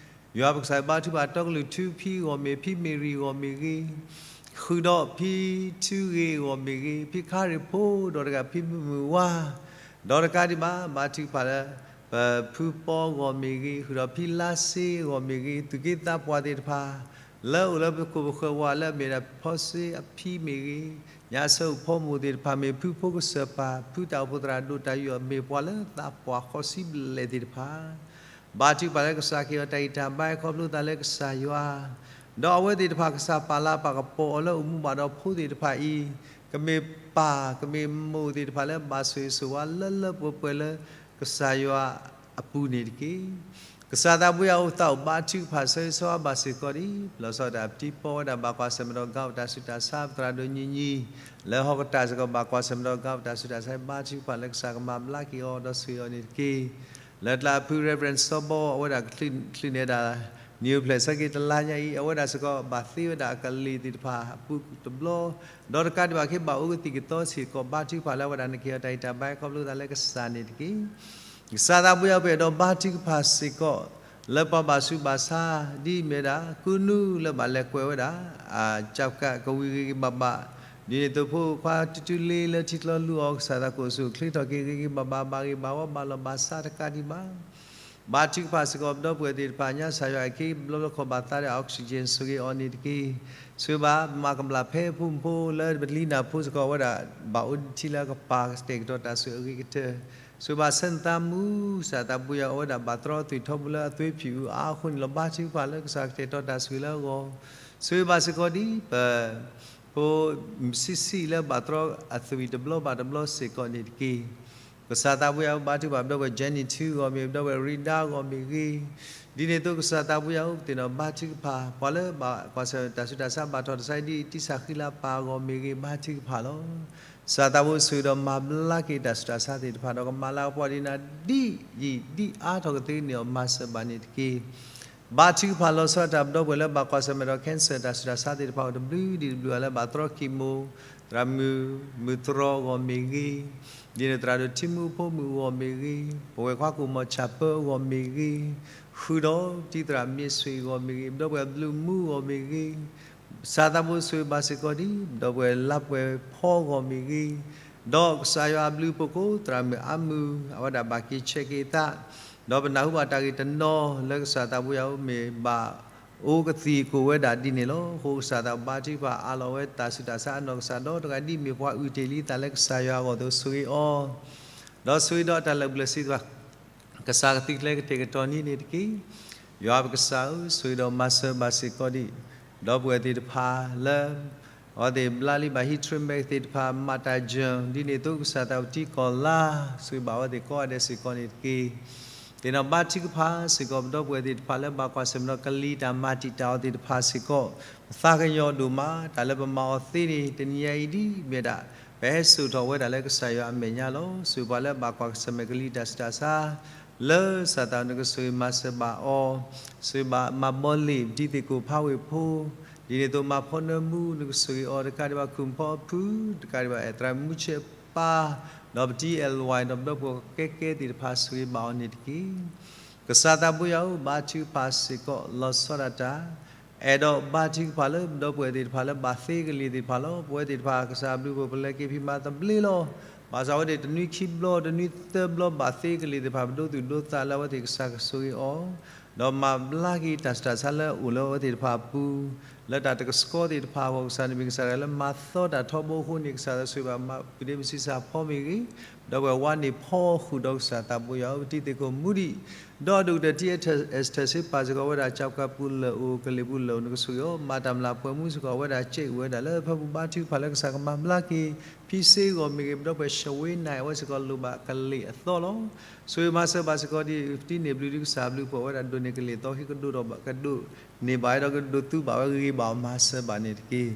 ယွၤပကစၢ်ဘါထုကဖၣ်တီကလုၢ်ထူ ဖံဂီၢ်မ့ၢ် ဖံမ့ၢ်ရံၤဂီၢ်မ့ၢ်ဂ့ၤ, ဃုာ်ဒီးဖံထူဂ့ၤဂီၢ်မ့ၢ်ဂ့ၤ, ဖံခါရ့ၣ်ဖိဒီးတဂၤ ဖံမုၢ်မုၢ်ဝါ, ဒီးတကးဒံးဘၣ် ဘါထုကဖၣ်လၢ ပဖုပီဂီၢ်မ့ၢ်ဂ့ၤ, ဃုာ်ဒီးဖံလါစ့ဂီၢ်မ့ၢ်ဂ့ၤ, သူၣ်က့သးပှၢ်သ့ၣ်တဖၣ် လၢအိၣ်လၢပခိၣ်ပဃၢၤဝဲလၢအမ့ၢ်ဒၣ်ဖီစ့အဖံမ့ၢ်ဂ့ၤ, ညါဆၢအိၣ်ဖီမိၢ်သ့ၣ်တဖၣ်မ့ၢ် ဖုဖိကစၢၢ်ပၢ် ဖုတၢ်အိၣ်ဖှိၣ်သရၣ်ဒိၣ်တၢ်ယူးယီၣ်မ့ၢ်ပှၤလၢသးပှၢ်ဃိးဆံဘျဲၣ်သ့ၣ်တဖၣ် ဘါထုကဖၣ်လၢကစၢ်ကဟ့ၣ်အီၤတၢ်အံးတၢ်ဘါ ခီဖျိသးလၢကစၢ်ယွၤ, ဒီးအဝဲသ့ၣ်တဖၣ်ကစၢ်ပာ်လၤပာ်ကပီၤအီၤလၢအိၣ်မူဘၣ်ဒီးဖိသ့ၣ်တဖၣ်အံၤ, ကမ့ၢ်ပၢ်ကမ့ၢ်မိၢ်သ့ၣ်တဖၣ်လၢဘၣ်ဆိၣ်ဂ့ၤဆိၣ်ဝါလၢလၢပှဲၤပှဲၤလၢကစၢ်ယွၤအပူၤန့ၣ်တက့ၢ်. ကစၢ်သးပှၢ်ယွၤအိၣ်သးအိၣ်ဘါထုကဖၣ်ဆိၣ်ဂ့ၤဆိၣ်ဝါဘၣ်စ့ၢ်ကီးဒ် လီၤဆီဒၣ်တၢ်ပထံပီဝဲဒၣ် ဘၣ်ကွၢ်ဆၢၣ်မဲာ်ဒီးကီးပတၢ်ဆူးတၢ်ဆါ ပသရၣ်ဒိၣ်ညီညီ လၢဟီၣ်ကတၢၢ်စ့ၢ်ကီး ဘၣ်ကွၢ်ဆၢၣ်မဲာ်ဒီးကီးပတၢ်ဆူးတၢ်ဆါ ဘါထုကဖၣ်လၢကစၢ်ကမၤဘျါက့ၤအီၤဒီးဆိၣ်ဂ့ၤအီၤန့ၣ်တက့ၢ်. လၢတလးအဖု Reverend စီၤဘီ အဝဲဒၣ်ကချုးန့ၢ်ဒၣ် နံၣ်အိၣ်ဖျဲၣ်ဆၢက့ၤတလါညါအံၤ အဝဲဒၣ်စ့ၢ်ကီးဘၣ်သ့ဝဲဒၣ်အကလံၤသ့ၣ်တဖၣ်အပူၤတဘျီ, ဒီးတကးဒံးဘၣ်က့ၤဘၣ်အိၣ်ကသံၣ်ကသီစ့ၢ်ကီး ဘါထုကဖၣ်လၢအဝဲဒၣ်နကဟ့ၣ်အီၤတၢ်အံးတၢ်ဘါခီဖျိသးလၢကစၢ်န့ၣ်တက့ၢ်. ကစၢ်သးပှၢ်ယွၤပအဲၣ်ဒိးဘါထုကဖၣ်စ့ၢ်ကီး လၢပှၤဘၣ်ဆူးဘၣ်ဆါ ဒ်အမ့ၢ်ဝဲဒၣ် ကူနူလၢဘၣ်လဲၤကွဲးဝဲဒၣ် အကၠၣ်ကးကဝံၤဂ့ၤဂ့ၤဘၣ်ဘၣ်, ဒ်န့ၣ်အသိးဖိခွါတတုၤလ့လၢထံချီလူၤအီၤ ကစၢ်သးကိၣ်ဆူၣ်ချ့ထီၣ်က့ၤဂ့ၤဂ့ၤဘၣ်ဘၣ် ဘၣ်ဂ့ၤဘၣ်ဝါဘၣ်လီၢ်ဘၣ်စးတကးဒံးဘၣ် ဘါထုကဖၣ်စ့ၢ်ကီးပဒီပုၢ်ဝဲၢ်သ့ၣ်တဖၣ် ညါစၢ်ယွၤအခံ ဘျီဘျီခီၣ်ဘၣ်သးဒီး oxygen ဆိၣ်ဂ့ၤအီၤန့ၣ်တက့ၢ်. ဆိၣ်ဂ့ၤဘၣ်မၤကဘျၣ်ဖဲဖိမုၣ်ဖိလၢပလံနၢ်ဖိစ့ၢ်ကီး အဝဲဒၣ်ဘၣ်အိၣ်ထံလၢကပၤကတဲာ်ကတီၤတၢ်ဆူးအဂ့ၤကတၢၢ်, ဆိၣ်ဂ့ၤဘၣ်ဆၢနသးမူ ကစၢ်သးပှၢ်ယွၤ အဝဲဒၣ်ဘၣ်တြီအသွံၣ်ထီဘိလၢအသွံၣ်ဖျၢၣ်အါအဃိန့ၣ်လီၤ. ဘါထုကဖၣ်လၢကစၢ်ကတဲာ်ကတီၤတၢ်ဆူးလၢအဂီၢ်, ဆိၣ်ဂ့ၤဘၣ်စ့ၢ်ကီးဒ်ပ ဖိမုၣ်ဆံးဆံးလၢဘၣ်တြီအသွံၣ်တဘျီဘၣ်တဘျီစ့ၢ်ကီးန့ၣ်တက့ၢ်. ကစၢ်သးပှၢ်ယွၤဘါထုကဖၣ်ပဒီပုၢ်ဝဲၢ် Jenny ထူဂီၢ်မ့ၢ် ပဒီပုၢ်ဝဲၢ်ရံဒါဂီၢ်မ့ၢ်ဂ့ၤ, ဒ်န့ၣ်အသိးကစၢ်သးပှၢ်ယွၤအိၣ်ကသ့ၣ်နီၣ်ဘါထုကဖၣ် ပှၤလၢဘၣ်ကွၢ်ဆၢၣ်တၢ်ဆူးတၢ်ဆါဘၣ်ထီၣ်တၢ်ဆါဒ်တံၢ်စၢ်ဃံလၤပၢ်ဂီၢ်မ့ၢ်ဂ့ၤ ဘါထုကဖၣ်လီၤ. ကစၢ်သးပှၢ်ဆိၣ်ဂ့ၤဒီးမၤဘျါက့ၤတၢ်ဆူးတၢ်ဆါသ့ၣ်တဖၣ်ဒီးကမၤလၤကပီၤဒ်နၤဒ်ယံာ်ဒ်အါထီၣ်ကသ့န့ၣ်အီၤ မၤစၢၤဘၣ်န့ၣ်တက့ၢ်. ဘါထုကဖၣ်လီၤဆီဒၣ်တၢ်ပဒီပုၢ်ဝဲၢ်လၢဘၣ်ကွၢ်ဆၢၣ်မဲာ်ဒီး cancer တၢ်ဆူးတၢ်ဆါသ့ၣ်တဖၣ်အိၣ်တဘျုးဒံးတဘျုးလၢဘၣ်တြီ chemo, သရၣ်မုၣ်မုၢ်တြီဂီၢ်မ့ၢ်ဂ့ၤ, ဒ်န့ၣ်သရၣ်ဒိၣ်ထံမုၣ်ဖိမုၣ်ဂီၢ်မ့ၢ်ဂ့ၤ, ပဝဲၢ်ခွါကိၣ်မီၤဆၣ်ပၢဂီၢ်မ့ၢ်ဂ့ၤ, ဃုာ်ဒီးတံၤသရၣ်မ့ၢ်ဆွ့ၣ်ဂီၢ်မ့ၢ်ဂ့ၤ, ပဒီပုၢ်ဝဲၢ်ဘျုးမူဂီၢ်မ့ၢ်ဂ့ၤ, ကစၢ်သးပှၢ်ဆိၣ်ဂ့ၤဘၣ်စ့ၢ်ကီးဒ် ပဒီပုၢ်ဝဲၢ်လါပှဲၤဖီဂီၢ်မ့ၢ်ဂ့ၤ, ဒီးကစၢ်ယွၤအဘျုးအဖှိၣ်ကိးသရၣ်မုၣ်အါမုၢ် အဝဲဒၣ်ဘၣ်က့ၤဆဲးက့ၤအသး, ဒီးပနၢ်ဟူဘၣ်တၢ်ဂ့ၢ်တနီၤလၢကစၢ်သးပှၢ်ယွၤအိၣ်မ့ၢ်ဘၣ်အိၣ်ကသံၣ်ကီၢ်ဝဲဒၣ်ဒ်န့ၣ်လီၤ. အဃိကစၢ်သးဘါထုကဖၣ်အးလီၤဝဲတၢ်ဆူးတၢ်ဆါအနီၢ်ကစၢ်ဒီးတဂၤဒ်မ့ၢ်ပှၤအုၣ်တ့ၢ်လံသးလၢကစၢ်ယွၤအဂီၢ်အသိးဆိၣ်ဂ့ၤအီၤ, ဒီးဆိၣ်ဂ့ၤဒီးတၢ်လၢာ်ဘျၢၣ်စ့ၢ်ကီး ကစၢ်ကသုးကျဲၤကတဲာ်ကတီၤန့ၢ်န့ၣ်တက့ၢ်. ယွၤပကစၢ်ဧၢ, ဆိၣ်ဂ့ၤဒီးမၤစၢၤဘၣ်စ့ၢ်ကီးဒံး ဒီပုၢ်ဝဲၢ်သ့ၣ်တဖၣ်လၢ အဝဲသ့ၣ်ဘျါလံဘၣ် heat treatment သ့ၣ်တဖၣ် မၤတၢ်ယၢၢ် ဒ်န့ၣ်အသိးကစၢ်သးပှၢ်တံၤကီၢ်လါ ဆိၣ်ဂ့ၤဘၣ်အဝဲသ့ၣ်ကိးဂၤဒဲးစ့ၢ်ကီးန့ၣ်တက့ၢ်. သ့ၣ်နီၣ်ဘါထုကဖၣ်စ့ၢ်ကီးပဒီပုၢ်ဝဲၢ်သ့ၣ်တဖၣ်လၢဘၣ်ကွၢ်ဆၢၣ်မဲာ်ဒီးကလံၤတၢ်မၤတံာ်တာ်အီၤသ့ၣ်တဖၣ်စ့ၢ်ကီး ပသးကညီၤဒိၣ်မး တၢ်လၢပမၤအီၤသ့န့ၣ် တနံၤညါအံၤဒ်မ့ၢ်ဒၣ် ပဟဲစိာ်ထီၣ်ဝဲဒၣ်လၢကစၢ်ယွၤအမဲာ်ညါလီၤ. ဆိၣ်ဂ့ၤပှၤလၢဘၣ်ကွၢ်ဆၢၣ်မဲာ်ကလံၤတၢ်ဆူးတၢ်ဆါ လၢကစၢ်သးနကဆိၣ်ဂ့ၤမၤစၢၤဘၣ်အီၤ, ဆိၣ်ဂ့ၤဘၣ်မၤဘီလ့ၣ်ပတံၤသကိးဖးဝ့ၢ်ဖိ, ဒ်န့ၣ်အသိးမၤဖီနၢမူနကဆိၣ်ဂ့ၤအီၤတကးဒံးဘၣ် ခုၣ်ဖီအဖု တကးဒံးဘၣ် အဲၣ်သရၣ်မူဆဲးပၢ် ဒီးပတံၤအဲၣ်လွဲၢ် ဒီးပဒီပုၢ်ဝဲၢ်ကဲကဲသ့ၣ်တဖၣ်ဆိၣ်ဂ့ၤဘၣ်အီၤန့ၣ်တက့ၢ်. ကစၢ်သးပှၢ်ယွၤဧၢ, ဘါထုကဖၣ်စ့ၢ်ကီးလီၤဆီဒၣ်တၢ် အဲၣ်ဒိးဘါထုကဖၣ်လၢပဒီပုၢ်ဝဲၢ်သ့ၣ်တဖၣ်လၢဘၣ်သ့ကလံၤသ့ၣ်တဖၣ်လီၤ. ပဝဲသ့ၣ်တဖၣ်ကစၢ်အဘျုးအဖှိၣ်ပလဲၤက့ၤဖံးမၤသဘျ့လီၤ. ဘၣ်ဆၣ်အဝဲသ့ၣ်တနွံခံဘျီတနွံသၢဘျီဘၣ်သ့ကလံၤသ့ၣ်တဖၣ် ပဒိသူၣ်ဒိသးလၢအဝဲသ့ၣ်ကစၢ်ကဆိၣ်ဂ့ၤအီၤ ဒီးမၤဘျါက့ၤတၢ်ဆူးတၢ်ဆါလၢအအိၣ်လၢအဝဲသ့ၣ်တဖၣ်အပူၤ, လၢတၢ်တကဆှီသ့ၣ်တဖၣ်အဂီၢ် ကစၢ်န့ၣ်မ့ၢ်ကစၢ်တဂၤလၢမၤသီတၢ်ထီဘိအဃိန့ၣ် ကစၢ်ယွၤဆိၣ်ဂ့ၤဘၣ် ပူၤဒ့မုၣ်ဆံးစၢ်ဖီမ့ၢ်ဂ့ၤ, ဒီပုၢ်ဝဲၢ်န့ၣ်ဖီဃုာ်ဒီးကစၢ်သးဘိယွၤဧၢ ပတံၤသကိးမူဒံး, ဒီးဒိၣ်ကတၢၢ်ထံ Esther စ့ပာ်စ့ၢ်ကီးဝဲဒၣ် ကၠီကပူၤလၢာ်အိၣ် ကလ့ၢ်ပူၤလၢာ်အိၣ် နကဆိၣ်ဂ့ၤအီၤ, မၤတၢ်မျၢ်ပှဲၤမူစ့ၢ်ကီး အဝဲဒၣ်ကဲအံၤဝဲဒၣ်လၢဖၢပူၤ ဘါထုကဖၣ်လၢကစၢ်ကမၤဘျါက့ၤ ဖံစ့အဂီၢ်မ့ၢ်ဂ့ၤ, ပဒီပုၢ်ဝဲၢ် ရှဝ့နၢ် အဝဲစ့ၢ်ကီးလိၣ်ဘၣ်ကလ့ၢ်အသီလီၤ. ဆိၣ်ဂ့ၤမၤစၢၤဘၣ်စ့ၢ်ကီးဒ် ပတံၤန့ၢ်ဘျုးဒ်ကစၢ်ဘျုးဖှိၣ်ဝဲဒၣ် ဒိၣ်န့ၢ်ကလ့ၢ်သီ ဟ့ၣ်ကဒိၣ်ဒီးကဒိၣ်န့ၢ်ဘၣ်ဝဲဒီး ကဒိးသူဘၣ်ဝဲဂ့ၤဂ့ၤဘၣ်အီၤ မၤစၢၤဘၣ်န့ၣ်တက့ၢ်.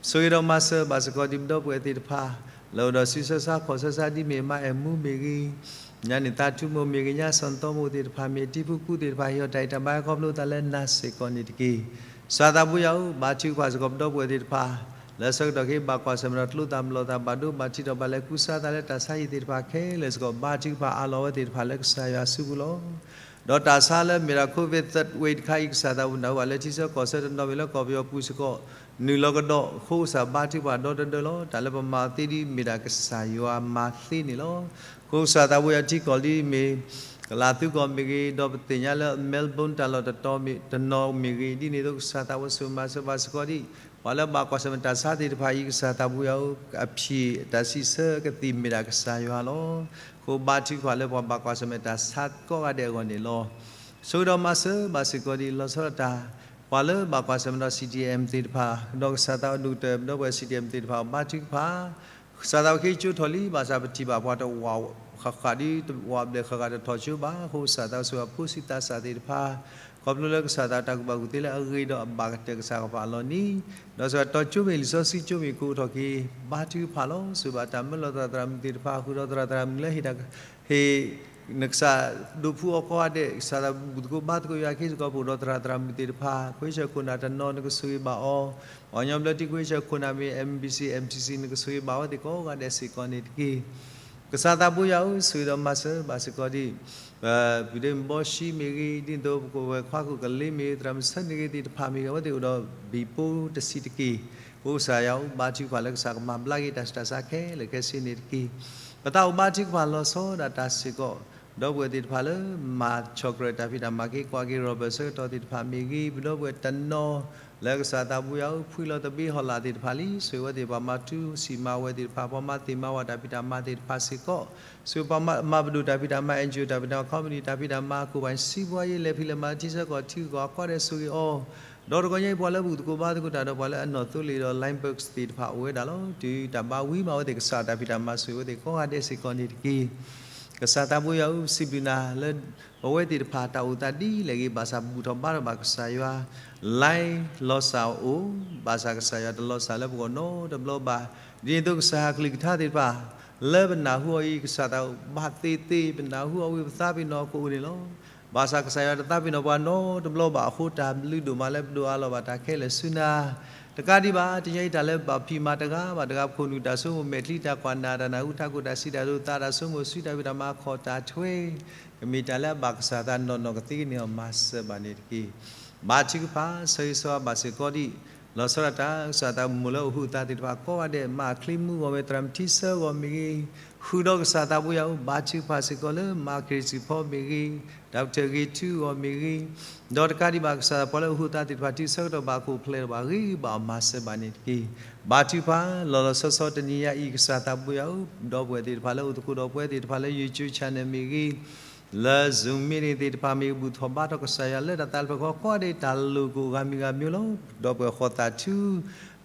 ဆိၣ်ဂ့ၤဒီးမၤစၢၤဘၣ်စ့ၢ်ကီးဒ်ပဒီပုၢ်ဝဲၢ်သ့ၣ်တဖၣ် လၢအိၣ်ဒီးစုဆၢဆါခီၣ်ဆၢဆါဒ်မ့ၢ်မါအဲၣ်မူမ့ၢ်ဂ့ၤ, ညါန့ၣ်သးထူမိၢ်မ့ၢ်ဂ့ၤ, ညါစီၤနသီမိၢ်သ့ၣ်တဖၣ်မ့ၢ် တံၤဖိကူသ့ၣ်တဖၣ် ဟ့ၣ်အီၤတၢ်အဲၣ်တၢ်ဘါခီဖျိသးလၢနၤစ့ၢ်ကီးန့ၣ်တက့ၢ်. ကစၢ်သးဘိယွၤဧၢ, ဘါထုကဖၣ်စ့ၢ်ကီးပဒီပုၢ်ဝဲၢ်သ့ၣ်တဖၣ် လၢဆၢကတီၢ်ခဲအံၤ ဘၣ်ကွၢ်ဆၢၣ်မဲာ်ဒီးကျိသးမလီၤသး ဘၣ်ဒိဘၣ်ထံးဒီးဘၣ်လဲၤကူစါသးလၢတၢ်ဆါဟံၣ်သ့ၣ်တဖၣ်ခဲလၢာ်စ့ၢ်ကီး ဘါထုကဖၣ်အးလီၤဝဲသ့ၣ်တဖၣ်လၢကစၢ်ယွၤစုပူၤလီၤ. ဒီးတၢ်ဆါလၢမ့ၢ်ဒၣ် COVID third wave တခါအံၤ ကစၢ်သးဘိယွၤဧၢ, ဘၣ်လဲၤထံဆၢကီၢ်ဆၢတနီၤမ့ၢ်လၢကီၢ်ပယီၤပူၤစ့ၢ်ကီး နုာ်လီၤကဒီးအဃိ ကစၢ်ဘါထုကဖၣ်ဒီတဒၢလီၤ. တၢ်လၢပမၤသ့ဒ်မ့ၢ်ဒၣ်ကစၢ်ယွၤမၤသ့န့ၣ်လီၤ. အဃိကစၢ်သးဘိယွၤထံကီၢ်လံမ့ၢ် ကလးသူကီၢ်မ့ၢ်ဂ့ၤ, ဒီးပသ့ၣ်ညါလၢ Melbourne တၢ်လီၢ်တတီၤမ့ၢ် တနီၤမ့ၢ်ဂ့ၤ, ဒ်န့ၣ်အသိးကစၢ်သးဘိယွၤဆိၣ်ဂ့ၤမၤစၢၤဘၣ်စ့ၢ်ကီးဒ် ပှၤလၢဘၣ်ကွၢ်ဆၢၣ်မဲာ်တၢ်ဆါသ့ၣ်တဖၣ်အံၤ ကစၢ်သးဘိယွၤဧၢ, အဖံးတၢ်စံးဆၢကသံၣ်မ့ၢ်ဒၣ်ကစၢ်ယွၤလီၤ. အဃိဘါထုကဖၣ်လၢပှၤဘၣ်ကွၢ်ဆၢၣ်မဲာ်တၢ်ဆါကိးဂၤဒဲးအဂီၢ်န့ၣ်လီၤ. ဆိၣ်ဂ့ၤဒီးမၤစၢၤဘၣ်စ့ၢ်ကီးဒ်လီၤဆီဒၣ်တၢ် ပှၤလၢဘၣ်ကွၢ်ဆၢၣ်မဲာ်ဒီး CDM သ့ၣ်တဖၣ်, ဒီးကစၢ်သးဘိဒိၣ်ကတၢၢ် ပဒီပုၢ်ဝဲၢ် CDM သ့ၣ်တဖၣ် ဘါထုကဖၣ် ကစၢ်သးဘိယွၤက့ၤကၠိထီၣ်လံ, ဘၣ်ဆၣ်ပထံၣ်ဘၣ်ပှၤတဝးဃၣ်ဃၣ်ဒီး တဝးဘျဲၣ်ဃၣ်ဃၣ်တထီၣ်ကၠိဘၣ်. အဃိကစၢ်သးဘိဆိၣ်ဂ့ၤဖိဆံးသးစၢ်သ့ၣ်တဖၣ်, ခီဖျိလၢကစၢ်သးဘိတၢ်ကူၣ်ဘၣ်ကူၣ်သ့လၢအဂ့ၤဒီးအဘၣ်ကတၢၢ် ကစၢ်ကပာ်အလီၢ်န့ၣ်, ဒီးစ့ၢ်ကီးတီၤကၠိမ့ၢ်လံာ်စီဆှံကၠိမ့ၢ်ကအိၣ်ထီၣ်က့ၤ ဘါထုကဖၣ်လီၤ. ဆိၣ်ဂ့ၤဘၣ်တၢ်မၢလီၤသရၣ်သရၣ်မုၣ်သ့ၣ်တဖၣ်, ဃုာ်ဒီးသရၣ်သရၣ်မုၣ်လၢဟ့ၣ်တၢ် ဟ့ၣ် နကစၢ်ဒိးဖှူအီၤကိးဂၤဒဲး, ကစၢ်သးဘိဘူၣ်သကိးဘါသကိးယွၤခ့စ့ၢ်ကီး ပအိၣ်ဒီးသရၣ်သရၣ်မုၣ်သ့ၣ်တဖၣ်, ခွ့ဆၢၣ်ခိၣ်နၢ်တနီၤ နကဆိၣ်ဂ့ၤဘၣ်အီၤ, ပှၤကညီဘျၢထံခွ့ဆၢၣ်ခိၣ်နၢ်မ့ၢ် MBC MTC နကဆိၣ်ဂ့ၤဘၣ်ဝဲသ့ၣ်ကိးဂၤဒဲးစ့ၢ်ကီးန့ၣ်တက့ၢ်. ကစၢ်သးဘိယွၤဧၢ, ဆိၣ်ဂ့ၤဒီးမၤစၢၤဘၣ်စ့ၢ်ကီးဒ် ပဒ့မုၣ်ဘီၡံမ့ၢ်ဂ့ၤ, ဒ်သိးပကဝဲၢ်ခွါခိၣ်ကလ့မ့ၢ်ဂ့ၤ, သရၣ်မုၣ်ဆၢန့ၣ်ဂ့ၤသ့ၣ်တဖၣ်မ့ၢ်ဂ့ၤ, အဝဲသ့ၣ်အိၣ်ဒီးဘံၣ်ပိတဆံးတက့ၢ်. အဃိကစၢ်ယွၤဧၢ, ဘါထုကဖၣ်လၢကစၢ်ကမၤဘျါက့ၤတၢ်ဆူးတၢ်ဆါခဲလၢာ်ခဲဆ့န့ၣ်တက့ၢ်. ပသးအိၣ်ဘါထုကဖၣ်လီၤဆီဒၣ်တၢ်စ့ၢ်ကီး, ဒီပုၢ်ဝဲၢ်သ့ၣ်တဖၣ်လၢမၤဆီၣ်ကြၢးတၢ်ဖံးတၢ်မၤက့ၤ ကွၢ်က့ၤ Robert ဆၢကတီၢ်သ့ၣ်တဖၣ်မ့ၢ်ဂ့ၤ, ပဒီပုၢ်ဝဲၢ်တနီၤ လၢကစၢ်သးဘိယွၤဧၢ, ဖှံလီၤသဘ့ဟီၣ်လာ်သ့ၣ်တဖၣ်လံ, ဆိၣ်ဂ့ၤဝဲသ့ၣ်ပှၤမၤထူစံးမၤဝဲသ့ၣ်တဖၣ်, ပှၤမၤသ့ၣ်မၤဝဲတၢ်ဖံးတၢ်မၤသ့ၣ်တဖၣ်စ့ၢ်ကီး, ဆိၣ်ဂ့ၤပှၤမၤပဒိၣ်တၢ်ဖံးတၢ်မၤ NGO တၢ်ဖံးတၢ်မၤ ခီပနံၣ်တၢ်ဖံးတၢ်မၤ ကိၣ်ဘၣ်စံးဘှါယဲ လဲၤဖံးလဲၤမၤလၢထံဆၢကီၢ်ထံကီၢ်အကိးဂၤဒဲးဆိၣ်ဂ့ၤအီၤ, ဒီးတဂီၤညါအံၤပှၤလၢဘူၣ်သကိးဘါသကိးတၢ်ဒီး ပှၤလၢအနီၣ်သိလ့ၣ်ဒီး Limburg သ့ၣ်တဖၣ်အိၣ်ဝဲဒၣ်လီၤ. တုၤတၢ်ဘါဝံၤမး အဝဲသ့ၣ်ကစၢ်တၢ်ဖံးတၢ်မၤဆိၣ်ဂ့ၤဝဲသ့ၣ်ကိးဂၤဒဲးစ့ၢ်ကီးန့ၣ်တက့ၢ်. ကစၢ်သးဘိယွၤဧၢ, ပစံးဘျုးနၤလၢ ပဝဲသ့ၣ်တဖၣ်တၢ်အိၣ်သးဒ်လဲၣ်ဂ့ၤ ဘၣ်ဆၣ်ဘူၣ်ထီၣ်ဘါထီၣ်ဘၣ်ကစၢ်ယွၤ, လါလီၤစၢ်အိၣ်, ဘၣ်ဆၣ်ကစၢ်ယွၤတလီၤစၢ်လၢပဂီၢ်နီတဘျီဘၣ်. ဒ်န့ၣ်အသိးကစၢ်ယွၤကလုၢ်ကထါသ့ၣ်တဖၣ် လၢပနၢ်ဟူအီၤအံၤ ကစၢ်သးဘၣ်သ့သ့ ပနၢ်ဟူအီၤဝံၤ ပသးပ့ၤနီၣ်ကအိၣ်န့ၣ်လီၤ. ဘၣ်ဆၣ်ကစၢ်ယွၤတသးပ့ၤနီၣ်ပှၤနီတဘျီဘၣ်အဃိ တၢ်လုၢ်ဒိၣ်မးလၢပဒိးအးလီၤဘၣ်တၢ်ခဲလၢာ်ဆူနၤ တကးဒံးဘၣ် တနံၤအံၤတၢ်လၢဘၣ်ဖံးမၤတဂၤဘၣ်တဂၤ ပခိၣ်နူာ်တၢ်ဆိကမိၣ် မဲာ်ချံတၢ်ကွၢ်နာ် တၢ်နၢ်ဟူထးခိၣ် တၢ်စံးတၢ်ကတိၤသး တၢ်ဆိကမိၣ်ဆူတၢ်ဖံးတၢ်မၤ ခီၣ်တၢ်ထွဲ ကမ့ၢ်တၢ်လၢအဘၣ်ကစၢ်သးနီၢ်နီၢ်ကသ့ကန့ၢ်အီၤ မၤစၢၤဘၣ်န့ၣ်တက့ၢ်. ဘါထုကဖၣ် ဆၢဂ့ၤဆၢဝါဘၣ်စ့ၢ်ကီးဒံး လီၤဆီဒၣ်တၢ် ကစၢ်သးမိၢ်လၢအိၣ်ဟုးအသးသ့ၣ်တဖၣ်ကိးဂၤဒဲး မၤချ့မူဂီၢ်မ့ၢ် သရၣ်မုၣ်ထံဆၢဂီၢ်မ့ၢ်ဂ့ၤ ဃုာ်ဒီးကစၢ်သးဘိယွၤဧၢ ဘါထုကဖၣ်စ့ၢ်ကီးလၢ မၤခရံာ်စံၣ်ဖီမ့ၢ်ဂ့ၤ တၢ်ပတုာ်ဂ့ၤထုဂီၢ်မ့ၢ်ဂ့ၤ ဒီးတကးဒံးဘၣ် ကစၢ်သးပှၤလၢအိၣ်ဟုးအသးသ့ၣ်တဖၣ် ထံဆၢကတီၢ်ဘၣ်ခိၣ်ဖျဲးဒီးဘၣ်ဂ့ၤဘၣ်အီၤ မၤစၢၤဘၣ်န့ၣ်တက့ၢ်. ဘါထုကဖၣ် လီၤလီၤဆီဆီတနံၤညါအံၤ ကစၢ်သးဘိယွၤဧၢ ဒီပုၢ်ဝဲၢ်သ့ၣ်တဖၣ်လၢအိၣ်သကိးဒီးပဝဲသ့ၣ်တဖၣ်လၢ YouTube channel မ့ၢ်ဂ့ၤ လၢ Zoom meeting သ့ၣ်တဖၣ်မ့ၢ်ဂ့ၤ ဘူၣ်ထီၣ်ဘါထီၣ်ကစၢ်ယွၤလၢတၢ်သးတဖျၢၣ်ဃီကိးဂၤဒဲး တၢ်လိၣ်ကအိၣ်ဂၤမံၤဂၤမံၤလီၤ. ဒီပုၢ်ဝဲၢ်ဃီသးထူ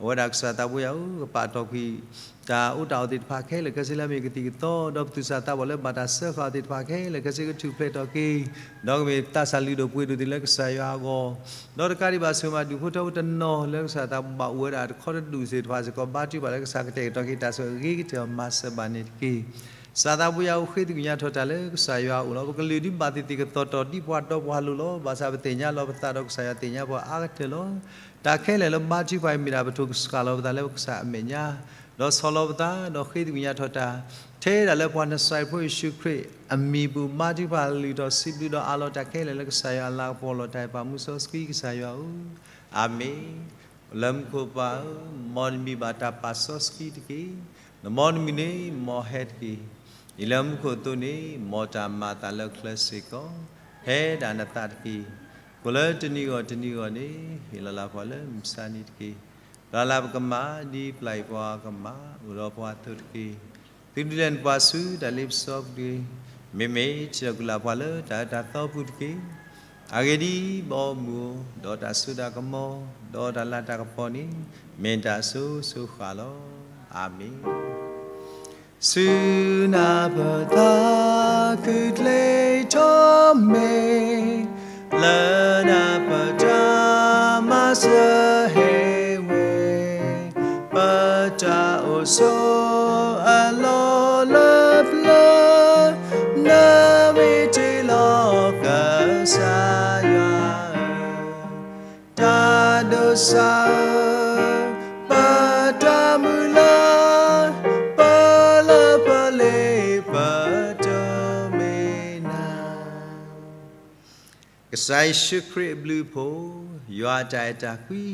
အဝဲဒၣ်ကစၢ်သးဘိယွၤဧၢ ကပာ်တီၢ်ကွံာ် တၢ်အိၣ်တၢ်အီၣ်သ့ၣ်တဖၣ်ခဲလၢာ်ခဲဆ့လၢအမ့ၢ်ကသံၣ်ကသီ ဒီးပသူၣ်စၢ်သးဘီၣ်လၢဘၣ်တၢ်စၢဃာ်အီၤသ့ၣ်တဖၣ်ခဲလၢာ်ခဲဆ့ကထူၣ်ဖျဲးထီၣ်က့ၤ ဒီးကမ့ၢ်သးစၢ်လုၢ်ဒိၣ်ပှ့ၤဒိၣ်သ့ၣ်လၢကစၢ်ယွၤအဂီၢ် ဒီးတကးဒံးဘၣ် ဆိၣ်ဂ့ၤမၤဒုးဖိထၢဖိတနီၤလၢကစၢ်သးဘိဘၣ်အိၣ်ဝဲဒၣ်တခီတဒူၣ်သ့ၣ်တဖၣ်စ့ၢ်ကီး ဘါထုကဖၣ်လၢကစၢ်ကတဲာ်ကတီၤက့ၤတၢ်ဆိၣ်ဂ့ၤဂ့ၤကတၢၢ်အီၤ မၤစၢၤဘၣ်န့ၣ်တက့ၢ်. ကစၢ်သးဘိယွၤဧၢ ဃ့သကွံာ်ညါထီၣ်တၢ်လၢကစၢ်ယွၤအအိၣ်လီၤ. ပကလုၢ်ဒ်ဘၣ်သ့ၣ်သ့ၣ်ကသီၣ်တီၣ်ဒ်ပှၤဒီပှၤလိၤလီၤ. ဘၣ်ဆၣ်ပသ့ၣ်ညါလီၤပသးဒီးကစၢ်ယွၤသ့ၣ်ညါပှၤအါကတၢၢ်လီၤ. တၢ်ခဲလၢာ်လၢဘါထုကဖၣ်အံၤမ့ၢ်ဒၣ်ပထိၣ်ကစၢ်လီၤပသးလၢပကစၢ်အမဲာ်ညါ ဒီးဆီၣ်လီၤပသး ဒီးဃ့သကွံာ်ညါထီၣ်တၢ် ထဲဒၣ်လၢပှၤနစၤရ့းဖိယ့ၣ်ၡူးခရံာ်အမံၤပူၤ ဘါထုကဖၣ်လုၢ်ထီၣ်စံးဘျုးဒီးအးလီၤတၢ်ခဲလၢာ်လၢကစၢ်ယွၤအလၤကပီၤလီၤတၢ်အံၤ ပၢ်မူစီဆှံကစၢ်ယွၤဧၢ, အၤမ့ၣ်. လၢမူခိၣ်ပၢ်ဧၢ, မ်နမံၤဘၣ်တၢ်ပာ်စီဆှံတက့ၢ်. နမ်နမံၤန့ၣ်မ်ဟဲတက့ၢ်. ဒ်လၢမူခိၣ်အသိးန့ၣ် မ်တၢ်မၤအသးလၢချၢစ့ၢ်ကီး ဟဲဒၣ်နသးတက့ၢ်. အိၣ်လၢတနံၤဂီၢ်တနံၤဂီၢ်န့ၣ် ဟ့ၣ်လီၤလၢပှၤလၢမုၢ်မဆါနံၤတက့ၢ်. ပျၢ်လၢပကမၣ် ဒ်ပျၢ်အံၤပှၤကမၣ် အိၣ်ဒီးပှၤအသိးတက့ၢ်. သုဒုးလဲၤနုာ်ပှၤဆူတၢ်လ့ပစီပူၤတက့ၢ်. မ့မ့ၢ်ထံၣ်လိာ်ကွံာ်လၢပှၤလၢတၢ်အၢတၢ်သီပူၤတက့ၢ်. အဂ့ၢ်ဒ်အံၤ, ဘီမုၢ်ဧၢ, ဒီးတၢ်စိတၢ်ကမီၤ, ဒီးတၢ်လၤတၢ်ကပီၤန့ၣ် မ့ၢ်တၢ်အစိၤစိၤဃၣ်ဃၣ်လီၤ. အၤမ့ၣ်. ဆူနၢ်ပၢၢ်သးခုကျ့ထီၣ်မ့ၢ် လၢနၢ်ပၢၢ်တၢ်မၤစၢၤဟ့ၣ်ဝဲ ပတၢ်အိၣ်ဆိးအလီၢ်လၢပျၢၤ နမ့ၢ်တ့ၢ်လီၤကစၢ်ယွၤဧၢ တၢ်ဒိးစၢ်ဧၢ, ပတၢ်မုၢ်လၢ် ပလၢပလ့ပတမ့ၢ်နၤ ကစၢ်ယ့ၣ်ၡူးခရံာ်အဘျုးအဖှိၣ်, ယွၤအတၢ်အဲၣ်တၢ်ကွံ,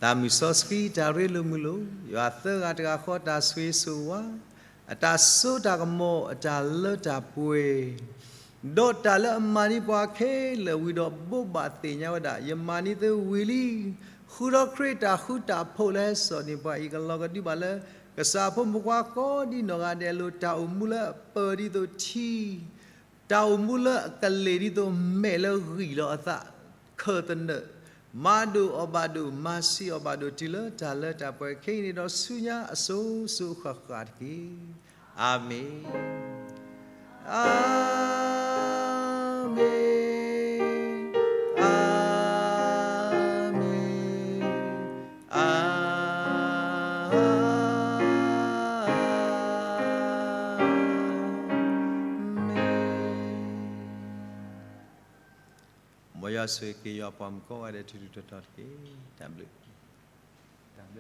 သးမုၢ်စီဆှံတၢ်ရ့လိာ်မုာ်လိာ်, ယွၤသၢဂၤတဂၤဃီတၢ်ဆိၣ်ဂ့ၤဆိၣ်ဝါ, အတၢ်စိတၢ်ကမီၤ အတၢ်လၢတၢ်ပှဲၤ ဒီးတၢ်လၢအမၤန့ၢ်ပှၤခဲလၢာ်ဝံၤဒီးဘိးဘၣ်သ့ၣ်ညါဝဲဒၣ် ယမၤန့ၢ်သုဝံၤလံ, ဃုာ်ဒီးခရံာ်တၢ်ဃူတၢ်ဖိးလၢဟဲစိာ်န့ၢ်ပှၤအံၤ ကလီၤကဒုဘၣ်လၢ ကစၢ်ဖိမုၣ်ဖိခွါကိးဒံနီၢ်ဂၤဒဲးအလိၤ တၢ်အိၣ်မူလၢအပၢၤဒ်သိးထံ တၢ်အိၣ်မူလၢအကလဲၤဒ်သိးမဲာ်လၢဂံၢ်လီၤအသး ခၢၣ်သနၢၣ်, မၤဒိၣ်အီၣ်ဘၣ်ဒိၣ် မၤဆံးအီၣ်ဘၣ်ဒိၣ် တုၤလၢတၢ်လၢတၢ်ပှဲၤခဲအံၤန့ၣ်ဒီးဆူညါအစိၤစိၤဃၣ်ဃၣ်တက့ၢ်. အၤမ့ၣ်, အၤမ့ၣ်, အၤမ့ၣ်, အၤ မ်ယွၤဆိၣ်ဂ့ၤက့ၤယွၤပှၤမုၣ်ကိးဂၤဒဲး ထူထူတီတီတက့ၢ်. တၢ်ဘျ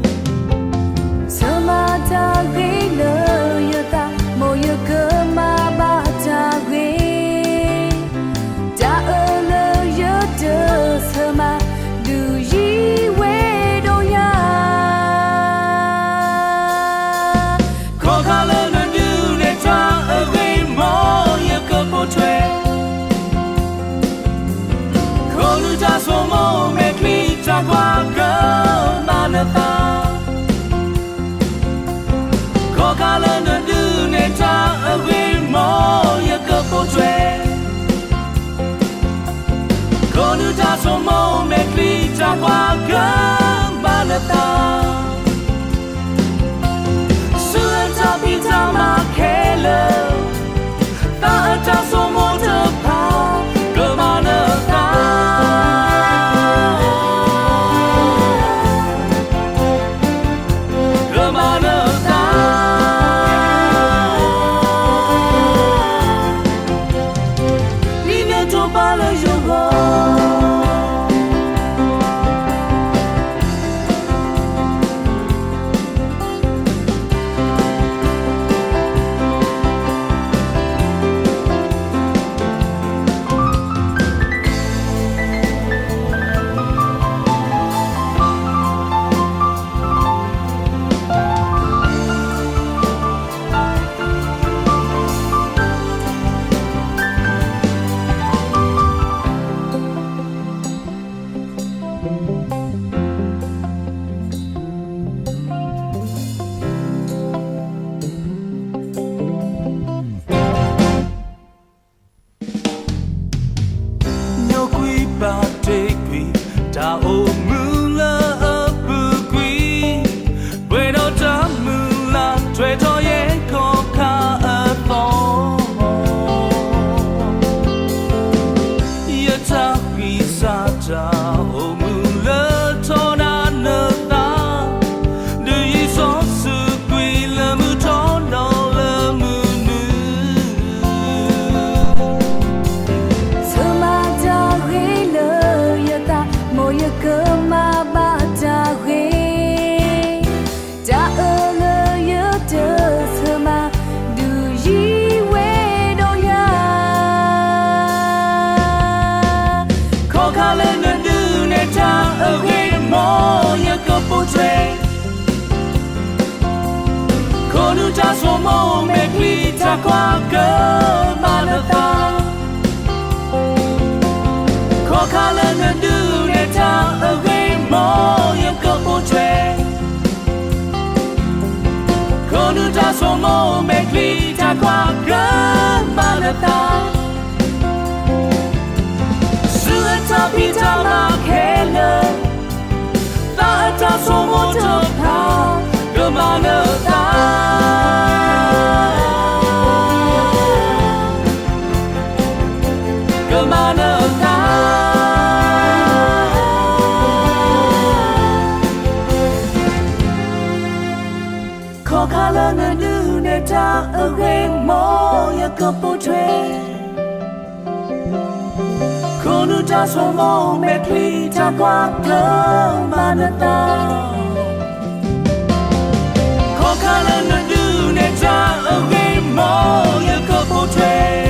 ုးဆၢမၤတၢ်ဂ့ၤလၢယသး မ်ယကမၤဘၣ်တၢ်ဂ့ၤ, တၢ်အၢလၢယတဆၢမၤ ဒုးယံၤဝဲဒီးယၤ ခီခါလၢနဒုးနဲၣ်တၢ်အဂ့ၢ် မ်ယကပိာ်ထွဲ ခိၣ်နူာ်တၢ်ဆိကမိၣ် မဲာ်ချံတၢ်ကွၢ် ကမၤနသး ခီခါလၢနဒုးနဲၣ်တၢ်အဂ့ၢ် မ်ယကပိာ်ထွဲ ခိၣ်နူာ်တၢ်ဆိကမိၣ် မဲာ်ချံတၢ်ကွၢ် ကမၤနသး ဆူအတၢ်ဖံးတၢ်မၤခဲလၢာ် သးအတၢ်ဆိကမိၣ်တဖၣ် ကမၤနသး ကမၤနသး လံာ်မ့ၢ်တိာ်ပာ်လၢယဂီၢ် တၢ်အိၣ်မူလၢအပူၤကွံာ်, ပှဲၤဒီးတၢ်မုၢ်လၢ်ထွဲထီၣ်ယဲခီၣ်ခါအသီ, ယတၢ်ဃံစၢ်တၢ်အိၣ်မူလၢထီဒါနသး, ဒ်ယ့ၣ်ၡူးစူးကွံာ်လၢမုၢ်ထီၣ်ဒီးလၢမုၢ်နုာ် ဆၢမၤတၢ်ဂ့ၤလၢယသး, မ်ယကမၤဘၣ်တၢ်ဂ့ၤ, တၢ်အၢလၢယတဆၢမၤ, ဒုးယံၤဝဲဒီးယၤ ခီၣ်ခါလၢနဒုးနဲၣ်တၢ်အဂ့ၢ် မ်ယကပိာ်ထွဲ ခိၣ်နူာ်တၢ်ဆိကမိၣ်မဲာ်ချံတၢ်ကွၢ်ကမၤနသး, ခီၣ်ခါလၢနဒုးနဲၣ်တၢ်အဂ့ၢ် မ်ယကပိာ်ထွဲ ခိၣ်နူာ်တၢ်ဆိကမိၣ်မဲာ်ချံတၢ်ကွၢ်ကမၤနသး, ဆူအတၢ်ဖံးတၢ်မၤခဲလၢာ်, သးအတၢ်ဆိကမိၣ်တဖၣ် ကမၤနသး ကမၤနသး ခီၣ်ခါလၢနဒုးနဲၣ်တၢ်အဂ့ၢ် မ်ယကပိာ်ထွဲ ခိၣ်နူာ်တၢ်ဆိကမိၣ်မဲာ်ချံတၢ်ကွၢ်ကမၤနသး, ခီၣ်ခါလၢနဒုးနဲၣ်တၢ်အဂ့ၢ် မ်ယကပိာ်ထွဲ